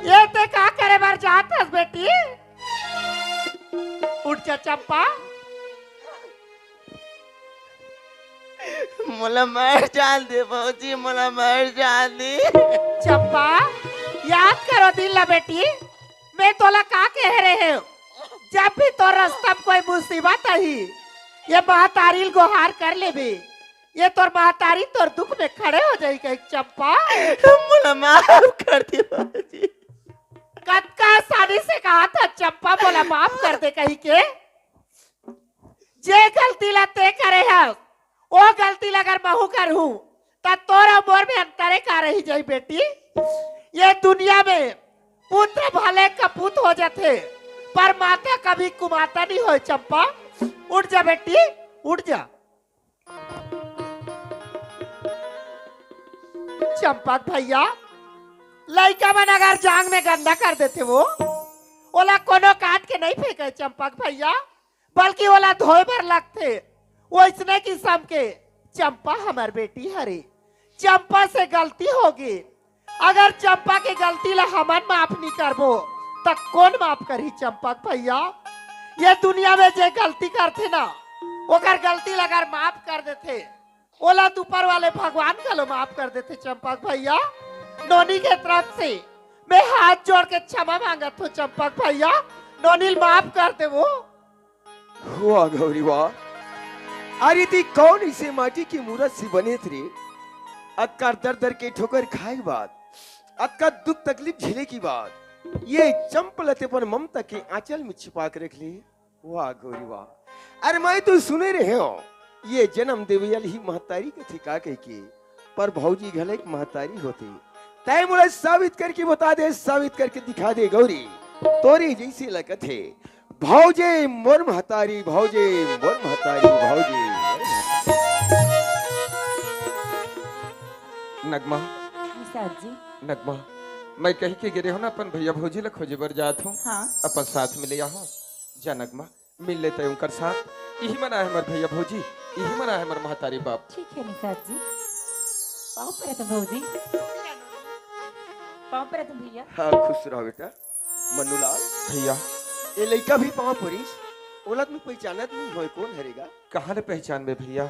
ये तैं का करे बर जात हस बेटी? उठ जा चंपा। मोला मर जान दे भौजी, मोला मर जान दे। चंपा, याद कर ओ दिन ला बेटी, मैं तोला का कहे रहेंव, जब भी तोर रस्ता में कोई मुसीबत आही, ये महतारी ल गोहार कर लेबे, ये तोर महतारी तोर दुख में खड़े हो जाही कहिके चंपा। मोला माफ कर दे भौजी। कतका आसानी से कहाथस चंपा मोला माफ कर दे कहिके। जे गलती ला तैं करे हस, ओ गलती ला अगर महूँ करहूँ, त तोर अउ मोर में अंतरे का रहि जाही बेटी? ये दुनिया में पुत्र भले कपूत हो जाथे, पर माता कभी कुमाता नइ होय चंपा। उठ जा बेटी, उठ जा। चंपा के भइया, लइका मन अगर जांग में गंदा कर देथे वो, ओला कोनो काट के नइ फेंके चंपा के भइया, बल्कि ओला धोए बर लगथे। वइसने किसम के चंपा हमर बेटी हरे, चंपा से गलती होगे। अगर चंपा के गलती ला हमन माफ नइ करबो, त कोन माफ करही चंपा के भइया? ये दुनिया में जे गलती करथे ना, ओकर गलती ला अगर माफ कर देथे, ओला तो ऊपर वाले भगवान घलो माफ कर देथे चंपा के भइया। नोनी के तरफ से मैं हाथ जोड़ के क्षमा मांगत हूँ चंपा के भइया, नोनी ल माफ कर दे वो। वाह गौरी वाह, अरे तैं कोन अइसे माटी के मूरत से बने हस रे? अतका दर दर के ठोकर खाए के बाद, अतका दुख तकलीफ झेले के बाद, ये चंपा ल तैं अपन ममता के आंचल में छिपा के रख ले। वाह गौरी वाह। अरे मैं तो सुने रहेंव, ये जनम देवे वाली ही महतारी कथे का कहिके, पर भौजी घलो एक महतारी होथे। तैं मोला साबित करके बता दे, साबित करके दिखा दे गौरी, तोरे जइसे लगथे। भौजी मोर महतारी, भौजी मोर महतारी, भौजी मोर महतारी। नगमा। निषाद जी। नगमा, मैं कहिके गे रहेंव ना, अपन भइया भौजी ला खोजे बर जात हूँ। हाँ। अपन साथ में ले आहूँ। जा नगमा, मिल लेते हैं उनकर साथ। इही मन आए हमर भइया भौजी, इही मन आए हमर महतारी बाप। ठीक है निषाद जी। पाँव परत हँव भौजी। पाँव परत हँव भइया। हाँ, खुश रह बेटा। मन्नूलाल। भइया। ए लइका भी पाँव परिस, ओला तो मैं पहिचानत नइ हों, कोन हरे गा? कहाँ ले पहिचानबे भइया,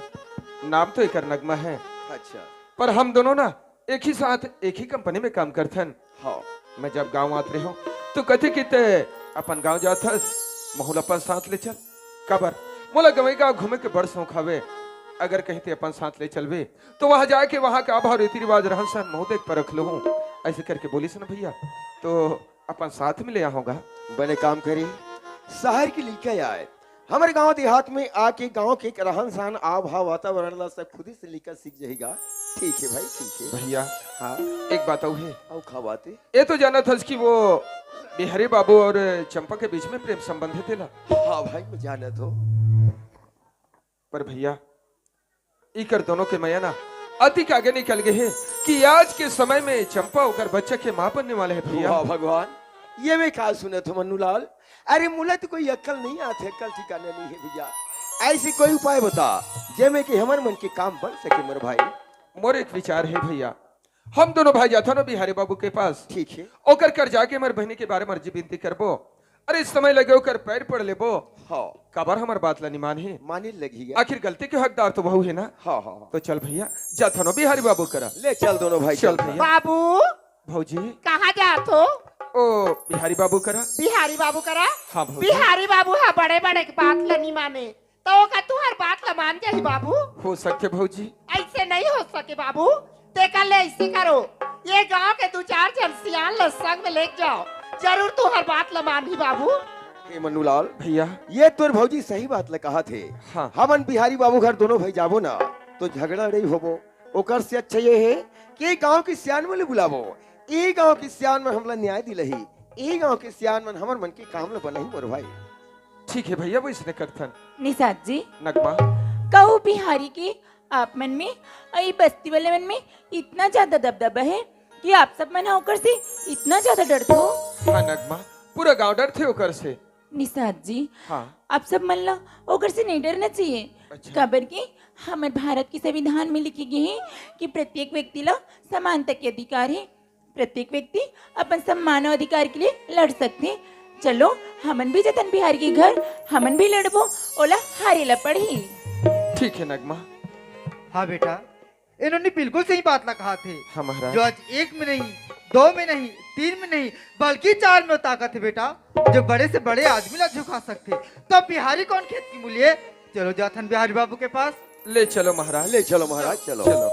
नाम तो एकर नगमा हे। अच्छा। पर हम दोनों ना एक ही साथ, एक ही कंपनी में काम करथन। हाँ। मैं जब गाँव आत रहेंव, तो कथे कि तैं अपन गाँव जात हस, महूँ ला अपन साथ ले चल। काबर, मोला गंवई गांव घूमे के बड़ शौक हवे। अगर कहीं ते अपन साथ ले चलबे, तो वहां जाके वहां के आभाव, रीति रिवाज, रहन सहन महूं देख परख लूहूं। ऐसे करके बोलिस न भैया, तो अपन साथ में ले आहूं गा। बने काम करी, शहर के लइका आय, हमर गांव देहात में आके गांव के रहन सहन, आभाव, वातावरण ला सब खुदी से लइका सीख जाही गा। ठीक है भाई, ठीक है। भैया, हाँ। एक बात अउ है। अउ का बात है? ये तो जानत हस कि वो बिहारी बाबू और चंपा के बीच में प्रेम संबंध है तेला। हाँ भाई, मैं जानत हूँ। पर भैया, इकर दोनों के मया ना अतिक आगे निकल गए हैं कि आज के समय में चंपा ओकर बच्चा के माँ बनने वाले है भैया। वाह भगवान, ये मैं का सुनत हूँ मन्नूलाल? अरे मोला तो कोई अक्ल नहीं आथे, अक्ल ठिकाना नहीं है भैया। ऐसे कोई उपाय बता, जेमे कि हमर मन के काम बन सके मोर भाई। मोर एक विचार है भैया, हम दोनों भाई जाथन बिहारी बाबू के पास। ठीक है। ओकर कर जाके हमर बहिनी के बारे में अर्जी बिनती करबो। अरे, समय लगे ओकर पैर पड़ लेबो। हाँ। काबर हमर बात ला निमान है? माने लगी है। आखिर गलती के हकदार तो वहू है ना? हाँ, हाँ, हाँ। तो चल भैया, जाथन बिहारी बाबू करा। ले चल दोनों भाई, चल चल। भैया। बाबू। भौजी। कहाँ जात हो? ओ, बिहारी बाबू करा। बिहारी बाबू करा? हाँ भौजी। बिहारी बाबू हा बड़े बड़े के बात ला निमाने। तो ओका तुहर बात ला मान जाही बाबू। हो सकथे भौजी। ऐसे नहीं हो सके बाबू। तेकर ले ऐसे करो, ये गांव के दू चार झन सियान ला संग में लेके जाओ, जरूर तुहर बात ला मानही बाबू। ए मन्नूलाल, भैया। ये तोर भौजी सही बात ला कहाथे। हाँ। हमन बिहारी बाबू घर दोनों भाई जाबो ना, तो झगड़ा नहीं होबो। ओकर से अच्छा ये है कि ये गांव के सियान मन ले बुलाबो। ये गांव के सियान मन हमला न्याय दिलही, ये गांव के सियान मन हमर मन के काम ला बनही मोर भाई। ठीक है भैया, वइसने करथन। निषाद जी। नगमा। कहू बिहारी के आप मन में, अई बस्ती वाले मन में इतना ज्यादा दबदबा है कि आप सब मन ओकर से इतना ज्यादा डरथो? हाँ नगमा, पूरा गांव डरथे ओकर से। निषाद जी, हाँ। आप सब मन ला ओकर से नहीं डरना चाहिए। अच्छा। काबर कि हमर भारत के संविधान में लिखे गए हैं कि प्रत्येक व्यक्ति ला समानता के अधिकार है। प्रत्येक व्यक्ति अपन सम्मान और अधिकार के लिए लड़ सकथे। चलो, हमन भी जतन बिहारी के घर, हमन भी लड़बो, ओला हारे ला पड़ही। ठीक है नगमा। हाँ बेटा, इन्होंने बिल्कुल सही बात ला कहाथे। हाँ महाराज। जो आज एक में नहीं, दो में नहीं, तीन में नहीं, बल्कि चार में ताकत है बेटा, जो बड़े से बड़े आदमी ला झुका सकथे। तो बिहारी कौन खेत की मूली है? चलो जाथन बिहारी बाबू के पास। ले चलो महाराज। ले चलो महाराज, चलो। चलो।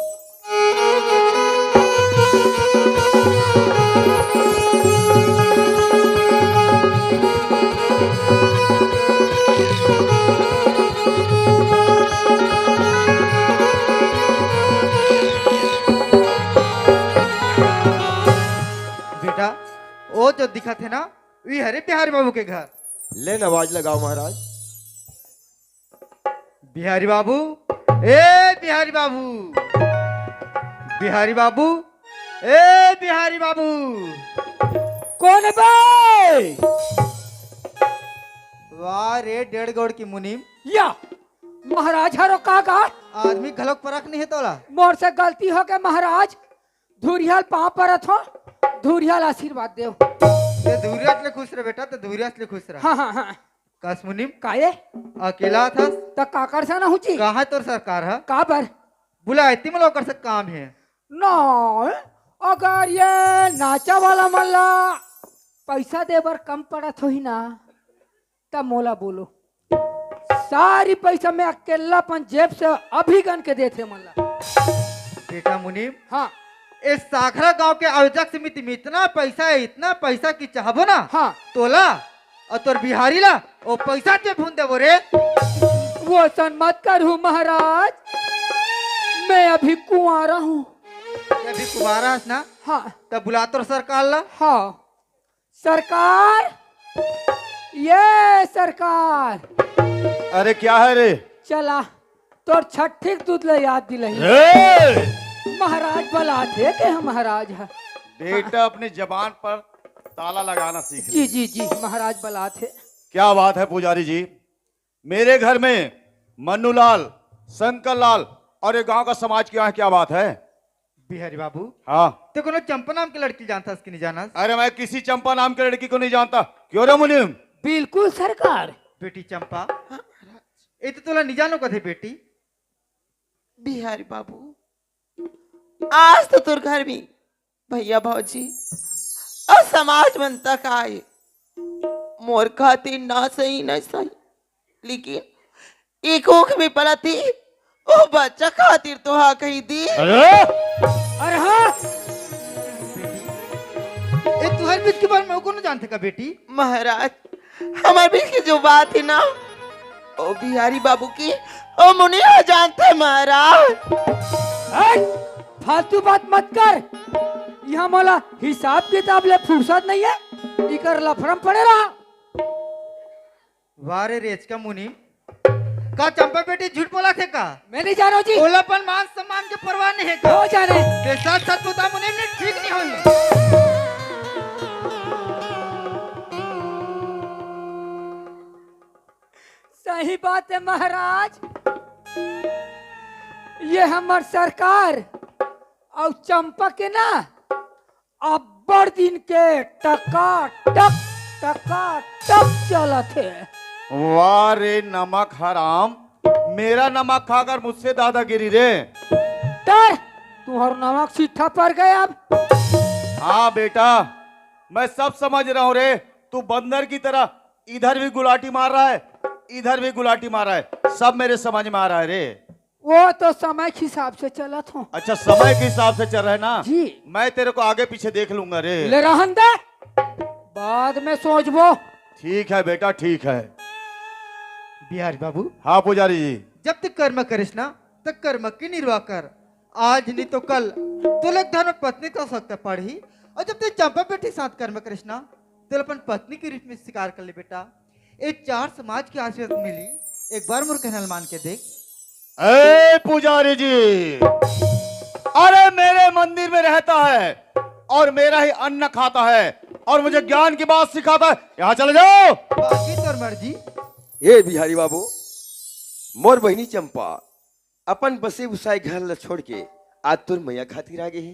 बेटा, वो जो दिखत है ना, वही हरे बिहारी बाबू के घर। ले ना, आवाज लगाओ महाराज। बिहारी बाबू, ए बिहारी बाबू, बिहारी बाबू, ए बिहारी बाबू। कौन है बे? वाह रे डेढ़ गोड़ की मुनीम। या महाराज हरो का का? आदमी घलोक परख नहीं है तोला। मोर से गलती हो गए महाराज, धुरियाल पाँव परत हो, धुरियाल आशीर्वाद देव। ये धुरियाल ले खुश रह बेटा, तो धुरियाल ले खुश रह। हाँ, हाँ, हाँ। कास मुनीम? काये? अकेला थस? त काकर से ना हुची? कहाँ तोर सरकार ह? काबर? बुला, इतनी मला ओकर से काम है। ना, अगर ये नाचा वाला मन ला पैसा दे बर कम पड़त होही ना, त मोला बोलो। सारी पैसा मैं अकेला अपन जेब से अभी गन के देथे मन ला। बेटा मुनीम, हाँ। इस साखरा गांव के आयोजक समिति में इतना पैसा है, इतना पैसा कि चाहबो ना, हाँ। तोला और तोर बिहारी ला, वो पैसा ते भून देबो रे। वो असन मत करू महाराज, मैं अभी कुंवारा हूँ। ये अभी कुंवारा हस ना? हाँ। तब बुला तोर सरकार ला। हाँ। सरकार, ये सरकार। अरे क्या है रे? चला, तोर छठी के दूध ले याद दिलाई। रे! महाराज बलात है के हम महाराज है। बेटा, अपनी जबान पर ताला लगाना सीख ले। जी, जी, जी, महाराज बलात है। क्या बात है पुजारी जी, मेरे घर में मन्नूलाल, शंकर लाल और ये गांव का समाज क्या है, क्या बात है? बिहारी बाबू। हाँ। ते कोनो चंपा नाम के लड़की जानता हस कि नहीं जानस? अरे, मैं किसी चंपा नाम के लड़की को नहीं जानता। क्यों रे मुनीम? बिल्कुल सरकार। बेटी चंपा, हाँ, महाराज। ये तो तोला नहीं जानो कथे बेटी। बिहारी बाबू, आज तो तोर घर में भैया भौजी और समाज मन तक आए, मोर खातिर ना सही ना सही लेकिन ए कोख में पलत हे, ओ बच्चा खातिर तो हाँ कही दी। अरे, अरे हाँ, ए तुहर बीच के बारे में कोनो जानथे का बेटी? महाराज, हमर बीच के जो बात हे ना, ओ बिहारी बाबू के, ओ मुनि ह जानथे महाराज। ए, फालतू बात मत कर। इहाँ मोला हिसाब किताब ले फुर्सत नइ हे, इकर लफड़ा म पड़े रहा। वाह रे रेचका मुनीम, का चंपा बेटी झूठ बोलत हे का? मैं नइ जानंव जी। ओला अपन मान सम्मान के परवाह नइ हे का? ओ जाने। तेसर सतपुता मुनीम ने ठीक नइ होही। सही बात हे महाराज, ये हमर सरकार अउ चंपा के ना अब्बड़ दिन के टकाटक, टकाटक चलत हे। वाह रे नमक हराम, मेरा नमक खाकर मुझसे दादागिरी रे। डर, तुहर नमक सिट्ठा पर गए अब। हाँ बेटा, मैं सब समझ रहा हूँ रे। तू बंदर की तरह इधर भी गुलाटी मार रहा है, इधर भी गुलाटी मार रहा है, सब मेरे समझ में आ रहा है रे। वो तो समय के हिसाब से चलत हों। अच्छा, समय के हिसाब से चल रहे ना? जी। मैं तेरे को आगे पीछे देख लूंगा रे। ले रहन दे, बाद में सोचबो। ठीक है बेटा, ठीक है। बिहारी बाबू। हाँ पुजारी जी। जब तक कर्म करिस ना, तब कर्म के निर्वाह कर। आज नहीं तो कल तोला एक धर्म पत्नी तो आवश्यकता पड़ही, अउ जब तक चंपा बेटी के साथ कर्म करिस ना, तोला अपन पत्नी के रूप में स्वीकार कर ले बेटा। ए चार समाज के आशीर्वाद मिली, एक बार मोर कहना ल मान के देख। ए पुजारी जी, अरे मेरे मंदिर में रहता है और मेरा ही अन्न खाता है और मुझे ज्ञान की बात सिखाता है, यहाँ चले जाओ। बाकी तोर मर्जी। ए बिहारी बाबू, मोर बहिनी चंपा अपन बसे उसाए घर ल छोड़ के आज तोर मइया खातिर आ गे हे।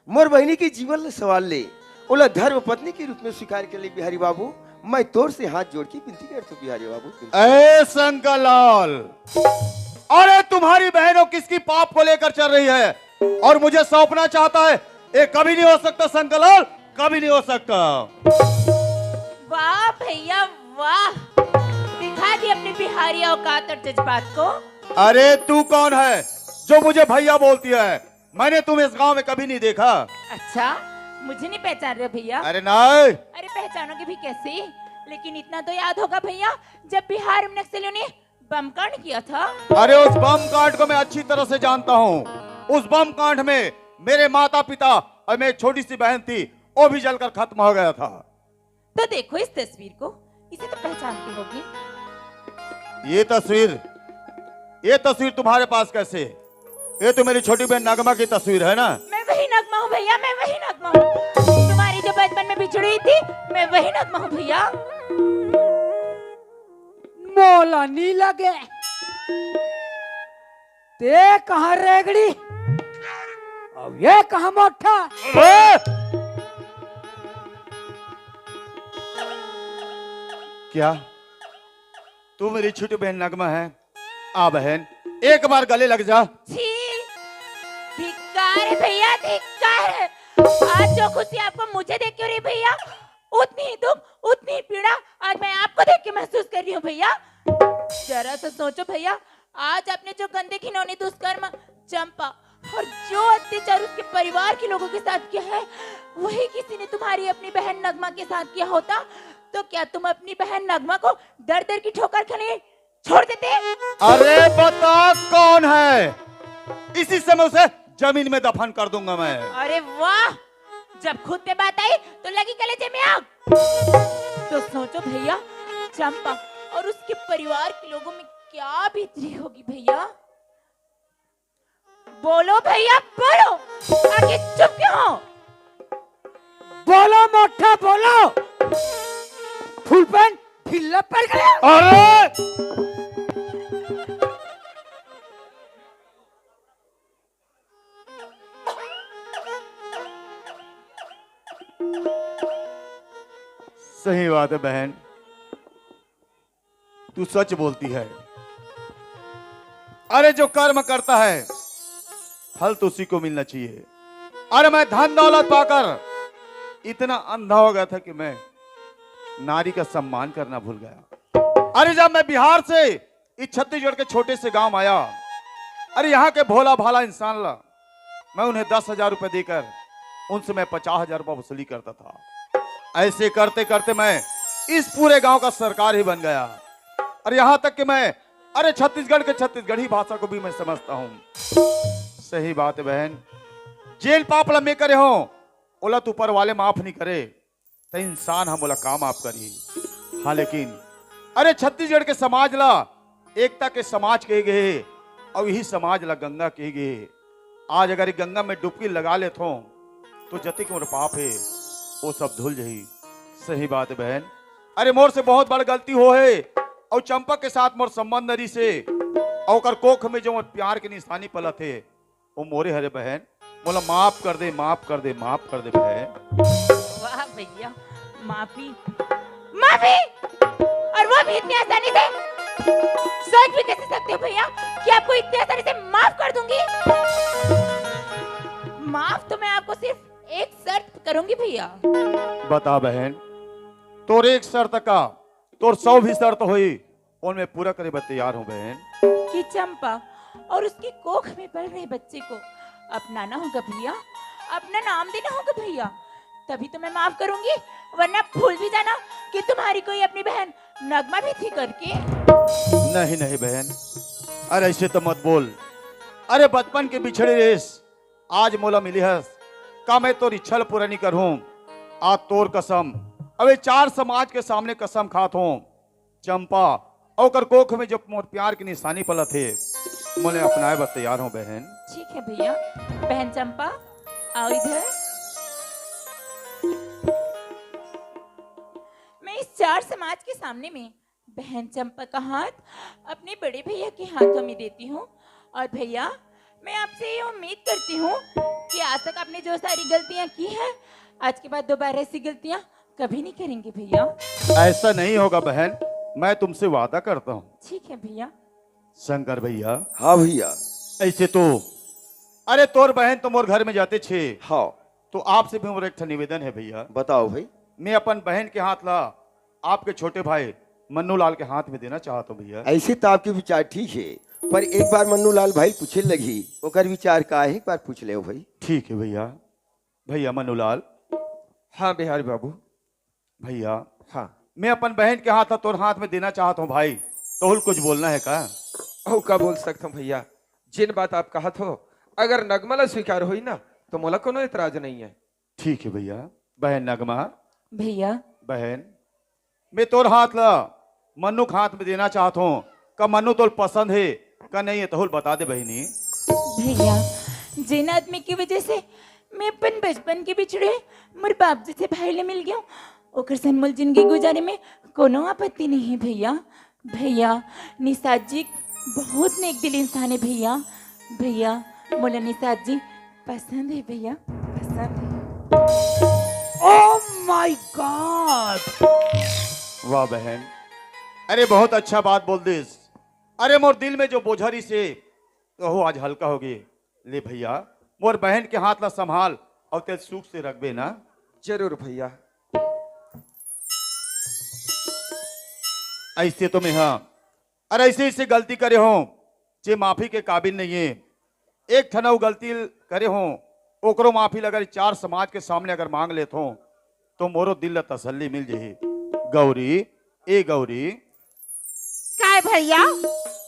मोर बहिनी के जीवन ल सवार ले, ओला धर्म पत्नी के रूप में स्वीकार कर ले बिहारी बाबू। मैं तोर से हाथ जोड़ के विनती करता हूँ बिहारी बाबू। ए शंकर लाल, अरे तुम्हारी बहनों किसकी पाप को लेकर चल रही है और मुझे सौंपना चाहता है, ये कभी नहीं हो सकता शंकर लाल, कभी नहीं हो सकता। वाह भैया वाह, दिखा दी अपनी बिहारी औकात और जज्बात को। अरे तू कौन है जो मुझे भैया बोलती है? मैंने तुम्हें इस गांव में कभी नहीं देखा। अच्छा, मुझे नहीं पहचान रहे भैया? अरे नहीं। अरे पहचानोगे भी कैसे? लेकिन इतना तो याद होगा भैया, जब बिहार में नक्सलियों ने बम कांड किया था। अरे उस बम कांड को मैं अच्छी तरह से जानता हूँ। उस बम कांड में मेरे माता पिता और मेरी छोटी सी बहन थी, वो भी जलकर खत्म हो गया था। तो देखो इस तस्वीर को, इसे तो पहचानते होगे। ये तस्वीर, ये तस्वीर तुम्हारे पास कैसे? ये तो मेरी छोटी बहन नगमा की तस्वीर है ना? मैं वही नगमा हूँ भैया, मैं वही नगमा हूँ। तुम्हारी जो बचपन में बिछड़ी हुई थी, मैं वही नगमा हूँ भैया। मोला नी लगे। ते कहाँ रेगड़ी? अउ ये कहाँ मोठा? अबे! क्या तू मेरी छोटी बहन नगमा है? आ बहन, एक बार गले लग जा। छी, धिक्कार है भैया, धिक्कार है। आज जो खुशी आपको मुझे देख के हो रही भैया, उतनी ही दुख, उतनी ही पीड़ा आज मैं आपको देख के महसूस कर रही हूँ भैया। जरा सा सोचो भैया, आज आपने जो गंदे घिनौने दुष्कर्म चंपा और जो अत्याचार उसके परिवार के लोगों के साथ किया है, वही किसी ने तुम्हारी अपनी बहन नगमा के साथ किया होता, तो क्या तुम अपनी बहन नगमा को दर दर की ठोकर खाने छोड़ देते? अरे बता कौन है, इसी समय उसे जमीन में दफन कर दूंगा मैं। अरे वाह, जब खुद पे बात आई तो लगी कलेजे में आग। तो सोचो भैया, चंपा और उसके परिवार के लोगों में क्या बीत रही होगी भैया। बोलो भैया, बोलो, आखिर चुप क्यों हो? बोलो मोठा, बोलो। फुल पैंट ढीला पड़ गया। अरे सही बात है बहन, तू सच बोलती है। अरे जो कर्म करता है फल तो उसी को मिलना चाहिए। अरे मैं धन दौलत पाकर इतना अंधा हो गया था कि मैं नारी का सम्मान करना भूल गया। अरे, जब मैं बिहार से इस छत्तीसगढ़ के छोटे से गांव आया, अरे, यहाँ के भोला भाला इंसान ला मैं उन्हें दस हजार रुपए देकर उनसे मैं पचास हजार रुपए वसूली करता था। ऐसे करते करते मैं इस पूरे गांव का सरकार ही बन गया। और यहाँ तक कि मैं, अरे, छत्तीसगढ़ के छत्तीसगढ़ी भाषा को भी मैं समझता हूँ। सही बात है बहन, जेन पाप ला मैं करे हों, ओला तो ऊपर वाले माफ नहीं करे, त इंसान ह मोला का माफ करही। हाँ, लेकिन अरे, छत्तीसगढ़ के समाज ला एकता के समाज कहे गे हे, अउ यही समाज ला गंगा कहे गे हे। आज अगर ये गंगा में डुबकी लगा लेथों, तो जतिक मोर पाप हे, वो सब धुल जही। सही बात है बहन, अरे, मोर से बहुत बड़ गलती हो हे, अउ चंपा के साथ मोर संबंध रिहिसे, अउ ओकर कोख में जो मोर प्यार के निशानी पलत हे, वो मोरे हरे बहन, मोला माफ कर दे, माफ कर दे, माफ कर दे बहन। वाह भैया, माफी, माफी, और वो भी इतनी आसानी से। सोच भी कैसे सकते हो भैया कि आपको इतनी आसानी से माफ कर दूंगी? माफ तो मैं आपको सिर्फ एक शर्त करूंगी भैया। बता बहन, तोर एक शर्त का, तोर सौ भी शर्त होई, उनमें पूरा करे बर तैयार हूँ बहन। कि चंपा और उसकी कोख में पल रहे बच्चे को अपनाना होगा भैया, अपना नाम देना होगा भैया, तभी तो मैं माफ करूंगी, वरना भूल भी जाना कि तुम्हारी कोई अपनी बहन नगमा भी थी करके। नहीं, नहीं बहन, अरे, ऐसे तो मत बोल। अरे, बचपन के बिछड़े रेस आज मोला मिली हस, का मैं तोर इच्छा ल पूरा नहीं करहूं? आज तोर कसम, अबे चार समाज के सामने कसम खात हूं, चंपा, अउ ओकर कोख में जो मोर प्यार के निशानी पलत हे, मोले अपनाए बर तैयार हूं बहन। ठीक है भैया। बहन चंपा, आओ इधर। मैं इस चार समाज के सामने में बहन चंपा का हाथ अपने बड़े भैया के हाथों में देती हूँ। और भैया, मैं आपसे ये उम्मीद करती हूँ कि आज तक आपने जो सारी गलतियाँ की हैं, आज के बाद दोबारा ऐसी गलतियाँ कभी नहीं करेंगे भैया। ऐसा नहीं होगा बहन, मैं तुमसे वादा करता हूँ। ठीक है भैया। शंकर भैया। हाँ भैया। ऐसे तो, अरे, तोर बहन तो मोर घर में जाते छे। हाँ। तो आपसे भी मोर एक ठन निवेदन है भैया। बताओ भाई। मैं अपन बहन के हाथ ला आपके छोटे भाई मन्नू लाल के हाथ में देना चाहता हूँ भैया। ऐसे तो आपके विचार ठीक है, पर एक बार मन्नू लाल भाई पूछे लगही, ओकर विचार का है, एक बार पूछ ले भाई। ठीक है भैया। भैया मन्नू लाल। हाँ बिहारी बाबू। भैया। हाँ। मैं अपन बहन के हाथ ला तोर हाथ में देना चाहता हूँ भाई, तोहल कुछ बोलना है का? अउ का बोल सकता हूँ भैया, जिन बात आप कहत हो, अगर नगमा ला स्वीकार होई ना, तो मोला कोनो एतराज नहीं है। ठीक है भैया। बहन नगमा। भैया। बहन, मैं तोर हाथ ला मन्नू के हाथ में देना चाहत हूँ। का मन्नू तोल पसंद है का नहीं है, तोहल बता दे बहिनी। भैया, जिन आदमी की वजह से मैं अपन बचपन के बिछड़े मोर बाप जैसे भाई ले मिल गया, ओकर संग मोल जिंदगी गुजारे में कोनो आपत्ति नहीं है भैया। भैया, निषाद जी बहुत नेक दिल इंसान है भैया। भैया, मोला निषाद जी पसंद है भैया, पसंद है। Oh my God! वाह बहन, अरे बहुत अच्छा बात बोल दिस। अरे मोर दिल में जो बोझा रिहिसे, तो वो आज हल्का हो गए। ले भैया, मोर बहन के हाथ ला संभाल अउ तेल सुख से रखबे ना। जरूर भैया। ऐसे तो मैं, हाँ, अरे ऐसे ऐसे गलती करे हों जे माफी के काबिल नहीं है। एक ठन अउ गलती करे हों, ओकरो माफी ल अगर चार समाज के सामने अगर मांग लेत हों, तो मोरो दिल ल तसल्ली मिल जही। गौरी, ए गौरी। काय भैया?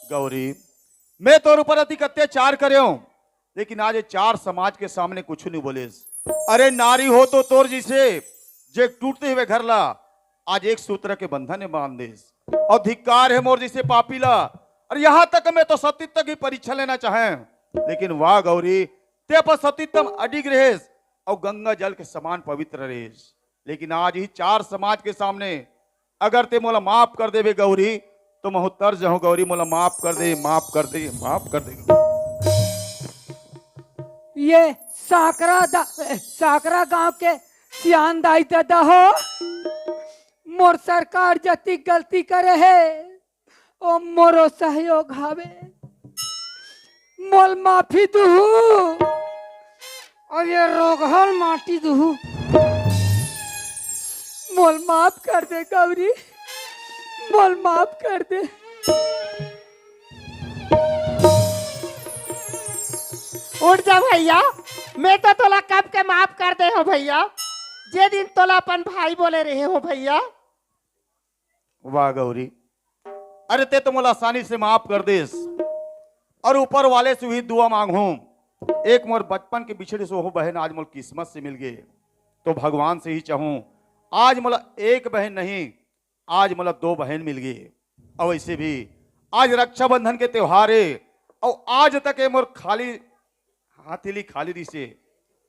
गौरी, मैं तोर ऊपर अतिक अत्याचार करे हों, लेकिन आज ये चार समाज के सामने कुछ नहीं बोलेस। अरे नारी हो तो तोर जैसे जे टूटते हुए घर ला आज एक सूत्र के बंधन में बांध देस। अउ धिक्कार है मोर जैसे पापी ला। अरे यहाँ तक मैं तो सतीत्व की परीक्षा लेना चाहे, लेकिन वाह गौरी, ते अपन सतीत्व अडिग रहेस अउ गंगा जल के समान पवित्र रहेस। लेकिन आज ही चार समाज के सामने अगर ते मोला माफ कर देबे गौरी, तो महूं तर जाहूं गौरी, मोला माफ कर दे, माफ कर दे, माफ कर दे। ये साकरा दा-, साकरा गांव के सियान दाई ददा हो, मोर सरकार जतिक गलती करे हे, ओ मोरो सहयोग हवे, मोल माफी दुहू। अब ये रोगहल माटी दुहू, मोल माफ कर दे गौरी, मोला माफ कर दे। उठ जा भैया, मैं तो तोला कब के माफ कर दे हों भैया, जे दिन तोला अपन भाई बोले रहे हों भैया। वाह गौरी, अरे तैं तो मोला आसानी से माफ कर देस, अउ ऊपर वाले से भी दुआ मांगहूं, एक मोर बचपन के बिछड़े से ओहू बहन आज मोला किस्मत से मिल गे, तो भगवान से ही चाहूं, आज मोला एक बहन नहीं, आज मोला दो बहन मिल गे। अउ वैसे भी आज रक्षाबंधन के त्योहार हे, अउ आज तक ये मोर खाली हाथेली खाली रिहिसे,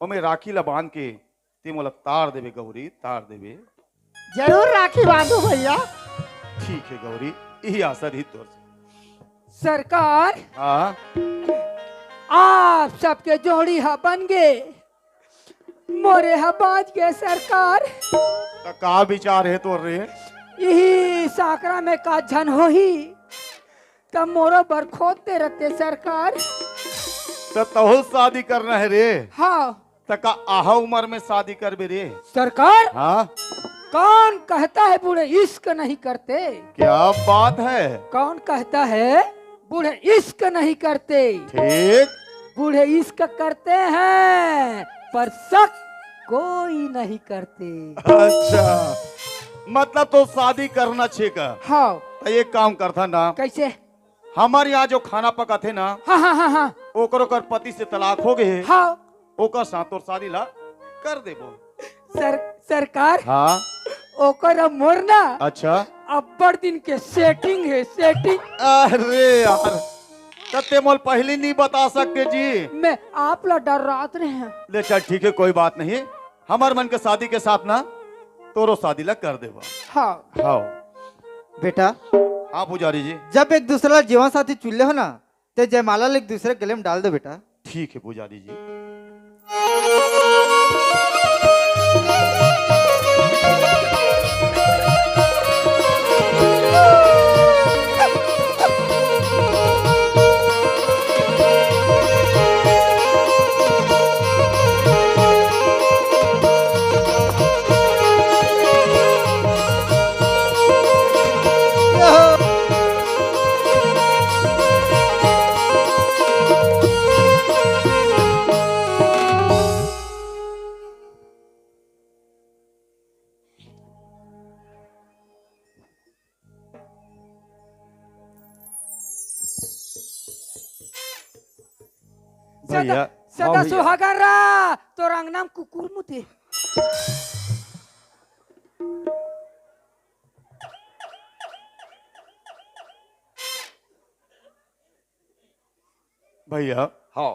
ओमे राखी ला बांध के तैं मोला तार देबे गौरी, तार देबे। जरूर राखी बांधहूं भैया। ठीक हे गौरी, इही आसा रही तोर से। सरकार, हाँ। आप सबके जोड़ी ह बन गे, मोरे ह बांच गे सरकार। त का विचार हे तोर रे? इही सांकरा में का झन होही, त मोरो बर खोद दे रहते सरकार। त तहूं शादी करना हे रे? हाँ। त का आहा उमर में शादी करबे रे? सरकार, हाँ? कौन कहता है बूढ़े इश्क नहीं करते? क्या बात है? कौन कहता है बूढ़े इश्क नहीं करते? ठीक। बूढ़े इश्क करते हैं, पर शक कोई नहीं करते। अच्छा, मतलब तो शादी करना छेका। हाँ। त एक काम करथा ना। कैसे? हमर यहाँ जो खाना पकाथे ना, हाँ, हाँ, हाँ, हाँ। ओकर, ओकर पति से तलाक हो गे हे। हाँ। ओकर साथ तोर शादी ला कर देबो। सर-, सरकार, हाँ। ओकर अउ मोर ना, अच्छा। अब्बड़ दिन के setting हे, setting। अरे यार, त तैं मोला पहिली नहीं बता सकते जी। मैं आप ला डर्रात रहें। ले चल, ठीक हे, कोई बात नहीं। हमर मन के शादी के साथ ना तोरो शादी ला कर देबो। हाँ। हाँ। बेटा, हाँ पुजारी जी। जब एक दूसरे ला जीवन साथी चुन ले हो ना, ते जयमाला ला एक दूसरे के गले में डाल दे बेटा। ठीक हे पुजारी जी। सदा, भैया, सदा हाँ भैया। सुहागन रह, तोर अंगना में कुकुर मुते। भैया। हाँ।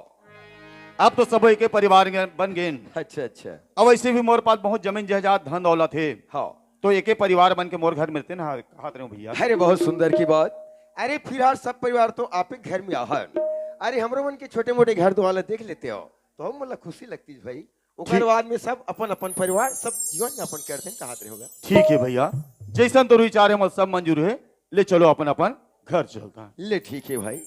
अब तो सबो एके परिवार के बन गेन। अच्छा, अच्छा। अब वैसे भी मोर पास बहुत जमीन जायदाद, धन दौलत हे। हाँ। तो एके परिवार बन के मोर घर में रहते ना, हाथ रहे भैया। अरे, बहुत सुंदर की बात। अरे, फिलहाल सब परिवार तो आप ही घर में आहन। अरे, हमरो मन के छोटे मोटे घर दुआर ला देख लेते हो, तो हम मतलब खुशी लगती भाई। ओकर ठीक। बाद में सब अपन अपन परिवार, सब जीवन यापन करते हैं, कहात रहे होगा। ठीक हे भैया, जैसन तोर विचार हे, मोला सब मंजूर हे। ले चलो, अपन अपन घर चलता है। ले ठीक हे भाई।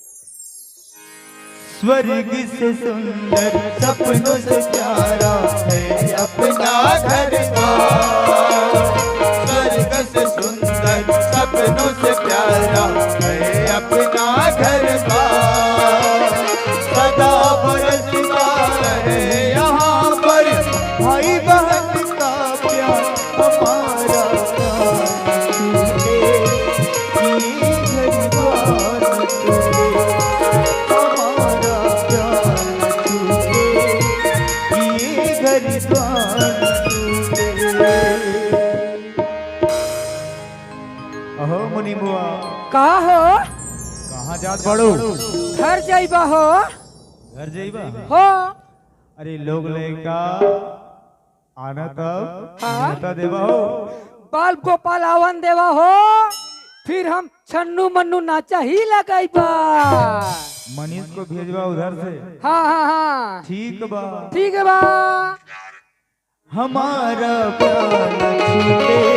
स्वर्ग से सुंदर सपनों से प्यारा है अपना घर का। स्वर्ग से सुंदर सपनों से प्यारा है अपना घर का। सदा बरसता है यहाँ पर भाई बहन का प्यार। हमारा प्राण तू है, ये घर द्वार तू है। हमारा प्राण तू है, ये घर द्वार तू है। अहो मुनि बुआ। का हो? कहाँ जात बाड़ू? घर जाइबा हो। घर जाइबा? हो। अरे लोग लइका आना तब हाँ। नेवता देवा हो। बाल गोपाल आवन देवा हो, फिर हम छन्नू मन्नू नाचा ही लगाइबा। मनीष को भेजवा उधर से। हाँ, हाँ, हाँ। ठीक बा। ठीक बा। हमारा प्राण छूटे